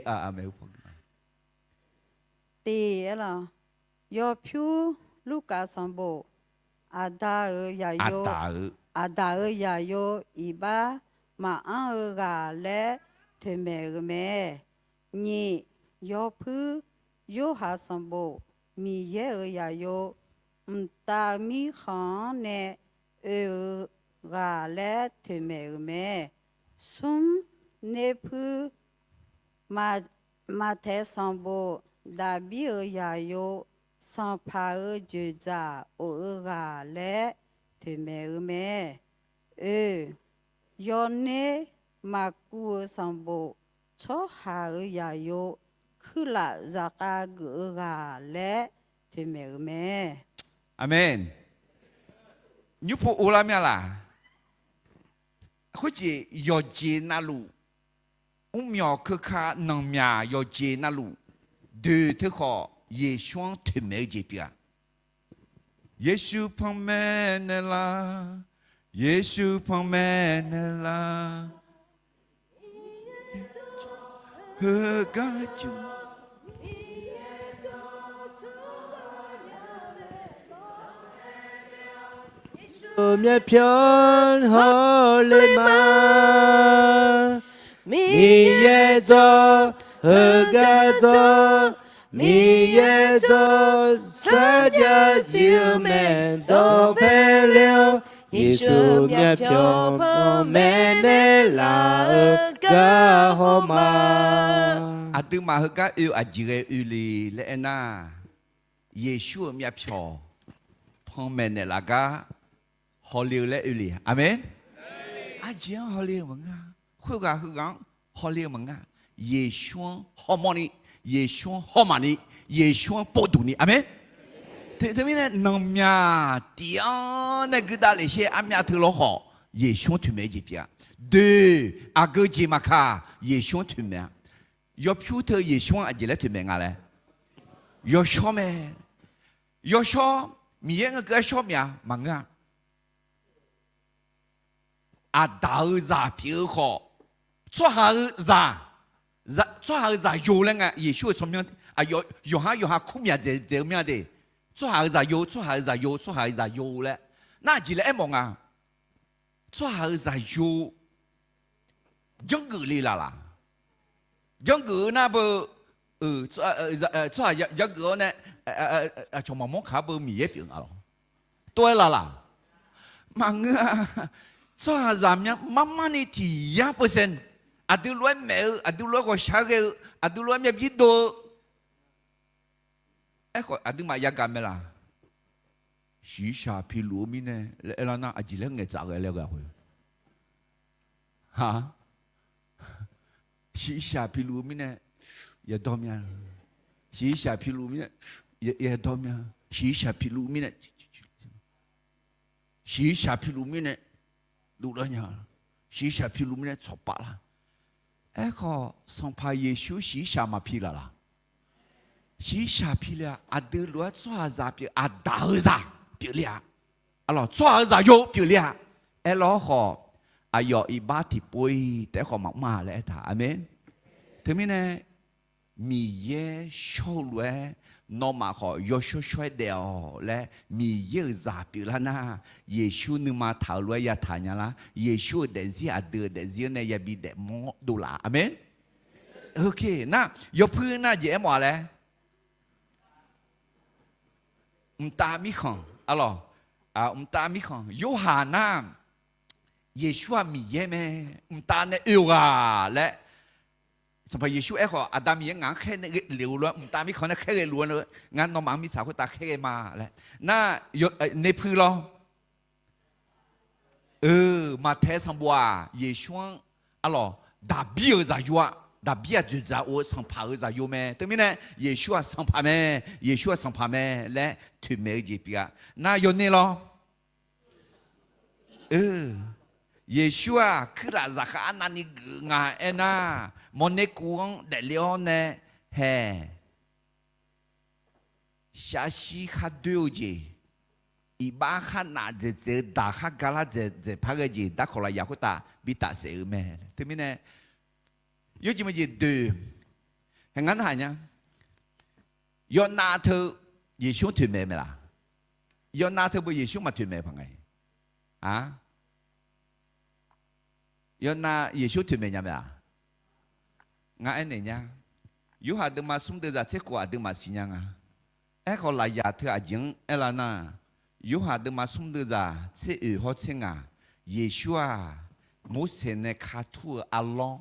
Tif-aer lawq. Yawpyur Lurkaf sanqbof aqda-euq yaqyo, aqda-euq yaqyo iqbax maqanr-eu ghaq laer toeqmaeq-euq mae. Nyiq, yawpuir Yorhaq sanqbof Miqyaer-euq yaqyo mqtav mirkhanq-anr nae oe-eu ghaq laer toeqmaeq-euq mae. Smr, nerpuir Maqtaeq sanqbof Daqbir-euq yaqyo sanqpaq-euq dzoeqdzaq of-eu ghaq laer toeqmaeq-eu mae. Oe, yawner Maqkuv-euq sanqbof tsawrhaq-euq yaqyo kuirlaf zaqkhav geuf-eu ghaq laer toeqmaeq-eu mae. Aqmeq. Nymrpov uvlar mya laq? Khoerjeq yawqjeq navluf, mrmyawq keuka nanqmyaq yawqjeq navluf, doeq teu khawf Yeqsur-anr toeqmaeq-eu jeq pyeuf-a. Yeqsur panmaeq naeqlaf, Yeqsur panmaeq naeqlaf, heugar jur Myavpyawq hawler ma. Miqyaer jawr, heugar jawr, Miqyaer jawr, sarjax zif-eu mae dawqpae ler-awr, Yeqsur myavpyawq panmaeq naeqlaf-eu gar haw ma. Aqduimaf heugar oe-eu aqjeq ghae oe le laer aernar, Yeqsur-euq myavpyawq panmaeq naeqlaf gar hawle-eu laer oe le. Aqmeq. Aqjeq-anr hawle-eu maqngeur-a. Khoerghaq heughaq-anr hawle-eu maqngeur-a. Yeqsur-anr hawmawr ni, Yeqsur-anr hawmaf ni, Yeqsur-anr povduq ni. Aqmeq. Teumirnae nanqmyaq tiq-anr nae guidav lef sher armyav teu lawr khawf, Yeqsur-anr toeqmaeq-eu jeq pyeuf-a. Doeq aqgeu jeq maqkaq, Yeqsur-anr toeqmaeq-a. Yawpyur teu Yeqsur-anr aqjeq laer toeqmaeq nga laer, yawshawr mae. Yawshawr, Miqyaer ngae keuv-aer shawr mya maqngeur-a. Aqdaq-eu zaq pyeuf-eu khawf, tsawrhaq-eu zaq, tsawrhaq-eu zaqyo laer nga. Yeqsur-euq tsawrmyanr, yawqhar yawqha kur myaq dzaeq dzaeq-eu myanr de. Tsawrhaq-eu zaqyo, tsawrhaq-eu zaqyo, tsawrhaq-eu zaqyo laer. Nar aqjeq laer aermawf nga. Tsawrhaq-eu zaqyo janrgeuf le laf laq? Janrgeuf-eu nar beu, tsawrhaq janrgeuf-awr nae aqcawq maqmawr kaq-ar beu Miqyaer pyeuf nga lawr? Tov-aer laf laq? Maqngeur-a. Tsawrhaqzaq myanr marmar ni tiq yar percent aqdui lof-aer maef-eu, aqdui lof-aer ghawqshaq ghae-eu, aqdui lof-aer myavbir dov-eu. Aerkhawf aqduimaf yagaq mae laq? Shiqshaq piluf-eu mirnae laer aerlar nar, aqjeq laer ngaeqtsaf ghae laer ghae-a khoer. Shiqshaq piluf-eu mirnae yadawr mya. Shiqshaq piluf-eu mirnae yadawr mya. Shiqshaq piluf-eu mirnae, shiqshaq piluf-eu mirnae dovlar nya. Shiqshaq piluf-eu mirnae tsawqpaf lar. Aerkhawf Sanqpaq Yeqsur shiqshaq maqpi laf laq? Shiqshaq pi le-a. Aqdui lof-aer tsawrhaqzaq pyeuf, aqdaq-eu zaq pyeuf le-a. Aqlawq tsawrhaq-eu zaqyo pyeuf le-a. Aerlawr khawf, aqyawf iqbax tiqpov-ir taef-aer khawf maqmr-a laer aertaq. Aqmeq. Teumirnae Miqyaer shawr-eu lof-aer nawmaf khawf yawshawr shawr-aer daef-awq laer Miqyaer-euq zaq pyeuflar nar, Yeqsur nuima taq-euq lof-aer yataq nya lar. Yeqsur-euq daefzir aqdui-euq daefzir-anr nae yabi daefmawr dovlaf. Aqmeq. Nar yawpuir nar jeq aermawf-a laer, mqtav mirkhanq, aqlawq, mqtav mirkhanq Yorhaq nar, Yeqsur-aq Miqyaer mae, mqtav nae oe-eu ghaq laer, Sanqpaq Yeqsur aerkhawf, Aqda Miqyaer ngaq-anr khaer nae ghae lef-eu lof-aer, mqtav mirkhanq nae khaer ghae luf-eu, ngar nawmaf-anr mirtsaq khoertav khaer ghae ma laer nar, nepui lawr. Maqtaeq sanqbof-aq, Yeqsur-anr, aqlawq, daqbir-euq zaqyo-a, daqbir-aq dzoeqdzaq of-eu sanqpaq-euq zaqyo mae. Teumirnae Yeqsur-aq sanqpaq mae, Yeqsur-aq sanqpaq mae laer toeqmaeq-eu jeq pyeuf-a. Nar yawner lawr. Yeqsur-aq kuirlaf zaqkhav arnavni geuf nga aernar, mawrner kuv-anr daefle-awr nae haeq shar shir khar doer-eu jeq, iqbax khar naf dzaeqdzaeq-eu daq khar ga lar dzaeqdzaeq par ghae jeq darkawq lafyaq khoertav bi tafsaef-eu mae. Teumirnae yawjeq maejeq doeq, haeq ngar narhaq nya. Yawnav teu Yeqsur-anr toeqmaeq mae laq? Yawnav teu beu Yeqsur maqtoeqmaeq paq nga-a. Yawnav Yeqsur toeqmaeq nya mae-aq? Ngar aernaeq nya. Yorhaq deuvma smr deuvzaq tser khof aqduimaf siqnya nga. Aerkhawf lafyaq teu aqjeq-anr aerlar nar, Yorhaq deuvma smr deuvzaq tser oeq hawr tser ngaq, Yeqsur-aq, Morseq nae ka tur-eu arlawr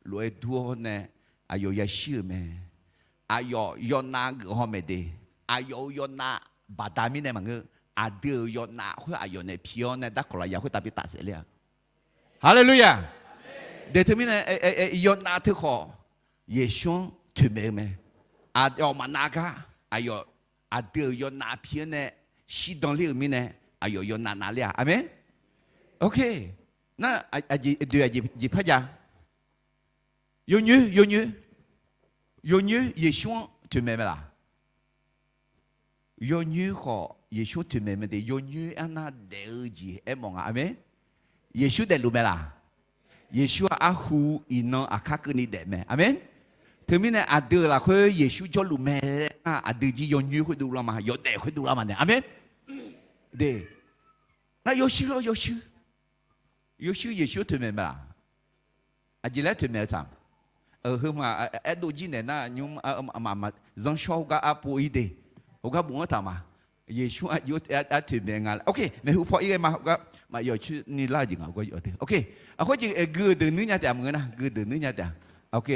lof-aer dur-awr nae aqyawf yashir-euq mae. Aqyawf yawnav geuf haw maeq de. Aqyawf-euq yawnav baqda mirnae maqngeur. Aqdui-euq yawnav khoer aqyawf nae pi-awr nae darkawq lafyaq khoertav bi tafsaef ler-a. Haleluya! De teumirnae yawnav teu khawf Yeqsur-anr toeqmaeq-eu mae. Aqyawf maqnav gar aqyawf aqdui-euq yawnav pi-anr nae shirdan ler-euq mirnae, aqyawf yawnav navler-a. Aqmeq. Ok. Nar, aqjeq doeq aqjeq jeq par jav. Yawnyoer, yawnyoer, yawnyoer Yeqsur-anr toeqmaeq mae laq? Yawnyoer khawf Yeqsur toeqmaeq mae de. Yawnyoer arnav daef-eu jeq aermawf nga. Aqmeq. Yeqsur daefluf mae laq? Yeqsur-aq arhu iqnan aqkar keuvni daef mae. Aqmeq. Teumirnae aqdui-euq lafkhoer Yeqsur jawrluf mae laer nar, aqdui jir yawnyoer khoerdov lar ma, yawdaef khoerdov lar ma nae. Aqmeq. De. Nar yawshuir lawr, yawshuir. Yawshuir Yeqsur toeqmaeq mae laq? Aqjeq laer toeqmaeq-eu saq. Heu ma, aerdov jir naeq nar nymr, zanrshawr heugar arpov ir de. Heugar bof-anr taq ma. Yeqsur aqjox-aer toeqmaeq nga laer. Ok, maeqhu paw ir ghae ma, heugar maqyawf coer ni lar-eu jeq nga. Ok, aqkhoer jeq gui-euq deuq nuir nya taef-a maqngeur nar, gui-eu deuq nuir nya taef-a. Ok,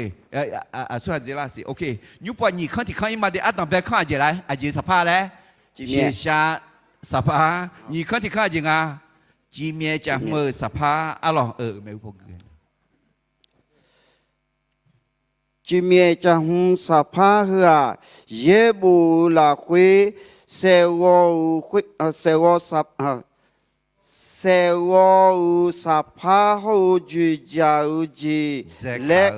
aqsur aqdzer lar siq. Ok, nymr paw nyiq kanr tiq kanr ir ma de. Ardanqbae kanr aqjeq laer, aqjeq saqpar laer. Shiqshaq saqpar. Nyiq kanr tiq kanr aqjeq nga. Cifmyaef caf hmq-euq saqpar arlawq-eu maeqhu paw gui-a. Cifmyaef caf hmq saqpar heu-aq, yaerbof-euq lafkhoer saeqghawv-euq, saeqghawv, saeqghawv-euq saqpar hawr-eu dzoeqdzaq-eu jeq laer,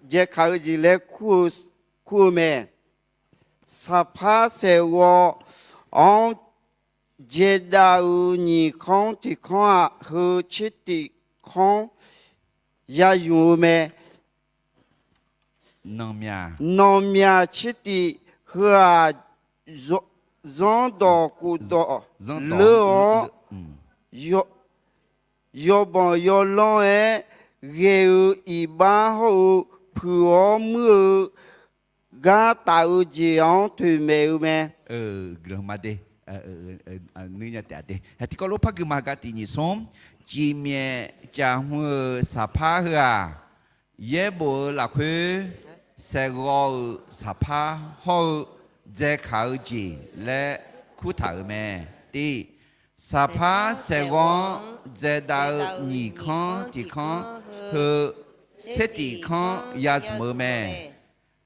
dzaekaq-eu jeq laer kur-eu mae. Saqpar saeqghawv-anr dzaedav-eu nyiq kanr tiq kanr-aq, heu tser tiq kanr ya ymq-eu mae. Nanqmyaq tser tiq heu-aq, zanrdawq khofdawq leur-awr, yawbanq yawlanr-aer ghae-eu iqbax hawr-eu puiq-awr muir-eu gar taf-eu jeq-anr toeqmaeq-eu mae. Tiqkawv lof par gui ma. Gar tiq nyiq smr, cifmyaef caf hmq-euq saqpar heu-aq, yaerbof-euq lafkhoer saeqghawv-euq saqpar hawr-eu dzaekaq-eu jeq laer kurtaq-euq mae. Tiv, saqpar saeqghawv-anr dzaedav-eu nyiq kanr tiq kanr heu tser tiq kanr ya zmq-eu mae.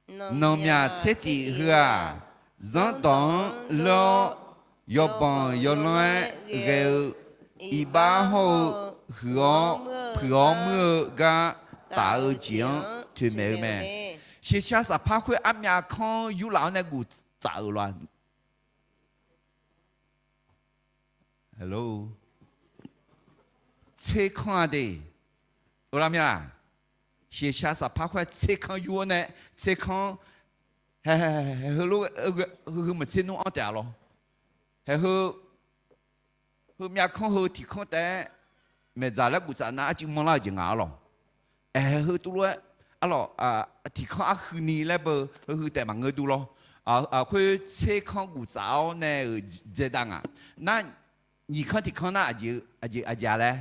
Nanqmyaq tser tiq heu-aq, zanrdawq-anr leur-awr, yawbanq yawlanr-aer ghae-eu iqbax hawr-eu huiq-awr puiq-awr muir-eu gar taf-eu jeq-anr toeqmaeq-eu mae. Shiqshaq saqpar khoer armyav kanr yurlaf-awr nae guf tsaf-euq lawr-a. Tser kanr-a de. Lar mir-a. Shiqshaq saqpar khoer tser kanr yur-awr nae, tser kanr, hae, hae, hae, heulof, heu, heu maqtser nmr-anr taef-a lawr. Hae, heu, heu myav kanr heu tiq kanr taef-aer maeqdzaq laer guf tsaf nar arcuiv manrlar-eu jeq nga arlawq. Ae, heu tuvlof-aer, arlawq, tiq kanr arhuini laer beu heu hui taef maqngeur dur lawr. Khoer tser kanr guf tsaf-awr nae-euq dzaedav nga. Nar, nyiq kanr tiq kanr nar aqjeq, aqjeq, aqjeq-a laer,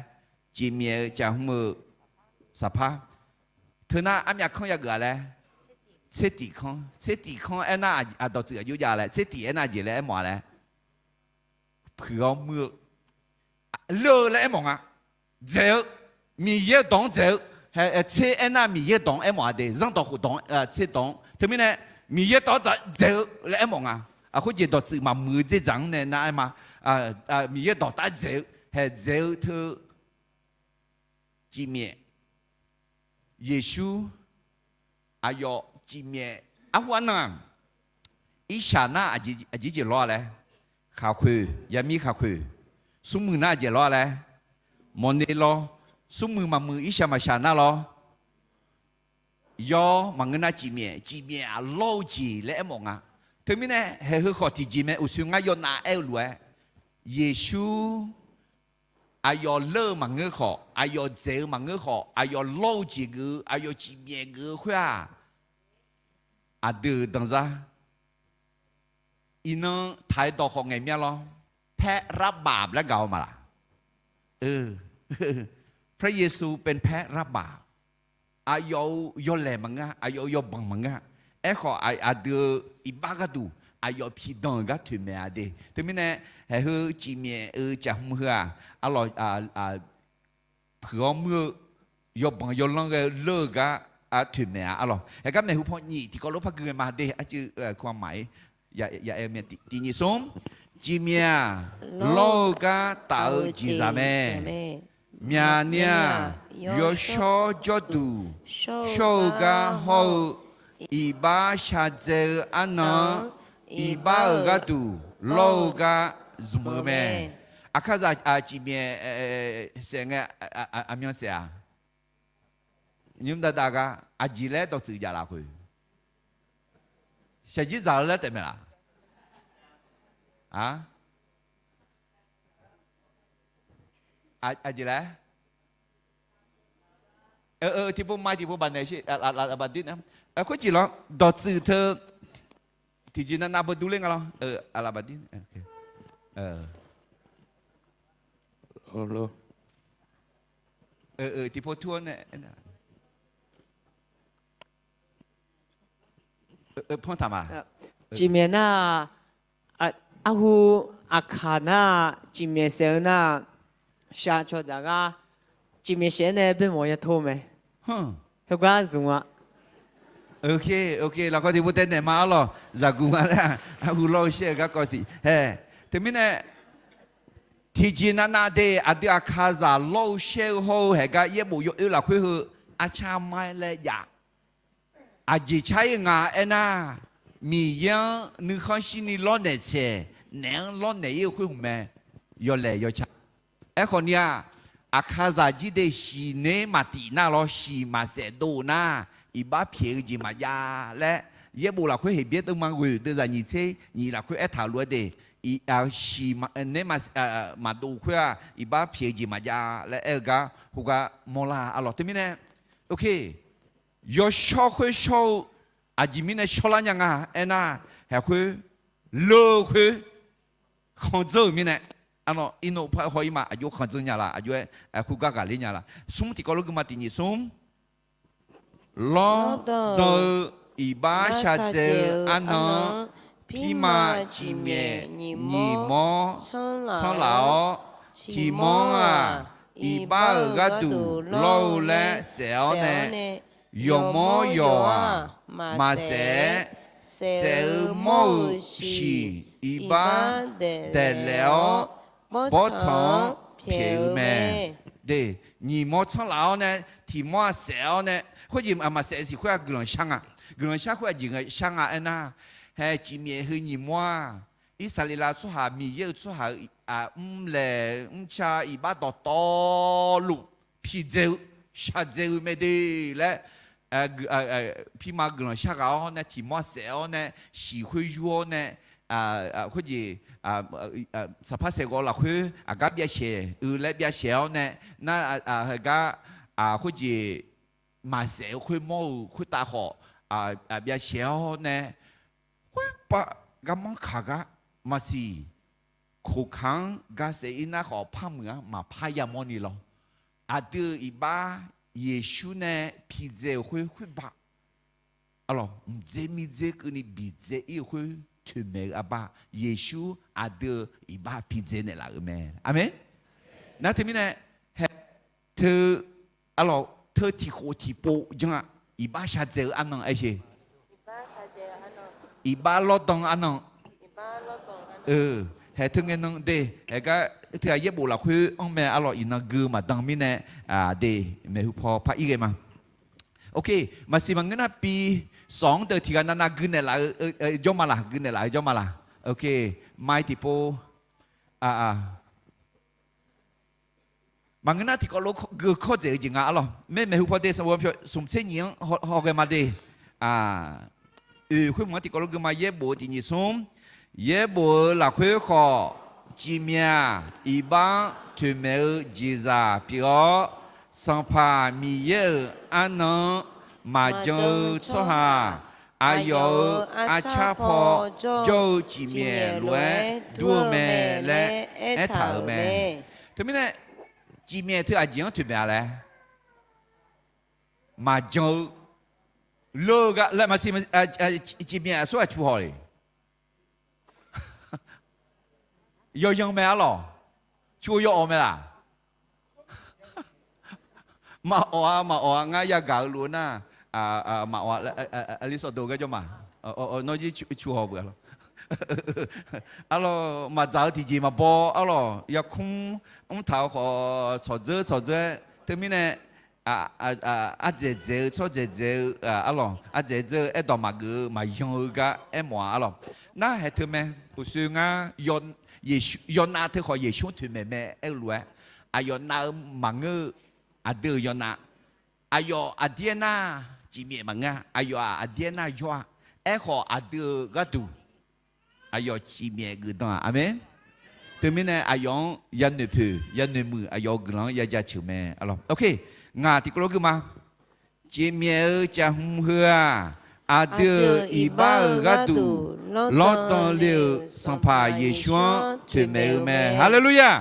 cifmyaef-eu caf hmq-eu saqpar. Teu nar armyav kanr yageuf-a laer, tser tiq kanr, tser tiq kanr aernar, aqdawq tsuif aqjox jav laer, tser tiq aernar aqjeq laer aermawf-a laer, puiq-awr muir-eu, leur-eu laer aermawf nga. Dzaeq-eu, Miqyaer dawq-anr dzaeq-eu, tser aernar Miqyaer dawq-anr aermawf-a de, zanrdawq khofdawq-anr, tser dawq-anr. Teumirnae, Miqyaer dawq-anr dzaeq-eu laer aermawf nga. Aqkhoer jeq dawqtsuif maqmuiq-eu dzaerdaq-anr nae nar aer ma, Miqyaer dawq taf-aer dzaeq-eu, hae dzaeq-eu teu, cifmyaef, Yeqsur, aqyawf cifmyaef arhu arnan-aq, irshaq nar aqjeq jeq lawr-a laer, khaqkhoeq, yamir khaqkhoeq, smrmuiq nar aqjeq lawr-a laer, mawqne lawr, smrmuiq maqmuiq irshaq maqshaq nar lawr, yawr maqngeur nar cifmyaef, cifmyaef-aq lawr-eu jeq laer aermawf nga. Teumirnae haeq heu khawf tiqjeq mae, uqshoe ngar yawnav aer-eu lof-aer, Yeqsur aqyawf leur-eu maqngeur khawf, aqyawf dzaeq-eu maqngeur khawf, aqyawf lawr-eu jeq geuf-eu, aqyawf cifmyaef geuf-eu khoer-aq, aqdui-euq danzar iqnan taq-aer dawq khawf ngaeq mya lawr, แพะรับบาป laer gaq-awr ma laq? พระเยซูเป็นแพะรับบาป aqyawf-euq yawlaeq maqngeur-a, aqyawf-euq yawbanq maqngeur-a. Aerkhawf aqdui-euq iqbax gharduq aqyawf piqdan-euq gar toeqmaeq-a de. Teumirnae, haeq heu cifmyaef-eu caf hmq heu-aq, arlawq, puiq-awr muir-eu, yawbanq yawlanr ghae-eu leur-eu gar toeqmaeq-a arlawq. Haeq gar maeqhu paw nyiq tiqkawv lof par gui ghae ma de, arcuiv kma maq-ir. Tiqnyiq smr, cifmyaeq-aq, lawr-eu gar taf-eu jeqzaq mae. Myavni-aq, yawshawr jawrduq shawr-eu gar hawr-eu, iqbax shaqdzae-eu arnan-anr, iqbax-euq gharduq lawr-eu gar zmq-eu mae. Aqkaqzaq cifmyaeq saef ngae, aqmyan saef-aq, nymr dav dav gar aqjeq laer dawqtsuif jav lafkhoer shaqjir dzaq-eu laer taef mae laf? Aqjeq laer? Tiqpov ma tiqpov baqnaeq sher, laf baqdir. Khoerjeq lawr dawqtsuif teu tiqjeq navnav beu durler nga lawr. Laf baqdir. Tiqpov tur-awr nae panr taq ma. Cifmyaeq nar-aq, arhu aqkaq nar-aq, cifmyaeq saef-eu nar-aq, shaq cawdzaq gar cifmyaeq saef-aer nae bae mawf yator mae. Heugar zmq-a. Lafkhawf tiqpov taev naeq ma arlawq, zaqguq nga laer-aq, arhu lawr-eu shaer-eu garkawv siq hae. Teumirnae tiqjeq navnav de aqdui aqkaqzaq lawr-eu shaer-eu hawr-eu haeq gar yaerbof yawoer lafkhoer heu arcar mar-aer laer jav. Aqjeq car-ir nga aernar, Miqyaer-anr nuikhanr shirni lawrnaeq tsaeq, naef-anr lawrnaeq-ir-eu khoer hmq mae. Yawlaeq yawca. Aerkhawf ni-aq, aqkaqzaq jir de shiq ner maqtif nar lawr, shiq maqsaef dov nar, iqbax pyaeq-eu jeq maqjav laer, yaerbof lafkhoer Heqbyaer deuvma ghoeq deuvzaq nyiq tser nyiq lafkhoer aertaq-euq lof-aer de, shiq ner maqdov khoer-aq, iqbax pyaeq-eu jeq maqjav laer aer-eu gar khoergar mawrlar arlawq. Teumirnae, yawshawr khoer shawr-eu aqjeq mirnae shawrlar nya nga aernar, haeqkhoer leu-eu khoer khanqdzanr-euq mirnae, arlawq, irnov par haw-ir ma, aqjox khanqdzanr nya la, aqjox-aer khoergar ghaqler nya la. Smr tiqkawv lof gui ma, tiqnyiq smr. Lawrdan-eu iqbax shaqdzae-eu arnan-anr, pirma cifmyaef nyiq mawr tsanr laf-awr, tiq mawr-anr-aq, iqbax-euq gharduq lawr-eu laer saef-awr nae, yawqmawr yawq-aq, maqsaef-aer, saef-eu mawr-euq shiq iqbax daeqlaef-awr, bawrtsanq-anr pyaeq-eu mae. De, nyiq mawr tsanr laf-awr nae, tiq mawr-aq saef-awr nae, khoerjeq maqsaef siq khoer-aq guiqlanq shar nga. Guiqlanq shar khoer aqjeq shar nga aernar, hae cifmyaef heu nyiq mawr-aq, Irsaqleqlav tsawrhaq, Miqyaer-euq tsawrhaq-euq mrlaeq mrca iqbax dawqtawvluf pidzae-eu, shaqdzae-eu mae de laer, pirma guiqlanq shar ghaq-awr nae, tiq mawr saef-awr nae, shiq khoer yur-awr nae, khoerjeq saqpar saeqghawv lafkhoer aqgar byav shaeq-eu laer byav shaeq-awr nae, nar, heugar khoerjeq maqsaef-eu khoer mawr-euq khoertav khawf, byav shaeq-awr nae, khoerpav garmanr kaq gar maqsiq, khoqkaq-anr ga saef-ir nar khawf par muiq-anr maqpar yamawr ni lawr. Aqdui-euq iqbax Yeqsur nae pidzae-euq khoer khoerbav, arlawq, mqdzer mirdzer keuvni bidzae-ir-euq khoer toeqmaeq-eu arbar, Yeqsur aqdui-euq iqbax pidzae naeqlaf-euq mae. Aqmeq. Nar teumirnae, hae, teu, arlawq, teu tiqkhof tiqpov janr-aq, iqbax shaqdzae-eu arnan aer sher. Iqbax lawrdan-eu arnan. Hae teu ngae nan de, hae gar teughaq yaerbof lafkhoer anr mae arlawq, iqnan gui maqdan mirnae, de, maeqhu paw par ir ghae ma. Ok, maqsiq maqngeur nar pi, sawq-anr deuq tiqghaq navnav gui naeqlaf-eu jawr ma laq, gui naeqlaf-eu jawr ma laq. Ok, mai tiqpov, maqngeur nar tiqkawv lof gui-eu kawr dzaeq-eu jeq nga arlawq. Maer maeqhu paw de sanqbof pyawq smq tser nyiq-anr haw ghae ma de. Oeq khoer mq-anr tiqkawv lof gui ma, yaerbof-eu tiq nyiq smr. Yaerbof-eu lafkhoer khawf, cifmyaef-aq, iqbax-anr toeqmaeq-eu jeqzaq pyeuf-awr, Sanqpaq Miqyaer-euq arnan-anr maqjan-eu tsawrhaq, aqyawf-euq arcar paw jawr-eu cifmyaef lof-aer dur-eu mae laer aertaq-euq mae. Teumirnae, cifmyaef teu aqjeq-anr toeqmaeq-a laer maqjan-eu, leu-eu gar laer maqsiq, cifmyaef aqsur aqcu haw-e. Yawyan mae arlawq. Cu-eu yawawf mae laq. Maqawf-a, maqawf-a, ngar yagaq-eu lof-eu nar, maqawf-a, aqli sawqdeuq-eu gar jawr ma. Nawr jir cu haw beuq-a lawr. Arlawq, maqdzaq-eu tiqjeq maqbaw arlawq, yarkmr mrtaq-eu khawf tsawqdzeur tsawqdzeur-aer teumirnae, ardzaeq dzaeq-eu tsawrdzaeq dzaeq-eu arlawq, ardzaeq dzeur-eu aerdawq maqgeuf-eu maqyan-eu gar aermawf-a arlawq. Nar haeq teu mae, uqshoe ngar yawnav teu khawf Yeqsur toeqmaeq mae aer-eu lof-aer, aqyawf nav-eu maqngeur-eu, aqdui-euq yawnav. Aqyawf aqdir aernar cifmyaef maqngeur-a, aqyawf-aq aqdir aernar yawr-a. Aerkhawf aqdui-euq gharduq aqyawf cifmyaef geufdan-aq, aqmeq. Teumirnae aqyawf-anr yanoeq poeq yanoeq muiq, aqyawf-euq guiqlanq-anr ya jaceuq mae. Ngaq tiqkawv lof gui ma. Cifmyaef-eu caqhm heu-aq, aqdui-euq iqbax-euq gharduq lawrdan le-euq Sanqpaq Yeqsur-anr toeqmaeq-eu mae. Haleluya!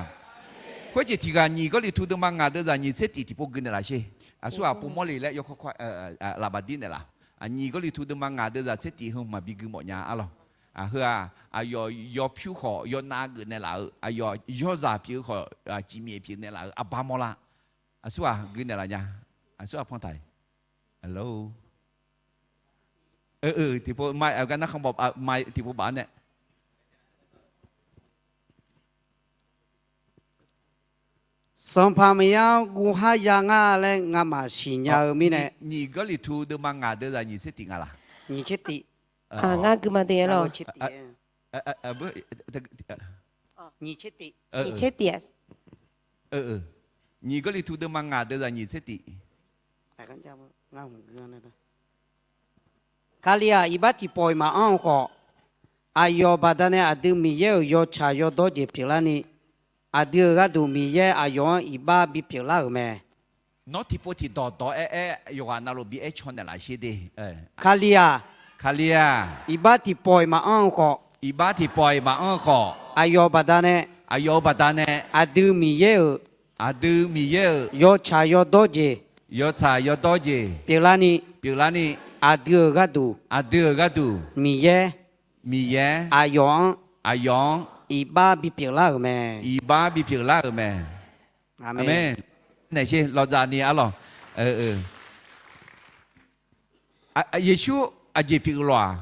Khoerjeq tiq ghaq nyiq Gawrliqtu deuvma ngaq deuvzaq nyiq tser tif tiqpov gui naeqlaf sher. Aqsurghaq pov mawrle laer yawkawr kawr-aer lafbaq dir naeqlaf. Nyiq Gawrliqtu deuvma ngaq deuvzaq tser tif heu maqbi gui mawf nya arlawq. Aqheu-aq, aqyawf yawpyur khawf yawnav geuf naeqlaf-eu, aqyawf yawrzaq pyeuf-eu khawf cifmyaef pyeuf naeqlaf-euq aqbar mawrlar. Aqsurghaq gui naeqlaf nya. Aqsurghaq pan taq-iq. Tiqpov ma-iq aqgar narkhan bawf ma-iq tiqpov baf-awr nae Sanqpaq Miqyaer-anr guv har ya nga laer ngamaf siqnya-eu mirnae. Nyiq Gawrliqtu deuvma ngaq deuvzaq nyiq tser tif nga laq? Nyiq tser tif. Ngar gui ma de lawq. Nyiq tser tif. Nyiq Gawrliqtu deuvma ngaq deuvzaq nyiq tser tif. Kali-aq, iqbax tiqpawf-iq maqanr-eu khawf, aqyawf baqdanae aqdui Miqyaer-euq yawtsaq yawdawr jeq pyeuflarni, aqdui-euq gharduq Miqyaer aqyawf-anr iqbax bipyeuf lar-euq mae. Nawr tiqpov tiqdawq dawq-aer aer yawqghaq navluf bi aer caw naeqlaf sher de. Kali-aq, Kali-aq, iqbax tiqpawf-iq maqanr-eu khawf, iqbax tiqpawf-iq maqanr-eu khawf, aqyawf baqdanae, aqyawf-euq baqdanae, aqdui Miqyaer-euq, aqdui Miqyaer-euq, yawtsaq yawdawr jeq, yawtsaq yawdawr jeq, pyeuflarni, pyeuflarni, aqdui-euq gharduq, aqdui-euq gharduq, Miqyaer, Miqyaer, aqyawf-anr, aqyawf-anr, iqbax bipyeuf lar-euq mae. Iqbax bipyeuf lar-euq mae. Aqmeq. Naeq sher lawqdzaq ni arlawq. Yeqsur aqjeq pyeuf-eu lawq-aq,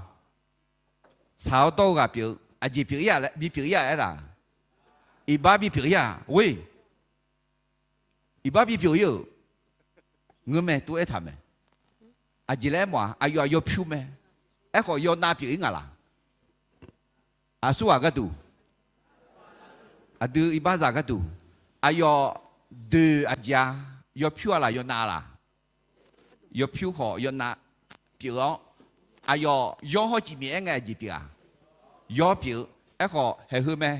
tsaq-awr dawr-eu ghaq pyeuf-eu aqjeq pyeuf-ir-aq laer bipyeuf-ir-aq aertaq. Iqbax bipyeuf-ir-aq ghoer. Iqbax bipyeuf-ir-euq ngeurmae tov aertaq mae. Aqjeq laer aermawf-aq, aqyawf aqyawf pyur mae. Aerkhawf yawnav pyeuf-ir nga laq? Aqsurghaq gharduq, aqdui iqbaxzaq gharduq, aqyawf doeq aqjeq-a, yawpyur-a laq yawnav-a laq? Yawpyur khawf yawnav pyeuf-awr, aqyawf yawr hawr cifmyaef aer ngae aqjeq pyeuf-aq? Yawr pyeuf-eu. Aerkhawf haeq heu mae,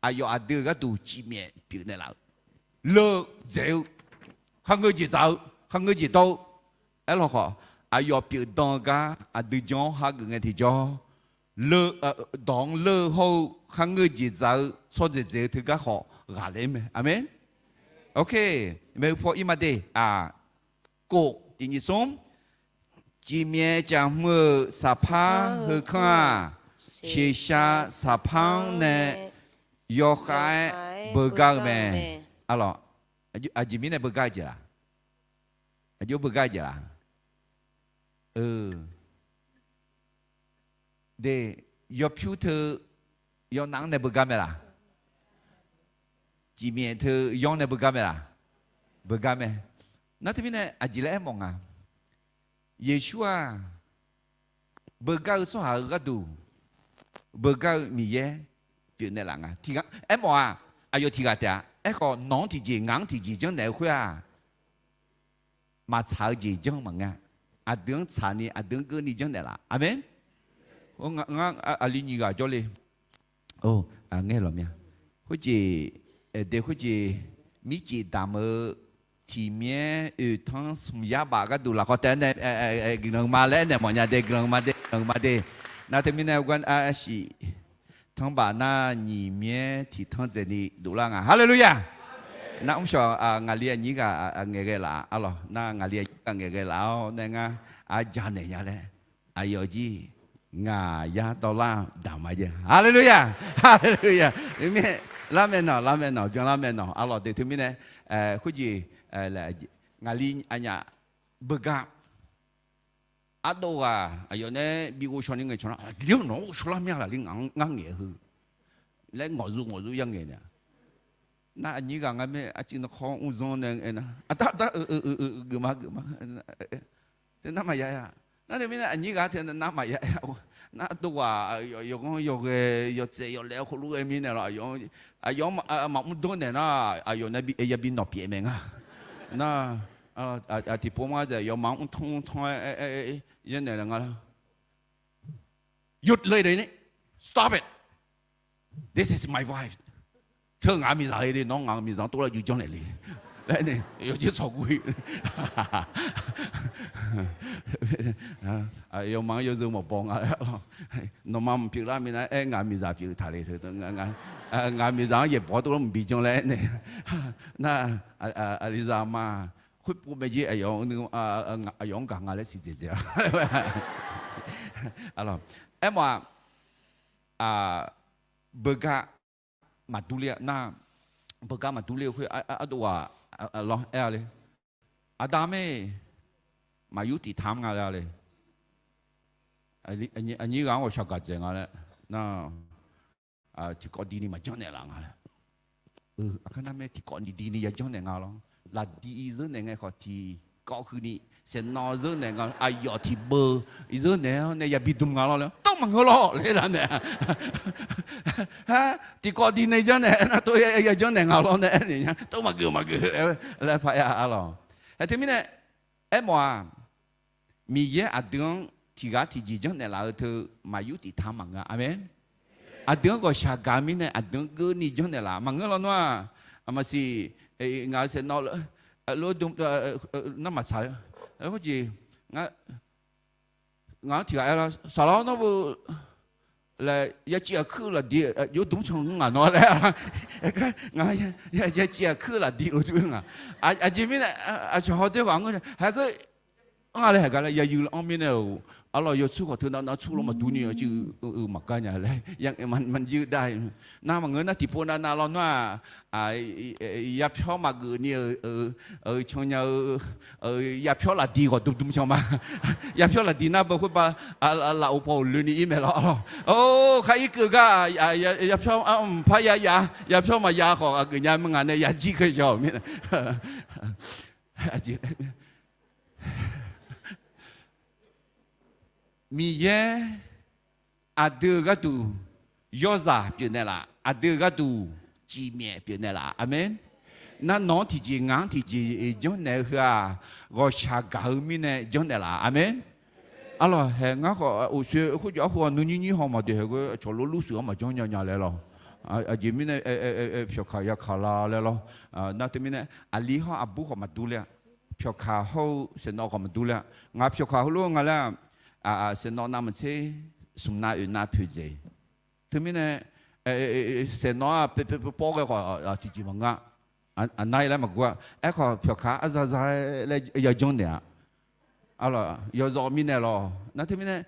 aqyawf aqdui-euq gharduq cifmyaef pyeuf naeqlaf-eu, leu dzaeq-eu, kharngeur jeq dzaq-eu, kharngeur jeq dawr-eu. Aerlawkhawf, aqyawf pyeufdan-eu gar aqdui jan-awr hageuf ngae tiqjawr, dawq-anr leur-eu hawr-eu kharngeur jeq dzaq-eu tsawrdzaeq dzaeq-eu teugar khawf ghaqler mae. Aqmeq. Maeqhu paw ir ma de. Kof tiq nyiq smr, cifmyaef caqhm-euq saqpar heukanr-aq, sheuqshav saqpar-anr nae yawkhav-aer beugar-eu mae. Aqjeq mirnae beugar-eu jeq laq? Aqjox beugar-eu jeq laq? De, yawpyur teu yawnav-anr nae beugar mae laq? Cifmyaef teu yawr nae beugar mae laq? Beugar mae. Nar teumirnae aqjeq laer aermawf nga? Yeqsur-aq, beugar-eu tsawrhaq-euq gharduq, beugar-eu Miqyaer pyeufnaeq laf nga. Aermawf-aq, aqyawf tiqghaq taef-a. Aerkhawf nawq-anr tiqjeq ngaq-anr tiqjeq janrnaeq-eu khoer-aq, maqtsaq-eu jeq janr maqngeur-a. Aqdui-anr tsaqni aqdui-anr keuvni janrnaeq laf. Aqmeq. Ngar aqli nyiq ghaq jawrle. Ngae lawq mya. Khoerjeq, de khoerjeq, mircif damq-eu tiqmyaer oeqtanr smq yar baf gharduq lafkhawf taef-aer nae guiqlanq ma laer aernaeq mawfnya de, guiqlanq ma de, guiqlanq ma de. Nar teumirnae arsiq tanr baf nar nyiq myaer tiq tanr dzaeqni dovlar nga. Haleluya! Nar mrshawq ngaqli aqnyir ghaq ngaeqghae laf-a arlawq. Nar ngaqli aqnyir ghaq ngaeqghae laf-awr nae ngar arjanaeq nya laer aqyawf jir ngaq yar dawrlar damq ma jae. Haleluya! Haleluya! Mirnae larmaeq nawq, larmaeq nawq, byanlar mae nawq arlawq de. Teumirnae khoerjeq ngaqli aqnyaf beugar ardov ghaq aqyawf nae bi ghovshaw ni ngaeqcawq nar, aqli-anr nawq-anr ghovshaw lar mir-a laqli ngar ngaeq-eu heu laer ngawqzuf ngawqzuf ya ngaeq naeq-a. Nar aqnyir ghaq nga mir, arcuiv narkhawr mrzanr nae aernar, aqda aqda, geufma geufma, teu nar maqya-a. Nar teumirnae aqnyir ghaq teu nar maqya-a. Nar ardov ghaq yawqghanr yawqghae yawtsaev yawlaev khoerlof-aer mirnae lawr, aqyawf maqmr dawr naeq nar, aqyawf nae yabi nawq pyeuf mae nga. Nar tiqpov mar dzaeq yawf maqmr tanr tanr-aer aer, yarnaeq nga lar. Stop it. This is my wife. Teu ngaq-euq miqzaq le de, nawr ngaq-euq miqzaq-anr tov lar juif janrnaeq le laer nae yawjir tsawq guv-ir. Yawma-anr yawzeu maqbaw nga laer, nawqma mq pyeuflar minav-aer ngaq-euq miqzaq pyeuf taq le teu. Ngaq-euq miqzaq-anr yaeqbawq-awr tov lar mqbi janr laer nae. Nar aqlizaq ma khoerpov mae jir aqyawf-anr gaq nga laer siqdzaeq dzaeq-a. Aermawf-aq, beugar maqdur ler-a nar, beugar maqdur ler-eu khoer ardov ghaq lawr aer-a le. Aqda mae, maqyur tiq tam nga laer-a le. Aqnyir ghaq-anr ghawqshaq gaq dzaeq nga laer nar, tiqkawv dini maqjanr naeq laf nga laer. Aqkar nar mae tiqkawv ni dini ya janrnaeq nga lawr. Lafdi zeur naeq ngae khawf tiqkawv huini saeqnawv zeur naeq nga, aqyawf tiqbeu zeur naeq-awr nae yabi dm nga lawr laer, tov maqngeur lawr laer lar nae. Tiqkawv dini janrnaeq nar tov ya janrnaeq nga lawr nae aernaeq nya, tov maqgeuf maqgeuf laer paq-aer-a lawq. Hae teumirnae aermawf-aq, Miqyaer aqdui-anr tiqghaq tiqjeq janrnaeq laf-eu teu maqyur tiq tam maqngeur-a. Aqmeq. Aqdui-anr ghawqshaq gaq mirnae aqdui-anr geurni janrnaeq laf maqngeur lawnmr-aq, aqmaqsiq ngaq-euq saeqnawv lor dm nar maqtsaq-a. Khoerjeq ngaq-anr tiqghaq aer lar, saqlaq-awr nawr bu laer yaciv aqkuir-eu lafdi yawdmr can ngaq nawr laer, yaciv aqkuir-eu lafdi lof tsoer nga. Aqjeq mirnae aqcawq hawdoer ghaq ngeur hae geur nga laer hae gar laer yayuif anr mirnae-euq arlawq yawtsur khawf teu nav nav tsur lawr maqdur ni-eu civ-eu maqgar nya laer maqjir dar. Nar maqngeur nar tiqpov nav nav lawnmr-aq, yapyawr maqgeuf ni-eu can nya-eu yapyawr lafdi ghawq dm dm can ma. Yapyawr lafdi nar beu khoerbav laf-euq paw-euq loeni ir mae lawr. Or khar irkeuv gar yapyawr mqpar ya ya, yapyawr maqya khawf aqgeuf nya ma ngaq nae ya jir keuv ya-euq mirnae. Miqyaer aqdui-euq gharduq yawzaq pyeufnaeq laf, aqdui-euq gharduq cifmyaef pyeufnaeq laf. Aqmeq. Nar nawq-anr tiqjeq ngaq-anr tiqjeq janrnaeq-eu heu-aq, ghawqshaq gaq-eu mirnae janrnaeq laf. Aqmeq. Arlawq hae ngar khawf uqshoe khoerjawf arhu nuinyir nyir haw maqdeq hae ghoer cawq lor lur shuif-anr maqjanr nya nya laer lawr. Aqjeq mirnae pyawqkaq yakaq la laer lawr. Nar teumirnae aqli hawr aqbur khawf maqdur ler-a. Pyawqkaq hawr-eu saeqnawv khawf maqdur ler-a. Ngaq pyawqkaq heulof nga laer-aq, saeqnawv navmaqtser smq nav oeq nav poeqdzaeq. Teumirnae saeqnawv-aq pyaeq pyaeq pyaeq pawr ghae khawf tiqjeq maqngeur-a. Aqnar-ir laer maqgor-a. Aerkhawf pyawqkaq arza za laer yajanr naeq-a. Yawzawv mirnae lawr nar teumirnae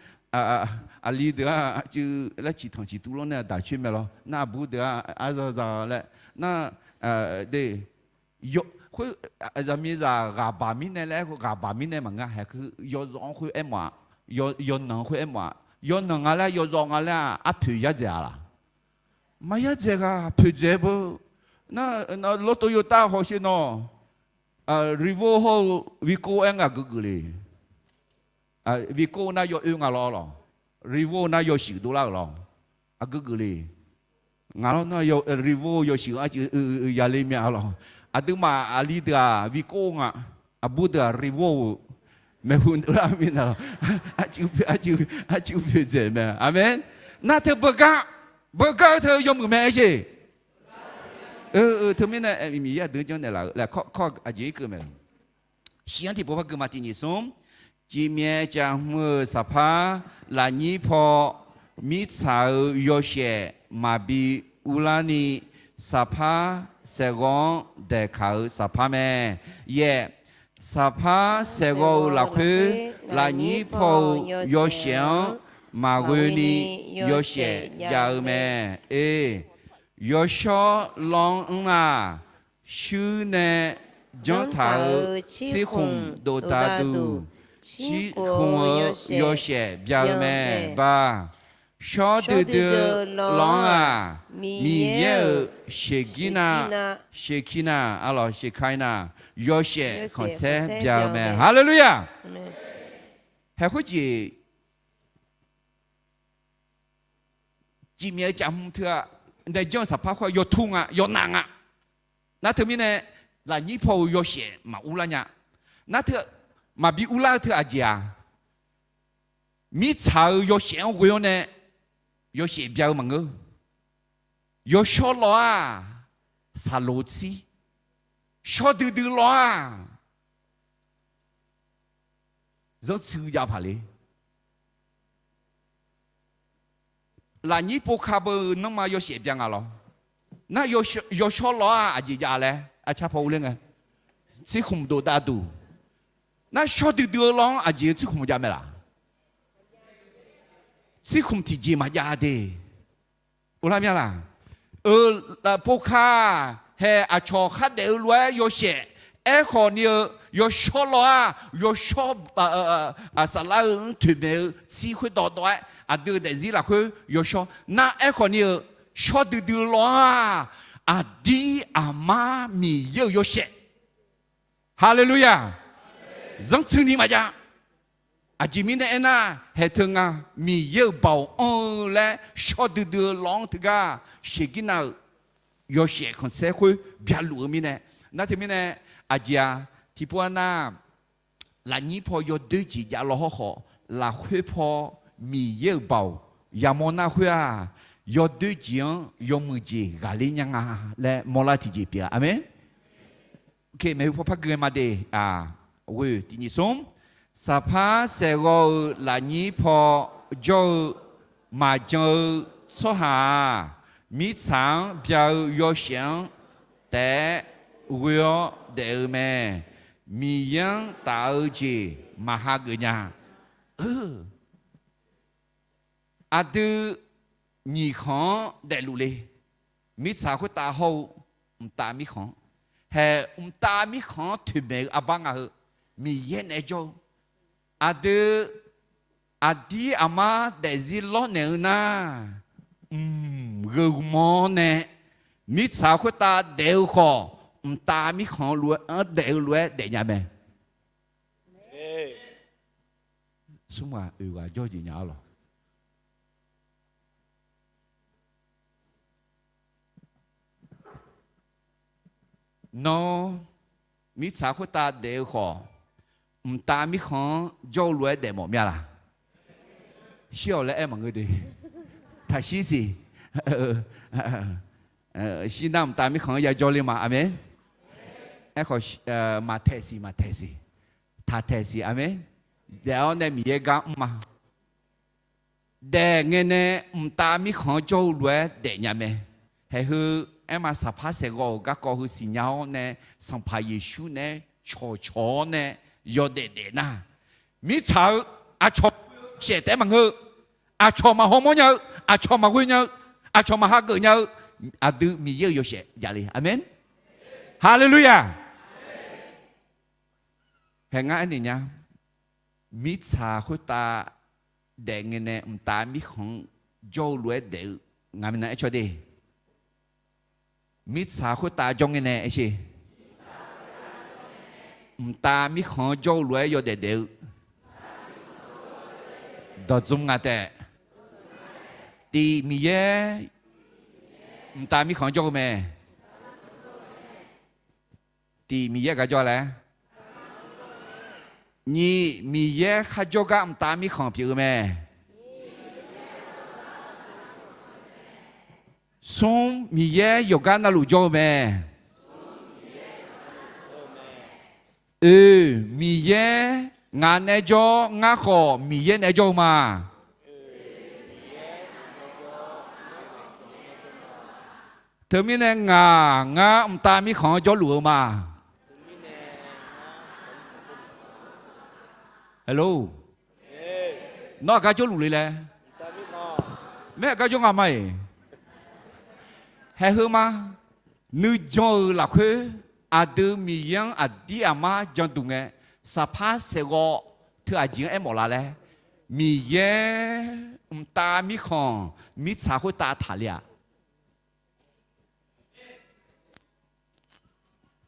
aqli deuq-aq arcuiv laer ciqtanq ciqtuv lor nae aqdaq coer mae lawr. Nar aqbur deuq-aq arza za laer nar de khoer zaqmiqzaq ghaqbaq mirnae laer ghaqbaq mirnae maqngeur hae. Yawzawv-anr khoer aermawf-aq, yawnan-anr khoer aermawf-aq, yawnan nga laer yawzawv nga laer-aq arpoeq yar dzaeq-a laq? Maqya dzaeq ghaq poeqdzaeq beu. Nar lawr tov yawtav hawsher nawr, Revo hawr-eu Vigo aer nga aqgeu geuf le. Vigo nar yawoer nga lawr lawq. Revo nar yawshuif dovlar-euq lawq. Aqgeu geuf le. Ngaq lawr nar Revo yawshuif arcuiv ya le mya lawq. Aqduimaf aqli deuq-aq Vigo nga. Aqbur deuq-aq Revo-eu maeqhu dovlar mirnae lawq. Arcuiv poeqdzaeq mae. Aqmeq. Nar teu beugar, beugar-eu teu yawmuiq mae aer jeq. Teumirnae Miqyaer aqdui janrnaeq laf-eu laer kawr aqjeq irkeuv mae. Shiq-anr tiqpov par gui ma tiq nyiq smr. Cifmyaef caf hmq-euq saqpar, lafnyir paw, mirtsaq-euq yawshaef maqbi urlarni, saqpar saeqghawv-anr daeqkaq-euq saqpar mae. Yaeq, saqpar saeqghawv-euq lafkhoer, lafnyir paw-euq yawshaef-anr maqghoeni yawshaef jav-eu mae. Oe, yawshawr lawr-anr nar, shuir nae janrtaq-euq tsirkhmq dovdav duq, tsirkhmq-euq yawshaef bya-eu mae. Ba, shawr duidui-eu lawr-anr-aq, Miqyaer-euq sheqgir na, sheqkir na, arlawq sheqkar na, yawshaef khanqsaer bya-eu mae. Haleluya! Haeq khoerjeq, jifmyaef-eu caqhmq teu-aq, nae janr-eu saqpar khoer-aq yawtur nga, yawnaf nga. Nar teumirnae, lafnyir paw-euq yawshaef maqurlar nya. Nar teu, maqbi urlar-eu teu aqjeq-aq, mirtsaq-euq yawshaef-anr ghoe-awr nae yawshaef bya-eu maqngeur. Yawshawr lawr-aq, saqloq tsir, shawr duidui lawr-aq, zanrtsuiv jav paq le. Lafnyir pov ka beu-eu nanrma yawshaef bya nga lawr. Nar, yawshawr lawr-aq aqjeq jav laer arcar paw urler ngae, tsirkhmq dovdav duq. Nar shawr duidui-eu lawr-anr aqjeq tsirkhmq jav mae laq? Tsirkhmq tiqjeq maqjav de. Urlar mya laq? Euq, pov ka hae aqcawq khardaef-eu lof-aer yawshaef. Aerkhawf ni-eu, yawshawr lawr-aq, yawshawr, saflar-eu-anr toeqmaeq-eu tsir khoerdawq dawv-aer aqdui-euq daefzir lafkhoer yawshawr. Nar aerkhawf ni-eu, shawr duidui lawr-aq, aqdir aqmar Miqyaer-euq yawshaef. Haleluya! Zanrtsuini maqjav. Aqjeq mirnae aernar, haeq teu nga, Miqyaer-euq baoq anr-eu laer shawr duidui-eu lawr-anr teugar sheqgir na-euq yawshaef khanqsaer khoer byaluf-eu mirnae. Nar teumirnae, aqjeq-aq, tiqpov-a nar, lafnyir paw yawdoer jeq jav law hawrkhawf, lafkhoer paw Miqyaer-euq baoq yamawr nar khoer-aq, yawdoer jeq-anr yawmuiq jeq ghaqler nya nga laer mawrlar tiqjeq pyeuf-a. Aqmeq. Maeqhu paw par gui ngae ma de. Ghoe tiqnyif smr, saqpar saeqghawv-euq lafnyir paw jawr-eu maqjan-eu tsawrhaq-aq, mirtsaq-anr bya-eu yawshaef-anr taef-aer ghoe-awr daef-eu mae. Miqyaer-anr taf-eu jeq maqha geuf nya. Aqdui nyiq khanq-anr daefluf le. Mirtsaq khoertav hawr-eu mqtav mirkhanq-anr, haeq mqtav mirkhanq-anr toeqmaeq-eu arbar nga heu, Miqyaer naeq-aer jawr-eu. Aqdui aqdir aqmar daefzir lawrnaeq-eu nar, mq gheu mawr nae mirtsaq khoertav daef-eu khawf, mqtav mirkhanq lof-aer daef-eu lof-aer daefnya mae. Smr ghaq oeq ghaq jawr jeq nya-ar lawq. Nawr mirtsaq khoertav daef-eu khawf, mqtav mirkhanq-anr jawr-eu lof-aer daef mawf mya laq? Shir-awq laer aer maqngeur de. Taqshir siq. Shir nar mqtav mirkhanq-anr yajawr le ma. Aqmeq. Aerkhawf, maqtaeq siq, maqtaeq siq. Taqtaeq siq. Aqmeq. Daef-awr nae Miqyaer gar mr ma. Daef ngae nae mqtav mirkhanq-anr jawr-eu lof-aer daefnya mae. Haeq heu aerma saqpar saeqghawv-euq garkawv heu siqnya-awr nae, Sanqpaq Yeqsur naeq-aer cawqcawq-awr nae yawdaef daef nar, mirtsaq-eu aqcawq shaef taef-aer maqngeur-eu, aqcawq maqhaw mawrnya-eu, aqcawq maqghoe nya-eu, aqcawq maqhageuf nya-eu, aqdui Miqyaer-euq yawshaef jav le. Aqmeq. Haleluya! Haeq ngar aernaeq nya. Mirtsaq khoertav daef ngae nae mqtav mirkhanq-anr jawr-eu lof-aer daef-eu ngaq minav aer caw de. Mirtsaq khoertav jawr ngae nae aer sher. Mqtav mirkhanq-anr jawr-eu lof-aer yawdaef daef-eu dawqdzmr nga taef. Tiq, Miqyaer mqtav mirkhanq-anr jawr-eu mae. Tiq, Miqyaer gar jawr laer. Nyiq, Miqyaer kharjawr gar mqtav mirkhanq pyeuf-eu mae. Smr, Miqyaer yawqgar navluf jawr-eu mae. Oe, Miqyaer ngaq naeq-aer jawr, ngar khawf Miqyaer naeq-aer jawr-eu ma. Teumirnae ngaq ngar mqtav mirkhanq-anr jawrluf-eu ma. Hello. Nawr aqgar jawrluf le laer. Maer aqgar jawr nga ma-iq. Haeq heu ma. Nuijan-euq lafkhoer aqdui Miqyaer-anr aqdir aqmar janduq ngae, saqpar saeqghawv teu aqjeq-anr aermawf la laer, Miqyaer mqtav mirkhanq mirtsaq khoertav taqle-a.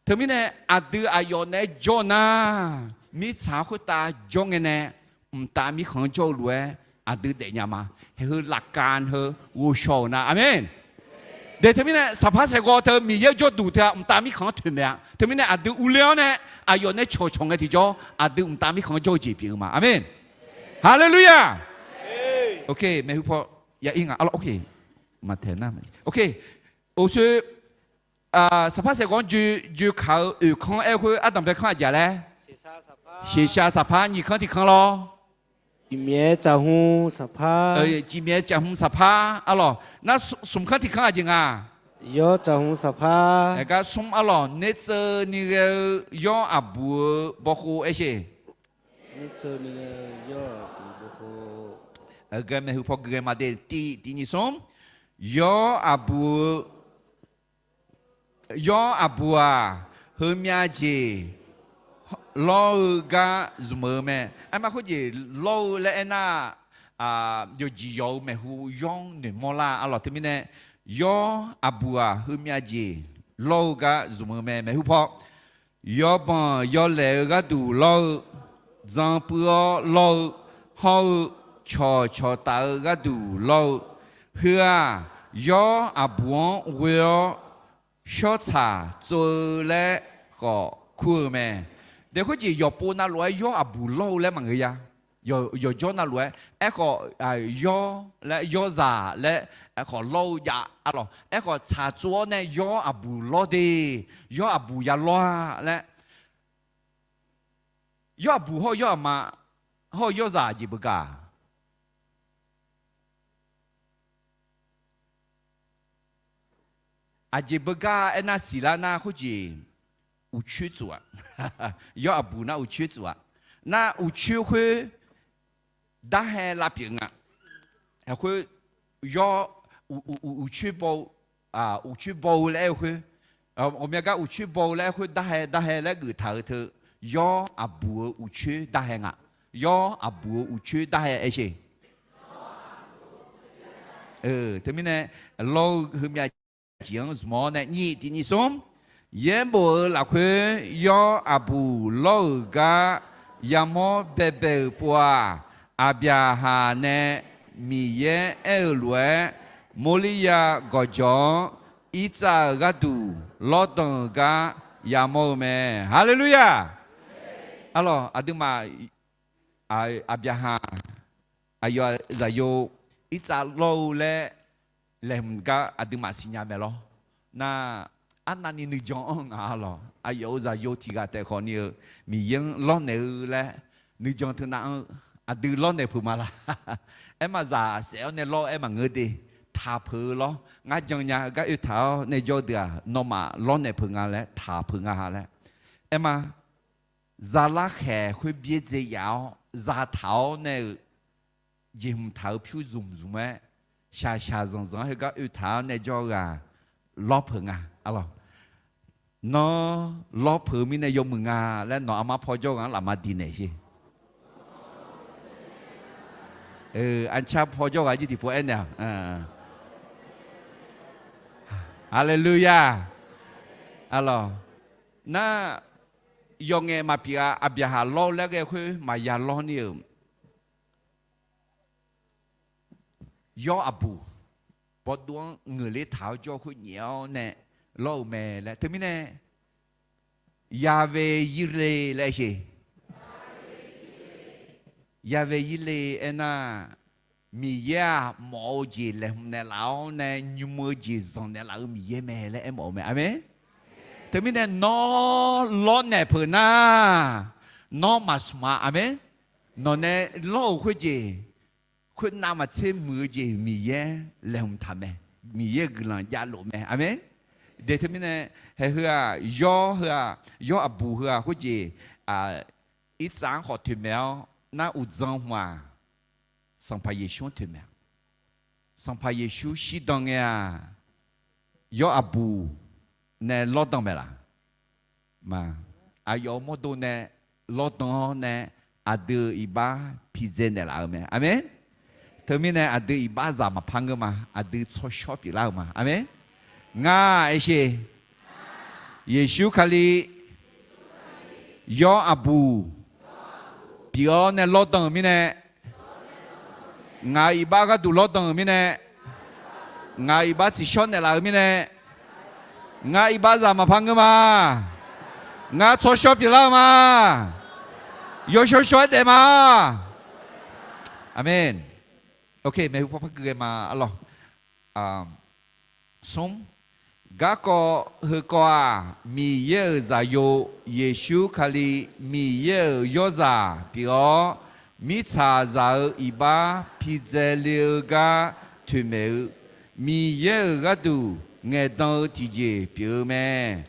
Teumirnae aqdui aqyawf naeq-aer jawr nar, mirtsaq khoertav jawr ngae nae mqtav mirkhanq-anr jawr-eu lof-aer aqdui daefnya ma. Haeq heu lafkav heu ghovshaw-euq nar, aqmeq. De teumirnae saqpar saeqghawv teu Miqyaer jawrduq teu-aq mqtav mirkhanq-anr toeqmaeq-a. Teumirnae aqdui uvle-awr nae aqyawf nae cawqcawq ngae tiqjawr aqdui mqtav mirkhanq-anr jawr-eu jeq pyeuf-eu ma. Aqmeq. Haleluya! Maeqhu paw ya ir nga. Maqtaeq nar, oqsoe, saqpar saeqghawv-anr joe, joe kaq-eu oeqkanr aer-eu khoer ardanqbae kanr aqjeq laer, seqshaq saqpar nyiq kanr tiq kanr lawr. Cifmyaef caf hmq saqpar. Cifmyaef caf hmq saqpar arlawq. Nar smq kanr tiq kanr aqjeq nga. Yawr caf hmq saqpar. Aergar smr arlawq, nertseuvni ghae-eu yawr aqbuq-eu bawkhov aer sher. Aqgeu maeqhu paw gui ghae ma de, tiq tiq nyiq smr. Yawr aqbuq-eu, yawr aqbuq-aq, heumyav jeq lawr-eu gar zmq-eu mae. Aerma khoerjeq lawr-eu laer aernar, yawqjeq yawq-eu maeqhu yawr-anr noeqmawr lar arlawq. Teumirnae yawr aqbuq-aq, heumyav jeq lawr-eu gar zmq-eu mae. Maeqhu paw yawbanq yawlaeq-eu gharduq lawr-eu, dzan puiv-awr lawr-eu, hawr-eu, cawqcawq taf-eu gharduq lawr-eu, heu-aq, yawr aqbuq-anr ghoe-awr shawrtsaq tsov-eu laer khawf kur-eu mae. Dae khoerjeq yawqpov navlof-aer yawr aqbuq lawr-eu laer maqngeur ya. Yawqjawr navlof-aer, aerkhawf, yawr laer yawrzaq laer, aerkhawf lawr-eu jav arlawq. Aerkhawf tsaq tsov-awr nae yawr aqbuq lawr de, yawr aqbuq ya lawr-a laer. Yawr aqbuq hawr-eu yawr aqma, hawr-eu yawrzaq aqjeq beugar Aqjeq beugar aernar siqlar nar khoerjeq uqcoer tsuf-a. Yawr aqbuq nar uqcoer tsuf-a. Nar uqcoer khoer darhae lavpyeuf nga. Khoer yawr uqcoer baw-eu, uqcoer baw-eu laer aer-eu khoer, ghawqmya gar uqcoer baw-eu laer aer-eu khoer darhae darhae laer geuftaq-eu teu, yawr aqbuq-eu uqcoer darhae nga. Yawr aqbuq-eu uqcoer darhae aer sher. Teumirnae lawr-eu heumyav jeq-anr zmq-awr nae nyiq tiq nyiq smr, yaerbof-eu lafkhoer yawr aqbuq lawr-euq gar yamawr baebae-euq pov-aq, Aqbyaqhaq nae Miqyaer aer-eu lof-aer, Morliya gawqjawq-anr Irtsav-euq gharduq lawrdanq-eu gar yamawr-eu mae. Haleluya! Arlawq, aqduimaf Aqbyaqhaq, aqyawf-aq zaqyo Irtsav lawr-eu laer laeqhmq gar aqduimaf siqnya mae lawr. Nar, arnavni nuijan anr nga arlawq. Aqyawf-euq zaqyo tiq ghaq taef khawfni-eu Miqyaer-anr lawrnaeq-eu laer nuijan teunav anr-eu, aqdui lawrnaeq peuq ma la? Aerma zaq saef-awr nae lawr-eu aer maqngeur de. Taq peuq-eu lawr. Ngar jan nya-eu gar oetaq-awr nae jawr-eu deuq-aq, nawmaf lawrnaeq peuq nga laer taq peuq nga ha laer. Aerma, zalar khaeq khoer byaerdzae yaf-awr zataq-awr nae-euq jeqhmq taq-eu pyur zmq zmq-aer, shaqshaq zanqzanq-anr heugar oetaq-awr nae jawr-eu ghaq lawr peuq nga. Nawr lawr peuq-eu mirnae yawmuiq nga laer nawq armar paw jawr ghaq-anr lafma diqnaeq sher. Ancar paw jawr ghaq jir tiqpov aernaeq-a. Haleluya! Arlawq, nar, yawf ngaef maqpyeuf-a. Aqbyaqhaq lawr-eu laer ghae khoer maqya lawr ni-euq yawr aqbuq bawqdov-anr ngeuqler taq-awr jawr-eu khoer nyaef-awr nae lawr-euq mae laer. Teumirnae Ya've Yire laer sher. Ya've Yire aernar, Miqyaer-aq mawf-eu jeq laeqhmq naeqlaf-awr nae nymr-eu jeq zanq naeqlaf-eu Miqyaer mae laer aermawf-eu mae. Aqmeq. Teumirnae nawr lawrnaeq peuq nar, nawr maqsmq-a. Aqmeq. Nawq nae lawr-euq khoerjeq, khoernav maqtser muiq-eu jeq Miqyaer laeqhmq taq mae. Miqyaer-euq guiqlanq javlof mae. Aqmeq. De teumirnae, haeq heu-aq, yawr heu-aq, yawr aqbuq heu-aq khoerjeq, Irtsav-anr khawf toeqmaeq-awr nar uqdzan hmq-aq, Sanqpaq Yeqsur-anr toeqmaeq-a. Sanqpaq Yeqsur shirdan ngae-aq, yawr aqbuq nae lawrdan maeqlaf? Aqyawf-euq mawrdo nae lawrdan-awr nae aqdui-euq iqbax pidzae naeqlaf-eu mae. Aqmeq. Teumirnae aqdui iqbaxzaq maqpar ngeur ma. Aqdui tsawrshawr pyeuflar-eu ma. Aqmeq. Ngar aersheq, Yeqsur Kali yawr aqbuq pyeuf-awr nae lawrdan-euq mirnae, ngaq-euq iqbax gharduq lawrdan-euq mirnae, ngaq-euq iqbax tsiqshawr naeqlaf-euq mirnae, ngar iqbaxzaq maqpar ngeur ma. Ngar tsawrshawr pyeuflar-eu ma. Yawshawr shawr-aer daef ma. Aqmeq. Maeqhu paw par gui ghae ma arlawq. Smr. Garkawv heukawv-aq, Miqyaer-euq Zaqyo, Yeqsur Kali, Miqyaer-euq Yawrzaq pyeuf-awr, mirtsaqzaq-euq iqbax pidzae le-eu gar toeqmaeq-eu, Miqyaer-euq gharduq ngaeqdan-eu tiqjeq pyeuf-eu mae.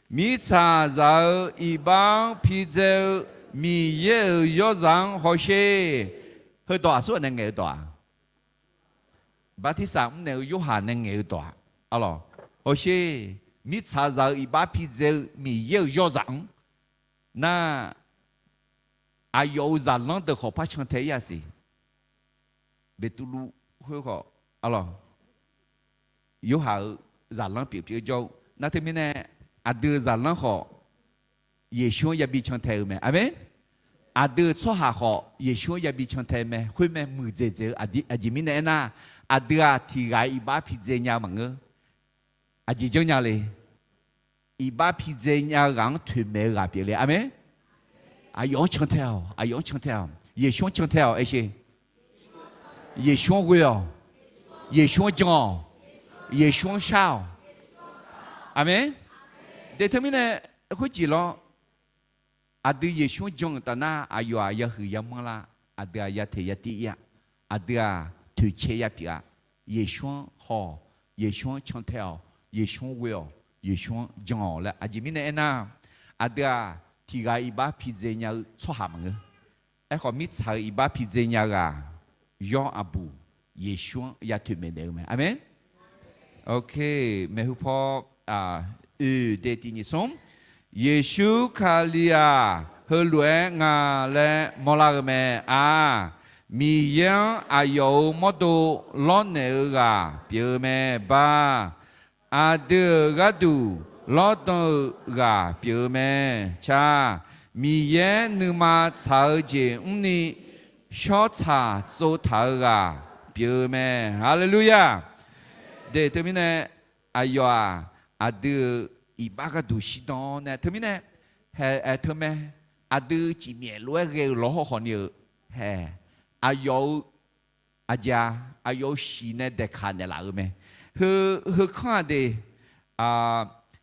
Mirtsaqzaq-euq iqbax-anr pidzae-eu Miqyaer-euq Yawrzaq-anr hawsher. Heudawq aqsur ghaq nae ngaeq-eu dawq-aq, bartirsaq mrnaeq-eu Yorhaq nae ngaeq-eu dawq-aq, arlawq, hawsher. Mirtsaqzaq-euq iqbax pidzae-eu Miqyaer-euq Yawrzaq-anr nar, aqyawf-euq zaqlanr deuq khawf par cantae-ir-a siq. Beqtuvluv khoer khawf, arlawq, Yorhaq-euq zaqlanr pyeuf pyeuf-eu jawr-eu nar, teumirnae aqdui-euq zaqlanr khawf Yeqsur-anr yabi cantae-eu mae. Aqmeq. Aqdui-euq tsawrhaq khawf Yeqsur-anr yabi cantae mae. Khoermae muiqdzaeq dzaeq-eu. Aqjeq mirnae aernar, aqdui-aq tiq ghaq-iq iqbax pidzae nya maqngeur. Aqjeq janrnya le. Iqbax pidzae nya-eu ghaq-anr toeqmaeq-eu ghaq pyeuf le. Aqmeq. Aqyawf-anr cantae-awq. Aqyawf-anr cantae-awq. Yeqsur-anr cantae-awq. Aersheq, Yeqsur-anr ghoe-awq. Yeqsur-anr jan-awq. Yeqsur-anr shar-awq. Aqmeq. Daeq teumirnae khoerjeq lawr, aqdui Yeqsur-anr jan-euq taf nar, aqyawf-aq yahuiq yamanr lar, aqdui-aq yateq yativ-ir-a, aqdui-aq toeqcae yapyeuf-a. Yeqsur-anr haw-awq. Yeqsur-anr cantae-awq. Yeqsur-anr ghoe-awq. Yeqsur-anr jan-awq laer. Aqjeq mirnae aernar, aqdui-aq tiq ghaq iqbax pidzae nya-eu tsawrhaq maqngeur. Aerkhawf, mirtsaq-euq iqbax pidzae nya-eu ghaq, yawr aqbuq Yeqsur-anr ya toeqmaeq naeq-eu mae. Aqmeq. Maeqhu paw oeq daeq tiq nyiq smr. Yeqsur Kali-aq, heulof-aer nga laer mawrlar-eu mae. Aq, Miqyaer-anr aqyawf-euq mawrdo lawrnaeq-eu ghaq pyeuf-eu mae. Bar, aqdui-euq gharduq lawrdan-eu ghaq pyeuf-eu mae. Car, Miqyaer nuima tsaq-eu jeq mrni shawrtsaq tsovtaq-eu ghaq pyeuf-eu mae. Haleluya! Daeq teumirnae, aqyawf-aq, aqdui-euq iqbax gharduq shirdan-awr nae teumirnae, hae, aer teumae, aqdui cifmyaef lof-aer ghae-eu lawr hawr khawfni-euq, hae, aqyawf-euq aqjeq-a, aqyawf-euq shiq nae daeqkaq naeqlaf-euq mae. Heu, heu kanr-aq de,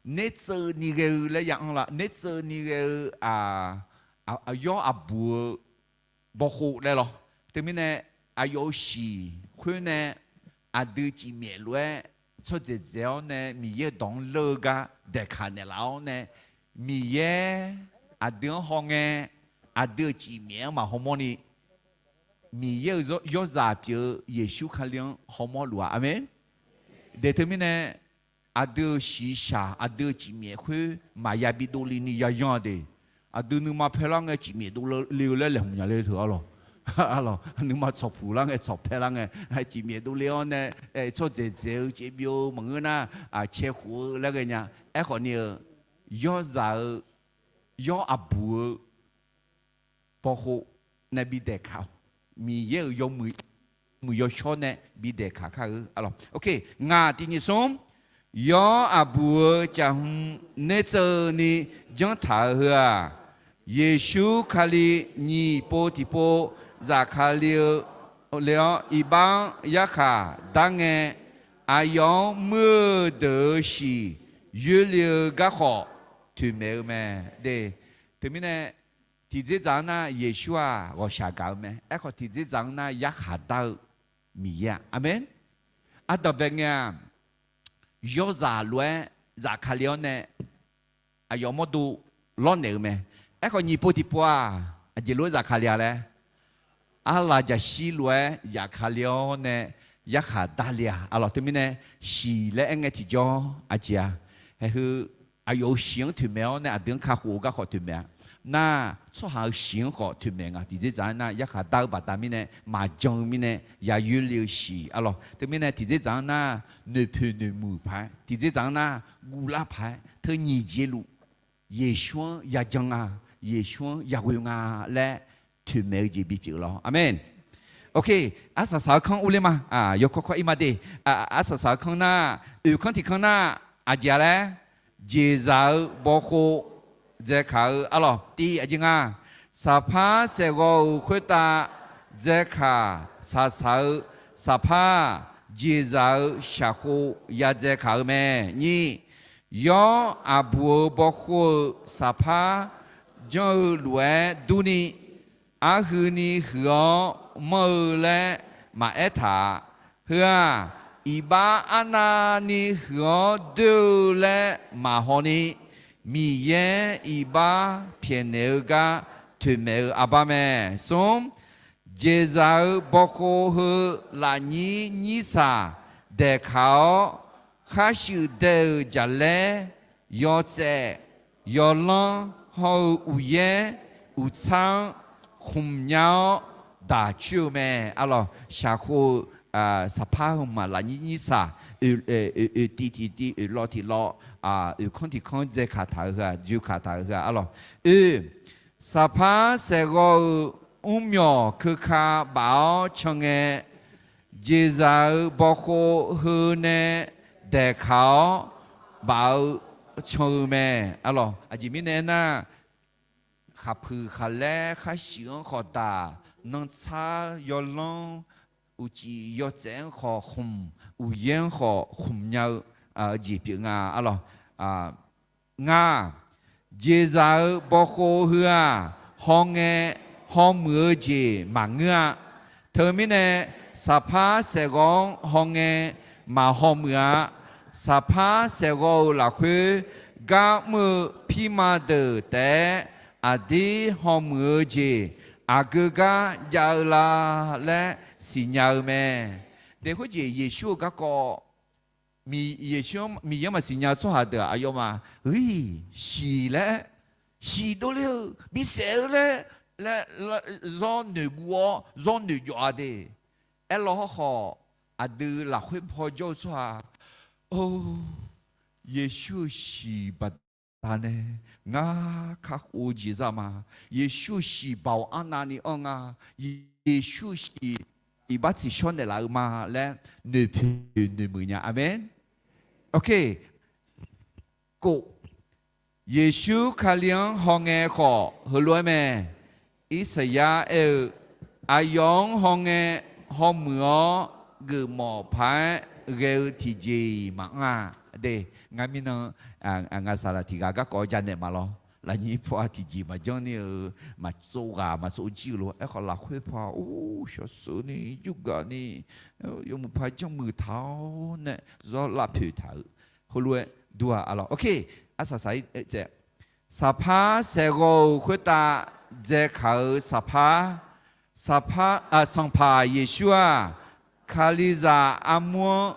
nertseuvni ghae-eu laer ya anr la, nertseuvni ghae-eu, aq, yawr aqbuq-eu bawkhov laer lawr. Teumirnae, aqyawf-euq shiq khoer nae aqdui cifmyaef lof-aer tsawrdzaeq dzaeq-awr nae Miqyaer-euq dawq-anr leur-eu gar daeqkaq naeqlaf-awr nae, Miqyaer aqdui-anr hawngae, aqdui-euq cifmyaef-anr maqhaw mawrni, Miqyaer-euq yawrzaq pyeuf-eu Yeqsur Kali-anr hawmawr luf-a. Aqmeq. Daeq teumirnae, aqdui-euq shiqshaq, aqdui-euq cifmyaef khoer maqya bi dovle ni yayan-a de. Aqdui nuima paelar ngae cifmyaef dovle-eu laer laeqhmq nya le teu arlawq. Arlawq, nuima tsawqpuq lar ngae, tsawqpae lar ngae, cifmyaef dovle-awr nae, tsawrdzaeq dzaeq-eu caev byov-eu maqngeur nar, cae khof-eu laer ghae nya. Aerkhawfni-eu, yawrzaq-eu, yawr aqbuq-eu bawkhov nae bi daeqkaq-awq. Miqyaer-euq yawmuiq yawshawr nae bi daeqkaq kar-eu. Ngaq tiq nyiq smr, yawr aqbuq-eu caqhm nertseuvni janrtaq-eu heu-aq, Yeqsur Kali nyiq pov tiqpov zafkale-eu le-awr, iqbax-anr yarkhaq dar ngae, aqyawf-anr muir-eu deuq-euq shiq yoerle-eu garkawv toeqmaeq-eu mae. De, teumirnae, tiqdzerdzaq-anr nar Yeqsur-aq ghawqshaq gaq-eu mae. Aerkhawf, tiqdzerdzaq-anr nar yarkhaq dar-eu Miqyaer-a. Aqmeq. Ardanqbae ngae-aq, yawrzaq lof-aer zafkale-awr nae aqyawf mawrdo lawrnaeq-eu mae. Aerkhawf, nyiq pov tiqpov-aq, aqjeq lof-aer zafkale-a laer, arlaq jaqshir lof-aer zafkale-awr nae yarkhaq darle-a. Arlawq, teumirnae, shiq laer aerngae tiqjawr aqjeq-a. Haeheu aqyawf-euq shiq-anr toeqmaeq-awr nae aqdui-anr kakhof-eu garkawv toeqmaeq-a. Nar, tsawrhaq-euq shiq-anr khawf toeqmaeq nga tiqjeqzaq-aer nar, yarkhaq dar-eu baqda mirnae maqjan-eu mirnae ya yoerle-eu shiq arlawq. Teumirnae tiqjeqzaq-anr nar, noeqpoeq noeqmuiq paq-aer, tiqjeqzaq-anr nar, guvlar paq-aer, teu nyiq jeq luf Yeqsur-anr ya jan nga, Yeqsur-anr ya ghoe nga laer toeqmaeq-eu jeq bipyeuf lawr. Aqmeq. Ok, arsaq saq-eu kanr urler ma. Yawkawr kawr ir ma de. Arsaq saq-eu kanr nar, oeq kanr tiq kanr nar, aqjeq-a laer, jeqzaq-eu bawkhov dzaekaq-eu arlawq. Tiv aqjeq nga, saqpar saeqghawv-euq khoertav dzaekaq saqsaq-eu saqpar-aq, jeqzaq-eu shaqkhov ya dzaekaq-eu mae. Nyiq, yawr aqbuq-eu bawkhov-eu saqpar janr-eu lof-aer durni, arhuini huiq-awr manr-eu laer maqaer taq-a. Heu-aq, iqbax arnavni huiq-awr doer-eu laer maqhaw ni, Miqyaer iqbax pyaeqnaeq-eu gar toeqmaeq-eu arbar mae. Smr, jeqzaq-eu bawkhov heu lafnyir nyirsaq daeqkaq-awr, kharshuif dae-euq jaqlaer, yawtsaef, yawlanr hawr-eu uqyaer uqtsar-anr khmq nya-awr daq coer-eu mae. Arlawq, shaqkhov-eu saqpar heu ma lafnyir nyirsaq, oeq tiv tiq tiv, oeq lawv tiq lawv, oeq kanr tiq kanr dzaekaq taq-eu heu-aq, dzoekaq taq-eu heu-aq arlawq. Oe, saqpar saeqghawv-euq mrmyawq keuka baf-awr can ngae, jeqzaq-eu bawkhov heu nae daeqkaq-awr baf-eu can-eu mae. Arlawq, aqjeq mirnae aernar, khaqpuiq khaqlaer kharshuif-anr khawf daq, nantsar yawlanr uqcif yawtsaef-anr khawf khmq, uqyaer-anr khawf khmq nya-eu jeq pyeuf nga arlawq. Nga, jeqzaq-eu bawkhov heu-aq, hawngae hawmuiq-eu jeq maqngeur-a. Teumirnae, saqpar saeqghawv-anr hawngae maqhaw muiq-a. Saqpar saeqghawv-euq lafkhoer gar mr-eu pirma deuq taef-aer aqdir hawmuiq-eu jeq aqgeu gar jav-eu la laer siqnya-eu mae. Daef khoerjeq Yeqsur-eu garkawv, Yeqsur-anr, Miqyaer-anr maqsiq nya-eu tsawrhaq deuq-aq aqyawfmaf-iq shiq laer, shiq dovler-eu bisaef-eu laer, laer, zawr noeqguv-awr zawr noeqjawf-a de. Aerlaw hawrkhawf, aqdui lafkhoer paw jawr-eu tsawrhaq, or, Yeqsur-eu shiq baqdanae ngar kakhof-eu jeq za ma. Yeqsur-eu shiq baoq arnavni anr nga. Yeqsur-eu shiq iqbax tsiqshawr naeqlaf-eu ma laer noeqpoeq noeqmuiq nya. Aqmeq. Ok. Kov, Yeqsur Kali-anr hawngae khawf heulof-aer mae. Irsaqyar aer-eu, aqyawf-anr hawngae hawmuiq-awr geufmawf paq-aer ghae-eu tiqjeq-iq maqanr-a. De, ngar mirnan, ngaq saqlaq tiq ghaq garkawv janaeq ma lawr. Lafnyir paw-a tiqjeq maqjanr ni-eu, maqtsov ghaq maqtsov jir-eu lof. Aerkhawf lafkhoer paw-a, or, shawsheuvni, jurgaq ni, yawmuiq paq janrmuiq taq-awr nae zawr lavpoeq taq-euq. Heulof-aer dur-a arlawq. Ok, arsaq saq-ir taef. Saqpar saeqghawv-euq khoertav dzaekaq-eu saqpar, saqpar, Sanqpaq Yeqsur-aq, Kalizaq armur-anr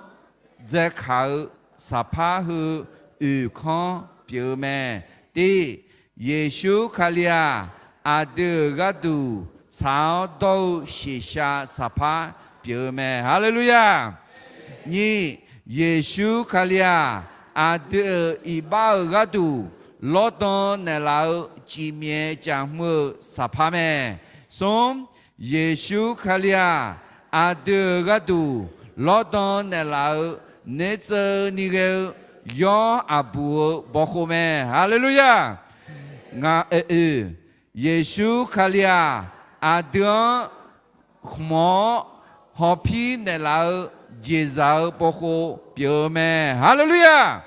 dzaekaq-eu saqpar heu oeq kanr pyeuf-eu mae. Tiv, Yeqsur Kali-aq, aqdui-euq gharduq tsaq-awr dawr-eu shiqshav saqpar pyeuf-eu mae. Haleluya! Nyiq, Yeqsur Kali-aq, aqdui-euq iqbax-euq gharduq lawrdan naeqlaf-eu cifmyaef caf hmr-eu saqpar mae. Smr, Yeqsur Kali-aq, aqdui-euq gharduq lawrdan naeqlaf-eu nertseuvni ghae-eu yawr aqbuq-eu bawkhov mae. Haleluya! Nga, oe, Yeqsur Kali-aq, aqdui-anr khmq-awr hawpir naeqlaf-eu jeqzaq-eu bawkhov pyeuf-eu mae. Haleluya!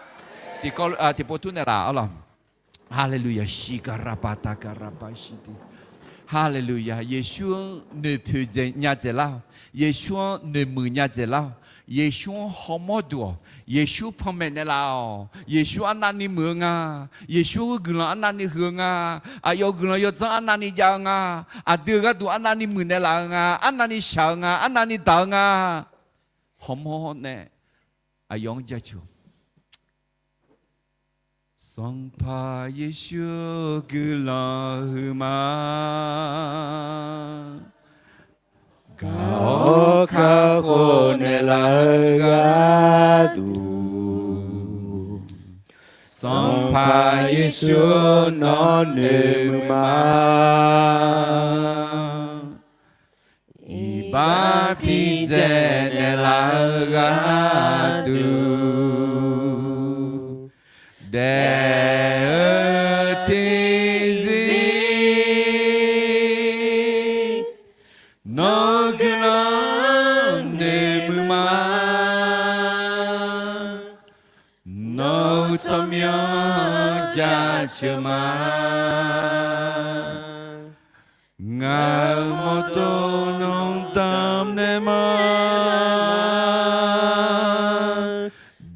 Tiqkawv, tiqpov tur naeqlaf arlawq. Haleluya, shiqgaq raqbaq taqgaq raqbaq shiqde. Haleluya, Yeqsur-anr noeqpoeq dzaeq nya dzaeqlar-awq. Yeqsur-anr noeqmuiq nya dzaeqlar-awq. Yeqsur-anr hawmawr duq-awq. Yeqsur panmaeq naeqlaf-awq. Yeqsur arnavni muiq-eu nga. Yeqsur-euq guiqlanq arnavni huiq-eu nga. Aqyawf guiqlanq yawdzanr arnavni jav-eu nga. Aqdui-euq gharduq arnavni muiq naeqlaf-eu nga. Arnavni shaq-eu nga. Arnavni daq-eu nga. Hawmawr nae aqyawf-anr jaceuq. Sanqpaq Yeqsur guiqlanq huiqma. Gaq-awr kakhof naeqlaf-eu gharduq, Sanqpaq Yeqsur nawr noeqmuiq ma. Iqbax pidzaeq naeqlaf-eu gharduq, daef-eu terzir nawq-eu guiqlanq noeqmuiq ma. Nawq-eu tsawrmyanr jaceuq ma. Ngaq-euq mawrdo nawr damq naeq ma.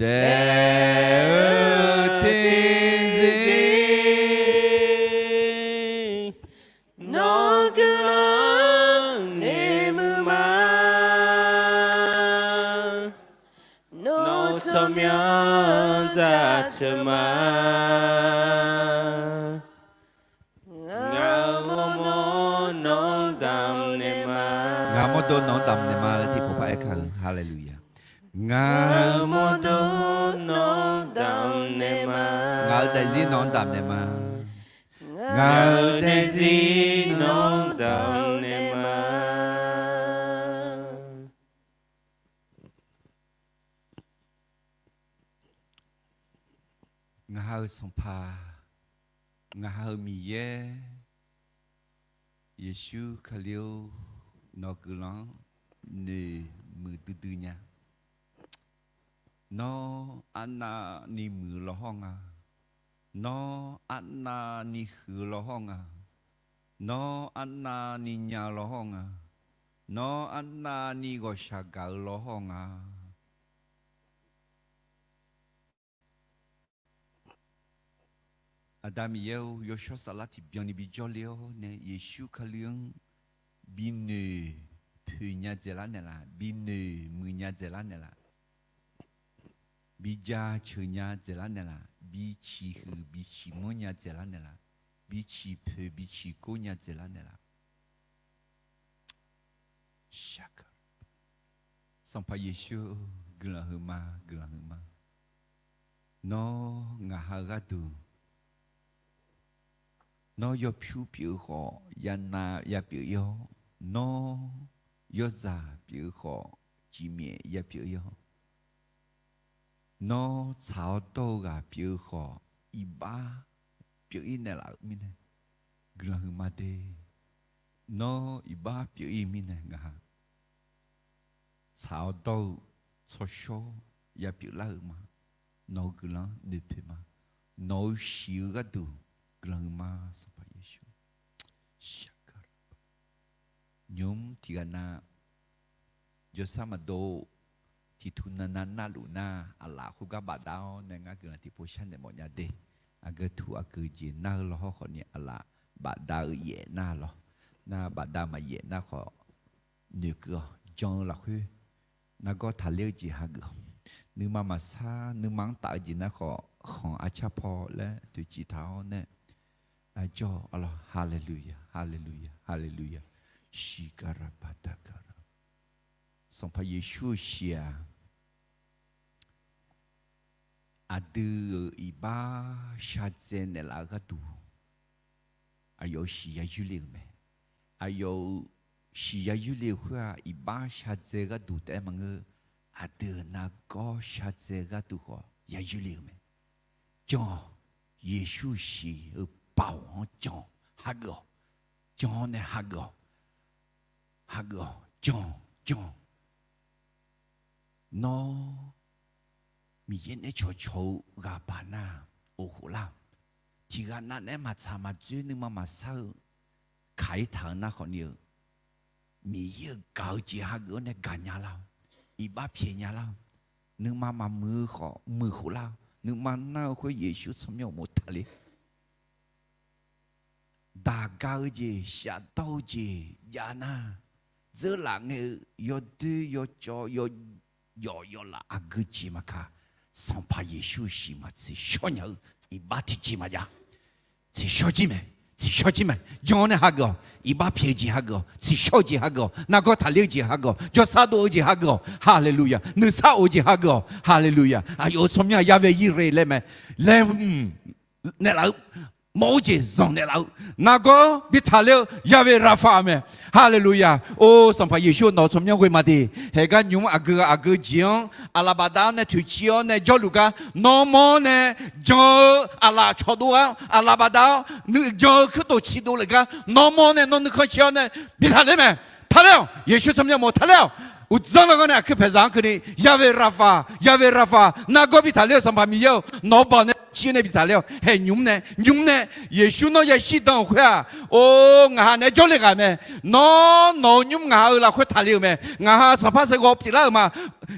Daef-eu terzir nawq-eu guiqlanq noeqmuiq ma. Nawq-eu tsawrmyanr jaceuq ma. Ngaq-euq mawrdo nawr damq naeq ma. Ngaq-euq mawrdo nawq-anr damq naeq ma laer tiqpov paq-aer kar-eu. Haleluya. Ngaq-euq mawrdo nawq-anr damq naeq ma. Ngaq-euq daefzir nawq-anr damq naeq ma. Ngaq-euq daefzir nawq-anr damq naeq ma. Ngaq ha-eu Sanqpaq, ngaq ha-eu Miqyaer, Yeqsur Kali-or, nawq-eu guiqlanq-anr noeqmuiq duidui nya. Nawr arnavni muiq-eu lawhawr nga. Nawr arnavni huiq-eu lawhawr nga. Nawr arnavni nya-eu lawhawr nga. Nawr arnavni ghawqshaq gaq-eu lawhawr nga. Aqda Miqyaer-or, yawshawr saflar tiqbyan ni bijawr le-awr nae Yeqsur Kali-anr binoeq poeq nya dzaeqlar naeqlaf, binoeq muiq nya dzaeqlar naeqlaf, bijaceuq nya dzaeqlar naeqlaf, biciq huiq biciq manr nya dzaeqlar naeqlaf, biciq poeq biciq kor nya dzaeqlar naeqlaf. Sanqpaq Yeqsur-or, guiqlanq huiqma, guiqlanq huiqma. Nawr ngaq ha-eu gharduq, nawr yawpyur pyeuf-eu khawf yanav yapyeuf ir-awr, nawr yawzaq pyeuf-eu khawf cifmyaef yapyeuf ir-awr, nawr tsaq-awr dawr-eu ghaq pyeuf-eu khawf iqbax pyeuf ir naeqlaf-euq mirnae, guiqlanq huiqma de. Nawr iqbax pyeuf ir mirnae ngaq ha tsaq-awr dawr-eu tsawrshawr yapyeuf lar-euq ma. Nawq-eu guiqlanq-anr noeqpoeq ma. Nawq-eu shiq-eu gharduq guiqlanq huiqma, Sanqpaq Yeqsur. Nymq-mr tiqghaq nav jawrsar maqdov, tiqtuq navnav narluf nar, aqlaf khoergar bafdav-awr nae ngar guiqlanq tiqpov sharnaeq mawf nya de. Aqgeu tuq aqgeu jeq nar-eu lawhawr khawfni aqlaf bafdav-eu yaef nar lawr. Nar bafdav maqyaef nar khawf, noeqkeuv-awq. Jan-eu lafkhoer nargawr taqler-eu jeq hageuf-awq. Nuima maqsar nuima-anr taf-eu jeq nar khawf, khanq arcar paw laer toeqciv taq-awr nae, aqjawr-awq lawr. Haleluya, haleluya, haleluya. Shiqgaqraq baqdaqgaqraq. Sanqpaq Yeqsur-eu shiq-aq, aqdui-euq iqbax shadzae naeqlaf-eu gharduq, aqyawf-euq shiq ya yoerle-euq mae. Aqyawf-euq shiq ya yoerle-eu khoer-aq, iqbax shadzae gharduq taef-aer maqngeur. Aqdui-euq nargawr shadzae gharduq khawf ya yoerle-euq mae. Jan-awq. Yeqsur shiq-eu baoq-anr jan-awq. Hageuf-awq. Jan-awr nae hageuf-awq. Hageuf-awq. Jan-awq. Jan-awq. Nawr Miqyaer nae cawqcawq-eu ghaq baq nar, of khof lar-awq. Tiqghaq nav nae maqtsaq maqdzoer nuima maqsar-eu kaq-ir taq-eu nar khawfni-eu, Miqyaer-euq gaq-eu jeq hageuf-awr nae gaqnya lar-awq. Iqbax pyaeqnya lar-awq. Nuima maqmuiq-eu khawf muiq khof lar-awq. Nuima nar-eu khoer Yeqsur tsawrmyanr uqmov taqler. Daqga-eu jeq, shafdawr-eu jeq jav nar, dzeurlaf ngae-eu yawdoer yawcawv yawjawf yawlaf aqgeu jeq maqkaq, Sanqpaq Yeqsur-eu shiq maqtser shawrnya-eu Iqbax tiqjeq maqjav. Tsiqshawr jir mae. Tsiqshawr jir mae. Jan-awr nae hageuf-awq. Iqbax pyaeq-eu jeq hageuf-awq. Tsiqshawr-eu jeq hageuf-awq. Nargawr taqler-eu jeq hageuf-awq. Jawrsar dov-eu jeq hageuf-awq. Haleluya! Nuisar of-eu jeq hageuf-awq. Haleluya! Aqyawf-euq tsawrmyanr-aq Yahweh Yireh laer mae. Laer mq naeqlaf-eu, mawr-eu jeq zanq naeqlaf-eu, nargawr bi taqler-eu Yahweh Rapha mae. Haleluya! Or, Sanqpaq Yeqsur, nawq-euq tsawrmyanr ghoe ma de. Haegar nymq-mr aqgeu ghaq aqgeu jeq-anr aqlaf bafdav-awr nae toeqciv-awr nae jawrluf gar, nawr mawr nae jan-eu aqlaf cawqdov-awr, aqlaf bafdav-awr jan-eu kuirtof ciqdov lef gar, nawr mawr nae nawr nuikhanr shir-awr nae bi taqler mae. Taqler-awq. Yeqsur tsawrmyanr mawf taqler-awq. Uqdzanr lawnmr nae aqkuir paeqzaq-anr keuvni, Yahweh Rapha, Yahweh Rapha, nargawr bi taqler-eu Sanqpaq Miqyaer-or, nawq-eu baoq nae shir nae bi taqler-awq. Haeq nymq-mr nae, nymq-mr nae, Yeqsur nawr yashir dan-euq khoer-aq, or, ngaq ha naeq-aer jawrle ghaq mae. Nawr, nawq-eu nymr ngaq ha-eu lafkhoer taqle-euq mae. Ngaq ha sanqpaq saerghawv pyeuflar-euq ma.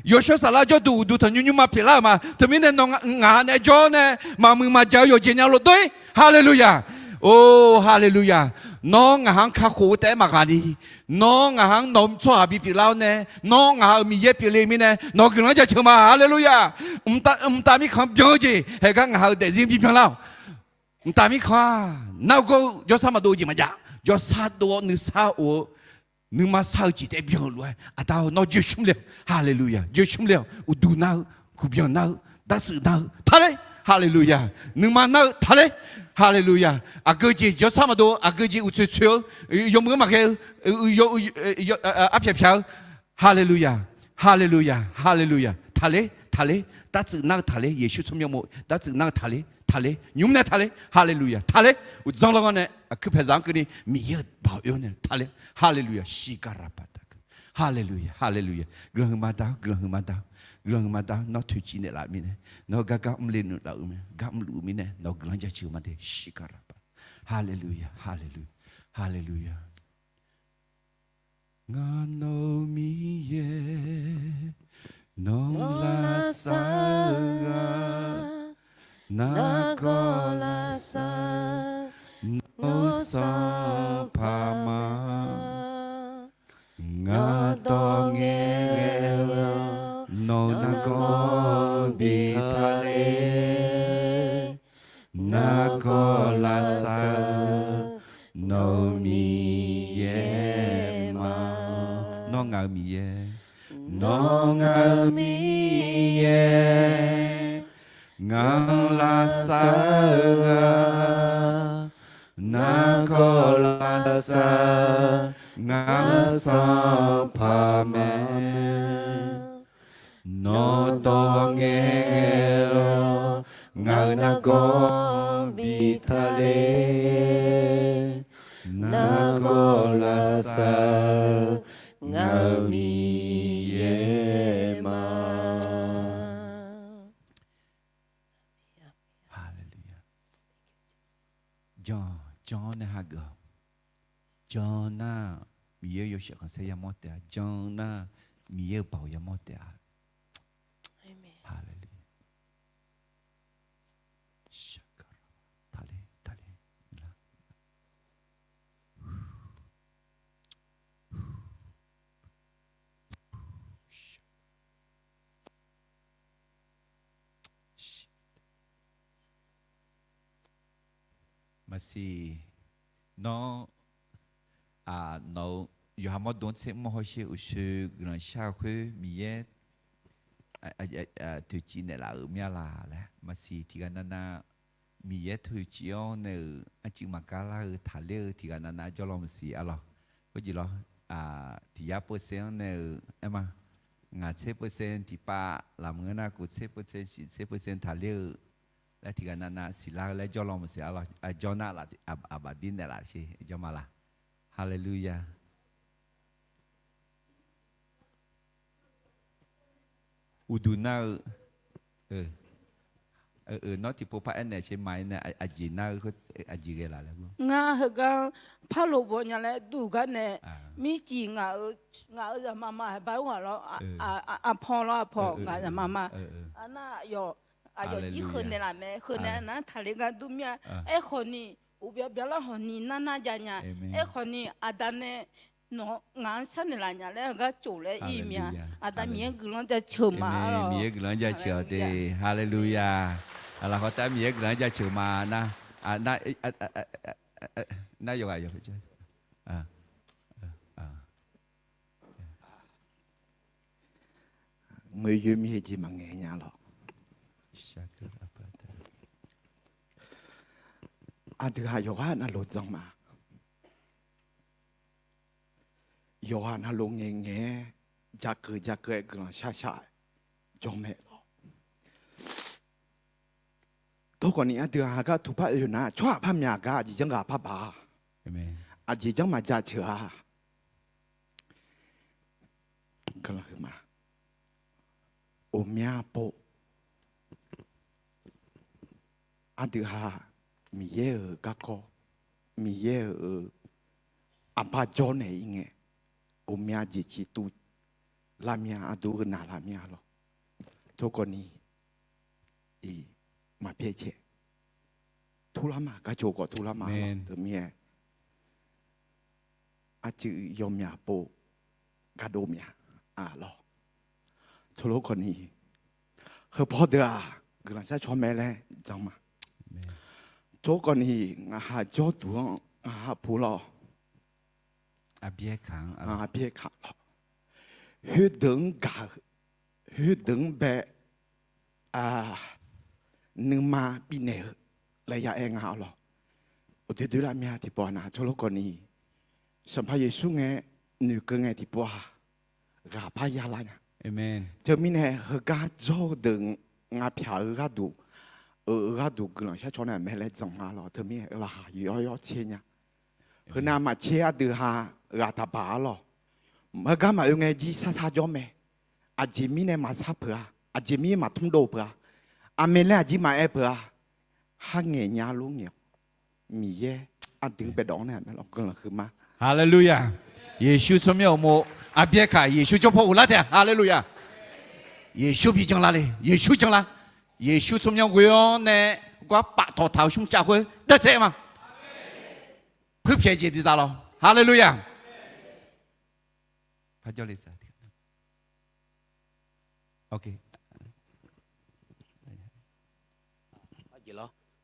Yawshawr saflar jawrduq uqduq tanqnymr nymrma pyeuflar-euq ma. Teumirnae nawq ngaq ha naeq-aer jawr nae maqmuiq maqjaq-eu yawqjeq nya lof dov-ir. Haleluya! Or, haleluya! Nawr ngaq ha-anr kakhof-eu taef-aer maqghaq ni, nawr ngaq ha-anr nawq-eu tsawrhaq bipyeuf lar-awr nae, nawr ngaq ha-euq Miqyaer pyeufle-eu mirnae nawq-eu guiqlanq-anr jaceuq ma. Haleluya! Mqtav mirkhanq-anr byan-eu jeq haegar ngaq ha-euq daefzir bibyan lar-awq. Mqtav mirkhanq-aq, nargawr-eu jawrsar maqdov-eu jeq maqjav. Jawrsar dov-awr nuisar of-eu, nuima sar-eu jeq taef-aer byan-eu lof-aer, Aqda-awr, nawr joeqshmr le-awq. Haleluya! Joeqshmr le-awq. Uqduq nar-eu, kuqbyan nar-eu, dartsuif nar-eu taqler. Haleluya! Nuima nar-eu taqler. Haleluya! Aqgeu jeq jawrsar maqdov-eu, aqgeu jeq uqtsoeq tsoeq-eu, yawmuiq-anr maqghae-eu, arpyaq pyaq-eu, Haleluya! Haleluya! Haleluya! Taqler, taqler, dartsuif nar-eu taqler, Yeqsur tsawrmyanr mawf, dartsuif nar-eu taqler, taqler, nymq-mr nae taqler, Haleluya! Taqler, uqdzanr lawnmr nae aqkuir paeqzaq-anr keuvni, Miqyaer-euq baoq oe-awr nae taqler, Haleluya! Shiqgar raqpaq taq keuv, Haleluya! Haleluya! Guiqlanq huiqma dar-awr, guiqlanq huiqma dar-awr, guiqlanq huiqma dar-awr, nawr toeqciv naeqlaf-eu mirnae, nawr gar gar mrle nuiflaf-eu mae, gar mrluf-eu mirnae nawq-eu guiqlanq-anr jaceuq ma de, Shiqgar raqpaq. Haleluya! Haleluya! Haleluya! Ngar nawq-eu Miqyaer, nawq-anr lavsav-eu ghaq, nargawr lavsav, nawq-eu sanqpaq ma. Ngar dawq ngae-awr, nawq-eu nargawr bi taqler. Nargawr lavsav-eu nawq-eu Miqyaer ma. Nawr ngaq-euq Miqyaer, nawr ngaq-euq Miqyaer, ngaq-anr lavsav-eu ghaq, nargawr lavsav-eu ngaq-eu sanqpaq mae. Nawq dawq ngae-awr, ngaq-euq nargawr bi taqler. Nargawr lavsav-eu ngaq-euq Miqyaer ma. Haleluya. Jan, jan-awr nae hageuf-awq. Jan nar, Miqyaer-euq yawshaef khanqsaer yamawr taef-a. Jan nar, Miqyaer-euq baoq yamawr taef-a. Haleluya. Taqler, taqler. Maqsiq, nawr, nawq-eu yawqha mawrdo-anr tser mr hawsher uqshoe guiqlanq shar-eu khoer Miqyaer toeqciv naeqlaf-euq mir-a laq laer maqsiq tiqghaq navnav Miqyaer toeqciv-awr nae-euq arcuiv maqgar lar-eu taqler-eu tiqghaq navnav jawrlaw maqsiq arlawq. Khoerjeq lawr, tiq yar percent-anr nae-euq aer ma. Ngaq tser percent tiqpav lafmuiq-anr nar kof tser percent shiq tser percent taqler-eu laer tiqghaq navnav siqlar-eu laer jawrlaw maqsiq arlawq. Jawr nar laf, aqbaf dir naeqlaf sher jawr ma laq. Haleluya. Uqduq nar-eu, nawr tiqpov par aernaeq sher maqaer nae aqjeq nar-eu, aqjeq ghae laf laer. Ngar heugar parloq baw nya laer duq gar nae, mircif ngaq-euq zaqma ma haeq ba-aer ghaq lawr, aqpaw lawr aqpaw ngaq zaqma ma. Arnar aqyawf, aqyawf jir heu naeqlaf mae, heu naeq nar taqler gar dur mir-a. Aerkhawf ni, uqbya byalar hawq ni narnar jav nya. Aerkhawf ni aqda nae nawq ngaq-anr sharnaeq laf nya laer heugar cof laer ir mir-a. Aqda Miqyaer guiqlanq jaceuq ma. Miqyaer guiqlanq jaceuq-awq de. Haleluya. Lafkhawf taef-aer Miqyaer guiqlanq-anr jaceuq ma nar, nar yawqghaq yawqha Ngoer yoer mir-eu jeq maqngaeq nya lawq. Aqdui-aq yawqghaq navluf dzan ma. Yawqghaq navluf ngaeqngaeq-aer, jakeuv jakeuv-aer guiqlanq shar shar jawr mae lawq. Tawrkhawf ni aqdui-aq haqgar tuqpar oe-eu nar, tsawrhaq par myaq gar aqjeq janr ghaq par baq-a. Aqjeq janr maqjaceuq-a. Guiqlanq huiqma. Uqmya pov. Aqdui-aq Miqyaer-euq garkawv, Miqyaer-euq aqbar jawr naeq-ir ngae, uqmya jeq ciqtuv lavmya, aqdui-eu naq lavmya lawq. Tawrkhawf ni iq maqbyaer cae. Turlar ma, garcoq khawf turlar ma lawq. Teumirnae arcuiv yawmyaq pov gardov mya lawq. Teulof khawf ni, heupaw deuq-aq guiqlanq shar caw mae laer jan ma. Tawrkhawf ni ngaq ha jawrduq-anr ngaq ha pu lawq. Aqbyaer kaq-anr, aqbyaer kaq lawq. Khoerdeuq-anr gaq-eu, khoerdeuq-anr bae, nuima bifnaeq-eu laer ya aer nga-awr lawq. Uqdoe doe lavmya tiqpawf nar, tawrlof khawf ni Sanqpaq Yeqsur ngae noeqkeuv ngae tiqpawf-aq, ghaq par ya lar nya. Teumirnae heugar jawr-eu deuq ngaq pyaq-eu gharduq, euq-eu gharduq guiqlanq shar caw naeq mae laer jan ma lawq. Teumirnae laqkhaq yawr yawr tser nya. Heunav maqtser ardui ha ghaq taqbaq-ar lawq. Heugar maqoe ngae jir sarsar jawr mae. Aqjeq mirnae maqsar peuq-a, aqjeq mirnae maqtmr dov peuq-a, aqmeq laer aqjeq maqaer peuq-a. Kharngaeq nya lor ngaeq-awq. Miqyaer aqdui-anr baedawq-anr nae guiqlanq huiqma. Haleluya. Yeqsur tsawrmyanr uqmov, aqbyaer kaq Yeqsur jawr paw ghoflar taef-a. Haleluya. Yeqsur bi janlar le. Yeqsur janlar. Yeqsur tsawrmyanr ghoe-awr nae gar paftawq taq-euq smrcav khoer daev taef ma. Puirpyaeq jeq biza lawr. Haleluya.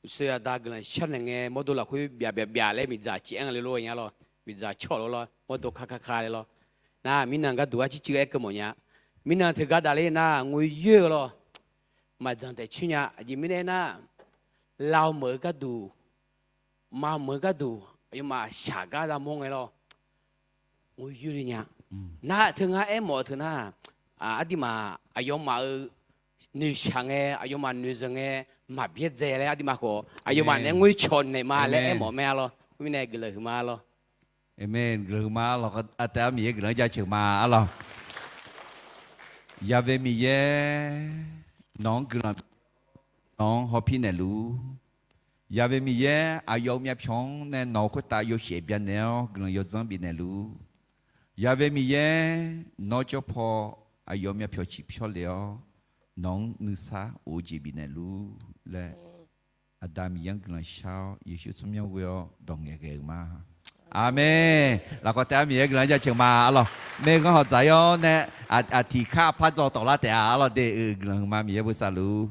Uqshoe aqda guiqlanq sharnaeq ngae mawrdo lafkhoer byaf byaf byaf laer miqdzaq ciq aer nga le lor nya lawr. Miqdzaq cawq lor lawr, mawrdo kar kar kar le lawr. Nar mirnan gharduq arcir cir aer keuv mawf nya. Mirnan teugar davler nar ngoer yoer-eu lawr. Maqdzanq taef coer nya. Aqjeq mirnae aernar, lavmeuq-eu gharduq, maqmeuq-eu gharduq aqyawfmaf shaq gar za mawr ngae lawr. Ngoer yoer le nya. Nar teu ngar aermawf-eu teu nar, aqduimaf aqyawfmaf-euq noeqshaq ngae, aqyawfmaf noeqzanq ngae, maqbyaerdzae laer aqduimaf khawf aqyawfmaf nae ngoer cawq naeq ma laer aermawf mae-a lawr. Khoermirnae guiqlanq huiqma-a lawr. Aqmeq. Guiqlanq huiqma-a lawr. Artaef-aer Miqyaer guiqlanq-anr jaceuq ma-a lawr. Yaqve Miqyaer, nawq-anr guiqlanq, nawq-anr hawpir naeqluf. Yaqve Miqyaer, aqyawf-euq myavpyawq-anr nae nawq-euq khoertav yawshaef byanaeq-awr guiqlanq yawdzanr bifnaeq luf. Yaqve Miqyaer, nawr jawr paw aqyawf-euq myavpyawq ciqpyawr lef-awr, nawq-anr nuisar of-eu jeq bifnaeq luf laer, Aqda Miqyaer-anr guiqlanq shar-awr, Yeqsur tsawrmyanr ghoe-awr dawq ngaeqghae-euq ma. Aqmeq. Lafkawv taef-aer Miqyaer guiqlanq-anr jaceuq ma-a lawr. Maerghanr hawq dzaq-awr nae aqtiq kar par dzaw tawflar taef-a-a lawr de-euq guiqlanq huiqma Miqyaer bosav luf.